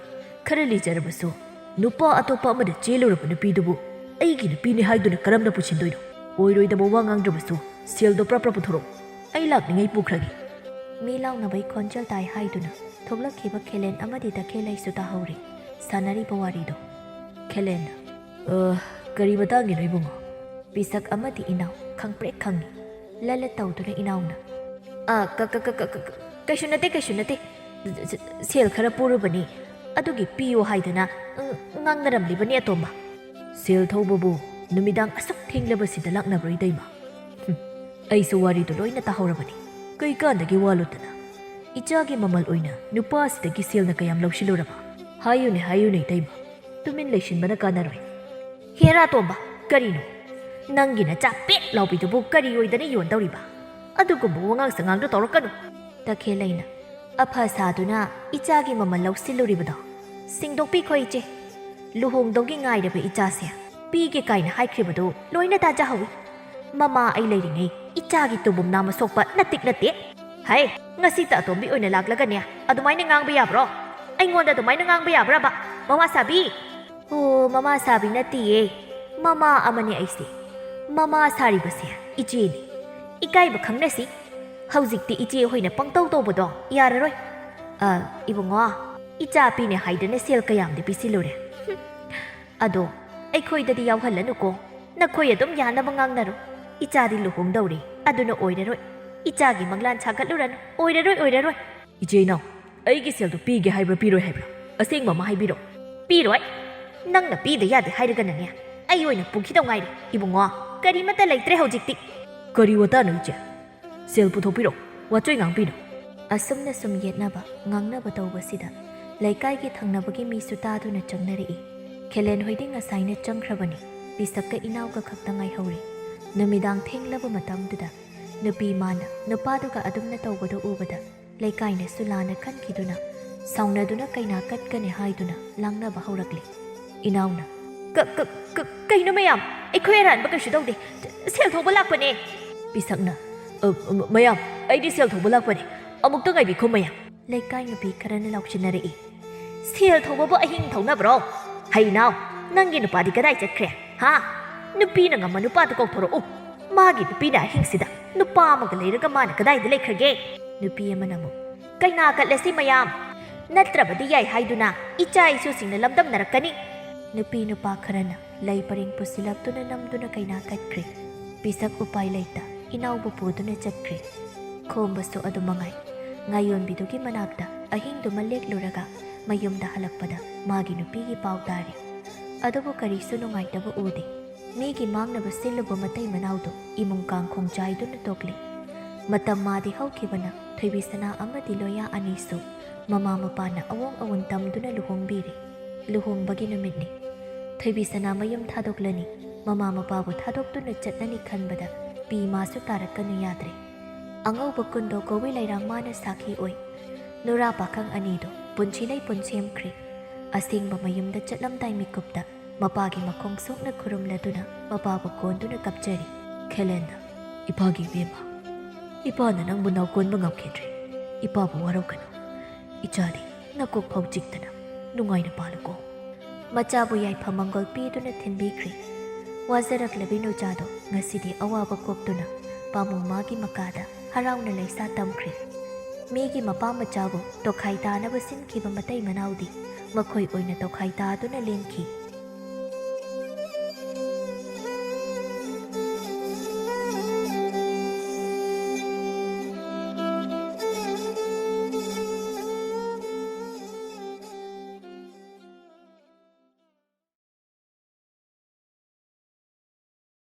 ꯈꯔ ꯂꯤꯖꯔꯕꯁꯨ ꯅꯨꯄꯥ ꯑꯇꯣꯞꯄ ꯑꯃꯗ ꯆꯦꯜꯂꯨꯔꯕ ꯅꯨꯄꯤꯗꯨꯕꯨ ꯑꯩꯒꯤ ꯅꯨꯄꯤꯅꯤ ꯍꯥꯏꯗꯨꯅ ꯀꯔꯝꯅ ꯄꯨꯁꯤꯟꯗꯣꯏꯅꯣ? ꯑꯣꯏꯔꯣꯏꯗꯕ ꯋꯥ ꯉꯥꯡꯗ꯭ꯔꯕꯁꯨ ꯁꯦꯜꯗꯣ ꯄ꯭ꯔꯞ ꯄ꯭ꯔꯞ ꯄꯨꯊꯣꯔꯛꯎ꯫ ꯑꯩ ꯂꯥꯛꯂꯤꯉꯩ ꯄꯨꯈ꯭ꯔꯒꯦ꯫" ꯃꯤ ꯂꯥꯎꯅꯕꯩ ꯈꯣꯟꯖꯦꯜ ꯇꯥꯏ ꯍꯥꯏꯗꯨꯅ ꯊꯣꯛꯂꯛꯈꯤꯕ ꯈꯦꯂꯦꯟ ꯑꯃꯗꯤ ꯇꯈꯦꯜꯂꯩꯁꯨ ꯇꯥꯍꯧꯔꯤ꯫ ꯁꯥꯟꯅꯔꯤꯕ ꯋꯥꯔꯤꯗꯣ꯫ ꯈꯦꯂꯦꯟꯅ, "ꯑ, ꯀꯔꯤ ꯃꯇꯥꯡꯒꯤꯅꯣ ꯏꯕꯨꯡꯉꯣ?" ꯄꯤꯁꯛ ꯑꯃꯗꯤ ꯏꯅꯥꯎ ꯈꯪꯄ꯭ꯔꯦꯛ ꯈꯪꯏ꯫ ꯂꯠ ꯂꯠ ꯇꯧꯗꯨꯅ ꯏꯅꯥꯎꯅ, "ꯑ, ꯀ-, ꯀ-, ꯀ-, ꯀ-, ꯀ-, ꯀꯩꯁꯨ ꯅꯠꯇꯦ, ꯀꯩꯁꯨ ꯅꯠꯇꯦ꯫ ꯁꯦꯜ ꯈꯔ ꯄꯨꯔꯨꯕꯅꯤ, ꯑꯗꯨꯒꯤ ꯄꯤꯌꯨ ꯍꯥꯏꯗꯅ, ꯎꯝ, ꯉꯥꯡꯅꯔꯝꯂꯤꯕꯅꯤ ꯑꯇꯣꯝꯕ꯫ ꯁꯦꯜ ꯊꯧꯕꯕꯨ ꯅꯨꯃꯤꯗꯥꯡ ꯑꯁꯨꯛ ꯊꯦꯡꯂꯕꯁꯤꯗ ꯂꯥꯛꯅꯕ꯭ꯔꯣ ꯏꯇꯩꯃ?" "ꯍꯨꯝ, ꯑꯩꯁꯨ ꯋꯥꯔꯤꯗꯨ ꯂꯣꯏꯅ ꯇꯥꯍꯧꯔꯕꯅꯤ꯫ ꯀꯩꯀꯥꯟꯗꯒꯤ ꯋꯥ ꯂꯨꯠꯇꯅ? ꯏꯆꯥꯒꯤ ꯃꯃꯜ ꯑꯣꯏꯅ ꯅꯨꯄꯥꯁꯤꯗꯒꯤ ꯁꯦꯜꯅ ꯀꯌꯥꯝ ꯂꯧꯁꯤꯜꯂꯨꯔꯕ? ꯍꯥꯏꯌꯨꯅꯦ, ꯍꯥꯏꯌꯨꯅꯦ ꯏꯇꯩꯃ꯫ ꯇꯨꯃꯤꯟ ꯂꯩꯁꯤꯟꯕꯅ ꯀꯥꯟꯅꯔꯣꯏ꯫" "ꯍꯦꯔꯥ ꯇꯣꯝꯕ, ꯀꯔꯤꯅꯣ? ꯅꯪꯒꯤ ꯅꯆꯥ ꯄꯦꯠ ꯂꯥꯎꯕꯤꯗꯨꯕꯨ ꯀꯔꯤ ꯑꯣꯏꯗꯅ ꯌꯣꯟꯗꯧꯔꯤꯕ? ꯑꯗꯨꯒꯨꯝꯕ ꯋꯥꯉꯥꯡ ꯁꯉꯥꯡꯗꯣ ꯇꯧꯔꯛꯀꯅꯨ꯫" ꯇꯈꯦꯜꯂꯩꯅ ꯑꯐ ꯁꯥꯗꯨꯅ ꯏꯆꯥꯒꯤ ꯃꯃꯜ ꯂꯧꯁꯤꯜꯂꯨꯔꯤꯕꯗꯣ ꯁꯤꯡꯗꯣꯛꯄꯤꯈꯣ ꯏꯆꯦ꯫ ꯂꯨꯍꯣꯡꯗꯧꯒꯤ ꯉꯥꯏꯔꯕ ꯏꯆꯥꯁꯦ ꯄꯤꯒꯦ ꯀꯥꯏꯅ ꯍꯥꯏꯈ꯭ꯔꯤꯕꯗꯨ ꯂꯣꯏꯅ ꯇꯥꯖꯍꯧꯏ꯫ ꯃꯃꯥ ꯑꯩ ꯂꯩꯔꯤꯉꯩ ꯏꯆꯥꯒꯤ ꯇꯨꯕꯨꯝ ꯅꯥꯝꯃ ꯁꯣꯛꯄ ꯅꯠꯇꯤꯛ ꯅꯠꯇꯦ꯫ ꯍꯩ, ꯉꯁꯤꯇ ꯑꯇꯣꯝꯕꯤ ꯑꯣꯏꯅ ꯂꯥꯛꯂꯒꯅꯦ ꯑꯗꯨꯃꯥꯏꯅ ꯉꯥꯡꯕ ꯌꯥꯕ꯭ꯔꯣ? ꯑꯩꯉꯣꯟꯗ ꯑꯗꯨꯃꯥꯏꯅ ꯉꯥꯡꯕ ꯌꯥꯕ꯭ꯔꯕ? ꯃꯃꯥ ꯁꯥꯕꯤ! "ꯑꯣ, ꯃꯃꯥ ꯁꯥꯕꯤ ꯅꯠꯇꯤꯌꯦ꯫ ꯃꯃꯥ ꯑꯃꯅꯦ ꯑꯩꯁꯦ꯫ ꯃꯃꯥ ꯁꯥꯔꯤꯕꯁꯦ ꯏꯆꯦꯅꯤ꯫ ꯏꯀꯥꯏꯕ ꯈꯪꯅꯁꯤ꯫ ꯍꯧꯖꯤꯛꯇꯤ ꯏꯆꯦ ꯍꯣꯏꯅ ꯄꯪꯇꯧ ꯇꯧꯕꯗꯣ ꯌꯥꯔꯔꯣꯏ꯫ ꯑ, ꯏꯕꯨꯡꯉꯣ, ꯏꯆꯥꯄꯤꯅꯦ ꯍꯥꯏꯗꯅ ꯁꯦꯜ ꯀꯌꯥꯝꯗꯤ ꯄꯤꯁꯤꯜꯂꯨꯔꯦ꯫ ꯍꯨꯝ꯫ ꯑꯗꯣ ꯑꯩꯈꯣꯏꯗꯗꯤ ꯌꯥꯎꯍꯜꯂꯅꯨꯀꯣ꯫ ꯅꯈꯣꯏ ꯑꯗꯨꯝ ꯌꯥꯅꯕ ꯉꯥꯡꯅꯔꯣ꯫ ꯏꯆꯥꯗꯤ ꯂꯨꯍꯣꯡꯗꯧꯔꯦ, ꯑꯗꯨꯅ ꯑꯣꯏꯔꯔꯣꯏ꯫ ꯏꯆꯥꯒꯤ ꯃꯪꯂꯥꯟ ꯁꯥꯒꯠꯂꯨꯔꯅꯨ꯫ ꯑꯣꯏꯔꯔꯣꯏ, ꯑꯣꯏꯔꯔꯣꯏ꯫" "ꯏꯆꯦ ꯏꯅꯥꯎ, ꯑꯩꯒꯤ ꯁꯦꯜꯗꯨ ꯄꯤꯒꯦ ꯍꯥꯏꯕ꯭ꯔꯥ ꯄꯤꯔꯣꯏ ꯍꯥꯏꯕ꯭ꯔꯥ? ꯑꯁꯦꯡꯕ ꯑꯃ ꯍꯥꯏꯕꯤꯔꯣ꯫" "ꯄꯤꯔꯣꯏ꯫ ꯅꯪꯅ ꯄꯤꯗ ꯌꯥꯗꯦ ꯍꯥꯏꯔꯒꯅꯅꯦ, ꯑꯩ ꯑꯣꯏꯅ ꯄꯨꯈꯤꯗꯧ ꯉꯥꯏꯔꯦ꯫ ꯏꯕꯨꯡꯉꯣ, ꯀꯔꯤꯃꯠꯇ ꯂꯩꯇ꯭ꯔꯦ ꯍꯧꯖꯤꯛꯇꯤ꯫" "ꯀꯔꯤ ꯋꯥꯇꯥꯅꯣ ꯏꯆꯦ? ꯁꯦꯜ ꯄꯨꯊꯣꯛꯄꯤꯔꯣ, ꯋꯥꯆꯣꯏ ꯉꯥꯡꯕꯤꯅꯨ꯫" ꯑꯁꯨꯝꯅ ꯁꯨꯝ ꯌꯦꯠꯅꯕ, ꯉꯥꯡꯅꯕ ꯇꯧꯕꯁꯤꯗ ꯂꯩꯀꯥꯏꯒꯤ ꯊꯪꯅꯕꯒꯤ ꯃꯤꯁꯨ ꯇꯥꯗꯨꯅ ꯆꯪꯅꯔꯛꯏ꯫ ꯈꯦꯂꯦꯟ ꯍꯣꯏꯗꯤ ꯉꯁꯥꯏꯅ ꯆꯪꯈ꯭ꯔꯕꯅꯤ꯫ ꯄꯤꯁꯛꯀ ꯏꯅꯥꯎꯒ ꯈꯛꯇ ꯉꯥꯏꯍꯧꯔꯦ꯫ ꯅꯨꯃꯤꯗꯥꯡ ꯊꯦꯡꯂꯕ ꯃꯇꯝꯗꯨꯗ ꯅꯨꯄꯤ ꯃꯥꯅ ꯅꯨꯄꯥꯗꯨꯒ ꯑꯗꯨꯝꯅ ꯇꯧꯕꯗꯨ ꯎꯕꯗ ꯂꯩꯀꯥꯏꯅꯁꯨ ꯂꯥꯟꯅ ꯈꯟꯈꯤꯗꯨꯅ ꯁꯥꯎꯅꯗꯨꯅ ꯀꯩꯅꯥ ꯀꯠꯀꯅꯤ ꯍꯥꯏꯗꯨꯅ ꯂꯥꯡꯅꯕ ꯍꯧꯔꯛꯂꯤ꯫ ꯏꯅꯥꯎꯅ, "ꯀ-, ꯀ-, ꯀ-, ꯀꯩꯅꯣ ꯃꯌꯥꯝ? ꯑꯩꯈꯣꯏ ꯑꯔꯥꯟꯕ ꯀꯩꯁꯨ ꯇꯧꯗꯦ꯫ ꯁꯦꯜ ꯊꯧꯕ ꯂꯥꯛꯄꯅꯦ꯫" ꯄꯤꯁꯛꯅ, "ꯑ, ꯑ, ꯃꯌꯥꯝ, ꯑꯩꯗꯤ ꯁꯦꯜ ꯊꯧꯕ ꯂꯥꯛꯄꯅꯦ꯫ ꯑꯃꯨꯛꯇ ꯉꯥꯏꯕꯤꯈꯣ ꯃꯌꯥꯝ꯫" ꯂꯩꯀꯥꯏ ꯅꯨꯄꯤ ꯈꯔꯅ ꯂꯥꯎꯁꯤꯟꯅꯔꯛꯏ꯫ "ꯁꯦꯜ ꯊꯧꯕꯕꯨ ꯑꯍꯤꯡ ꯊꯧꯅꯕ꯭ꯔꯣ? ꯍꯩ ꯅꯥꯎ, ꯅꯪꯒꯤ ꯅꯨꯄꯥꯗꯤ ꯀꯗꯥꯏ ꯆꯠꯈ꯭ꯔꯦ? ꯍꯥ? ꯅꯨꯄꯤꯅ ꯉꯝꯕ ꯅꯨꯄꯥꯗꯨ ꯀꯧꯊꯣꯔꯛꯎ꯫ ꯃꯥꯒꯤ ꯅꯨꯄꯤꯅ ꯑꯍꯤꯡꯁꯤꯗ ꯅꯨꯄꯥ ꯑꯃꯒ ꯂꯩꯔꯒ ꯃꯥꯅ ꯀꯗꯥꯏꯗ ꯂꯩꯈ꯭ꯔꯒꯦ?" ꯅꯨꯄꯤ ꯑꯃꯅ ꯑꯃꯨꯛ, "ꯀꯩꯅꯥ ꯀꯠꯂꯁꯤ ꯃꯌꯥꯝ꯫ ꯅꯠꯇ꯭ꯔꯕꯗꯤ ꯌꯥꯏ ꯍꯥꯏꯗꯨꯅ ꯏꯆꯥ ꯏꯁꯨꯁꯤꯡꯅ ꯂꯝꯗꯝꯅꯔꯛꯀꯅꯤ꯫ ꯅꯨꯄꯤ ꯅꯨꯄꯥ ꯈꯔꯅ ꯂꯩ ꯄꯔꯦꯡ ꯄꯨꯁꯤꯜꯂꯛꯇꯨꯅ ꯅꯝꯗꯨꯅ ꯀꯩꯅꯥ ꯀꯠꯈ꯭ꯔꯦ꯫ ꯄꯤꯁꯛ ꯎꯄꯥꯏ ꯂꯩꯇ ꯏꯅꯥꯎꯕꯨ ꯄꯨꯗꯨꯅ ꯆꯠꯈ꯭ꯔꯦ꯫ ꯈꯣꯝꯕꯁꯨ ꯑꯗꯨ ꯃꯉꯥꯏ꯫ ꯉꯥꯌꯣꯟꯕꯤꯗꯨꯒꯤ ꯃꯅꯥꯛꯇ ꯑꯍꯤꯡꯗꯨꯃ ꯂꯦꯛꯂꯨꯔꯒ ꯃꯌꯨꯝꯗ ꯍꯜꯂꯛꯄꯗ ꯃꯥꯒꯤ ꯅꯨꯄꯤꯒꯤ ꯄꯥꯎ ꯇꯥꯔꯦ꯫ ꯑꯗꯨꯕꯨ ꯀꯔꯤꯁꯨ ꯅꯨꯡꯉꯥꯏꯇꯕ ꯎꯗꯦ꯫ ꯃꯤꯒꯤ ꯃꯥꯡꯅꯕ ꯁꯤꯜꯂꯨꯕ ꯃꯇꯩ ꯃꯅꯥꯎꯗꯨ ꯏꯃꯨꯡ ꯀꯥꯡ ꯈꯣꯡ ꯆꯥꯏꯗꯨꯅ ꯇꯣꯛꯂꯤ꯫ ꯃꯇꯝ ꯃꯥꯗꯤ ꯍꯧꯈꯤꯕꯅ ꯊꯣꯏꯕꯤꯁꯅꯥ ꯑꯃꯗꯤ ꯂꯣꯌꯥ ꯑꯅꯤꯁꯨ ꯃꯃꯥ ꯃꯄꯥꯅ ꯑꯋꯣꯡ ꯑꯋꯨꯟ ꯇꯝꯗꯨꯅ ꯂꯨꯍꯣꯡꯕꯤꯔꯦ꯫ ꯂꯨꯍꯣꯡꯕꯒꯤ ꯅꯨꯃꯤꯠꯅꯤ꯫ ꯊꯣꯏꯕꯤꯁꯅꯥ ꯃꯌꯨꯝ ꯊꯥꯗꯣꯛꯂꯅꯤ꯫ ꯃꯃꯥ ꯃꯄꯥꯕꯨ ꯊꯥꯗꯣꯛꯇꯨꯅ ꯆꯠꯂꯅꯤ ꯈꯟꯕꯗ ꯄꯤ ꯃꯥꯁꯨ ꯇꯥꯔꯛꯀꯅꯨ ꯌꯥꯗ꯭ꯔꯦ꯫ ꯑꯉꯧꯕ ꯀꯨꯟꯗꯣ ꯀꯣꯋꯤ ꯂꯩꯔꯥꯡ ꯃꯥꯅ ꯁꯥꯈꯤ ꯑꯣꯏ꯫ ꯅꯨꯔꯥ ꯄꯥꯈꯪ ꯑꯅꯤꯗꯣ ꯄꯨꯟꯁꯤ ꯂꯩꯄꯨꯟ ꯁꯦꯝꯈ꯭ꯔꯦ꯫ ꯑꯁꯦꯡꯕ ꯃꯌꯨꯝꯗ ꯆꯠꯂꯝꯗꯥꯏ ꯃꯤꯀꯨꯞꯇ ꯃꯄꯥꯒꯤ ꯃꯈꯣꯡ ꯁꯣꯛꯅ ꯈꯨꯔꯨꯝꯂꯗꯨꯅ ꯃꯄꯥꯕꯨ ꯀꯣꯟꯗꯨꯅ ꯀꯞꯆꯔꯤ꯫ ꯈꯦꯂꯦꯟꯅ, "ꯏꯄꯥꯒꯤ ꯏꯕꯦꯝꯃ, ꯏꯄꯥꯅ ꯅꯪꯕꯨ ꯅꯥꯎꯀꯣꯟꯕ ꯉꯝꯈꯤꯗ꯭ꯔꯦ꯫ ꯏꯄꯥꯕꯨ ꯋꯥꯔꯧꯒꯅꯨ꯫ ꯏꯆꯥꯗꯤ ꯅꯀꯣꯛ ꯐꯥꯎ ꯆꯤꯛꯇꯅ ꯅꯨꯡꯉꯥꯏꯅ ꯄꯥꯜꯂꯨꯀꯣ꯫" ꯃꯆꯥꯕꯨ ꯌꯥꯏꯐ ꯃꯪꯒꯣꯜ ꯄꯤꯗꯨꯅ ꯊꯤꯟꯕꯤꯈ꯭ꯔꯦ꯫ ꯋꯥꯖꯔꯛꯂꯕꯤ ꯅꯨꯆꯥꯗꯣ ꯉꯁꯤꯗꯤ ꯑꯋꯥꯕ ꯀꯣꯛꯇꯨꯅ ꯄꯥꯃꯨ ꯃꯥꯒꯤ ꯃꯀꯥꯗ ꯍꯔꯥꯎꯅ ꯂꯩꯁꯥ ꯇꯝꯈ꯭ꯔꯦ꯫ ꯃꯤꯒꯤ ꯃꯄꯥ ꯃꯆꯥꯕꯨ ꯇꯣꯈꯥꯏ ꯇꯥꯅꯕ ꯁꯤꯟꯈꯤꯕ ꯃꯇꯩ ꯃꯅꯥꯎꯗꯤ ꯃꯈꯣꯏ ꯑꯣꯏꯅ ꯇꯣꯈꯥꯏ ꯇꯥꯗꯨꯅ ꯂꯦꯟꯈꯤ꯫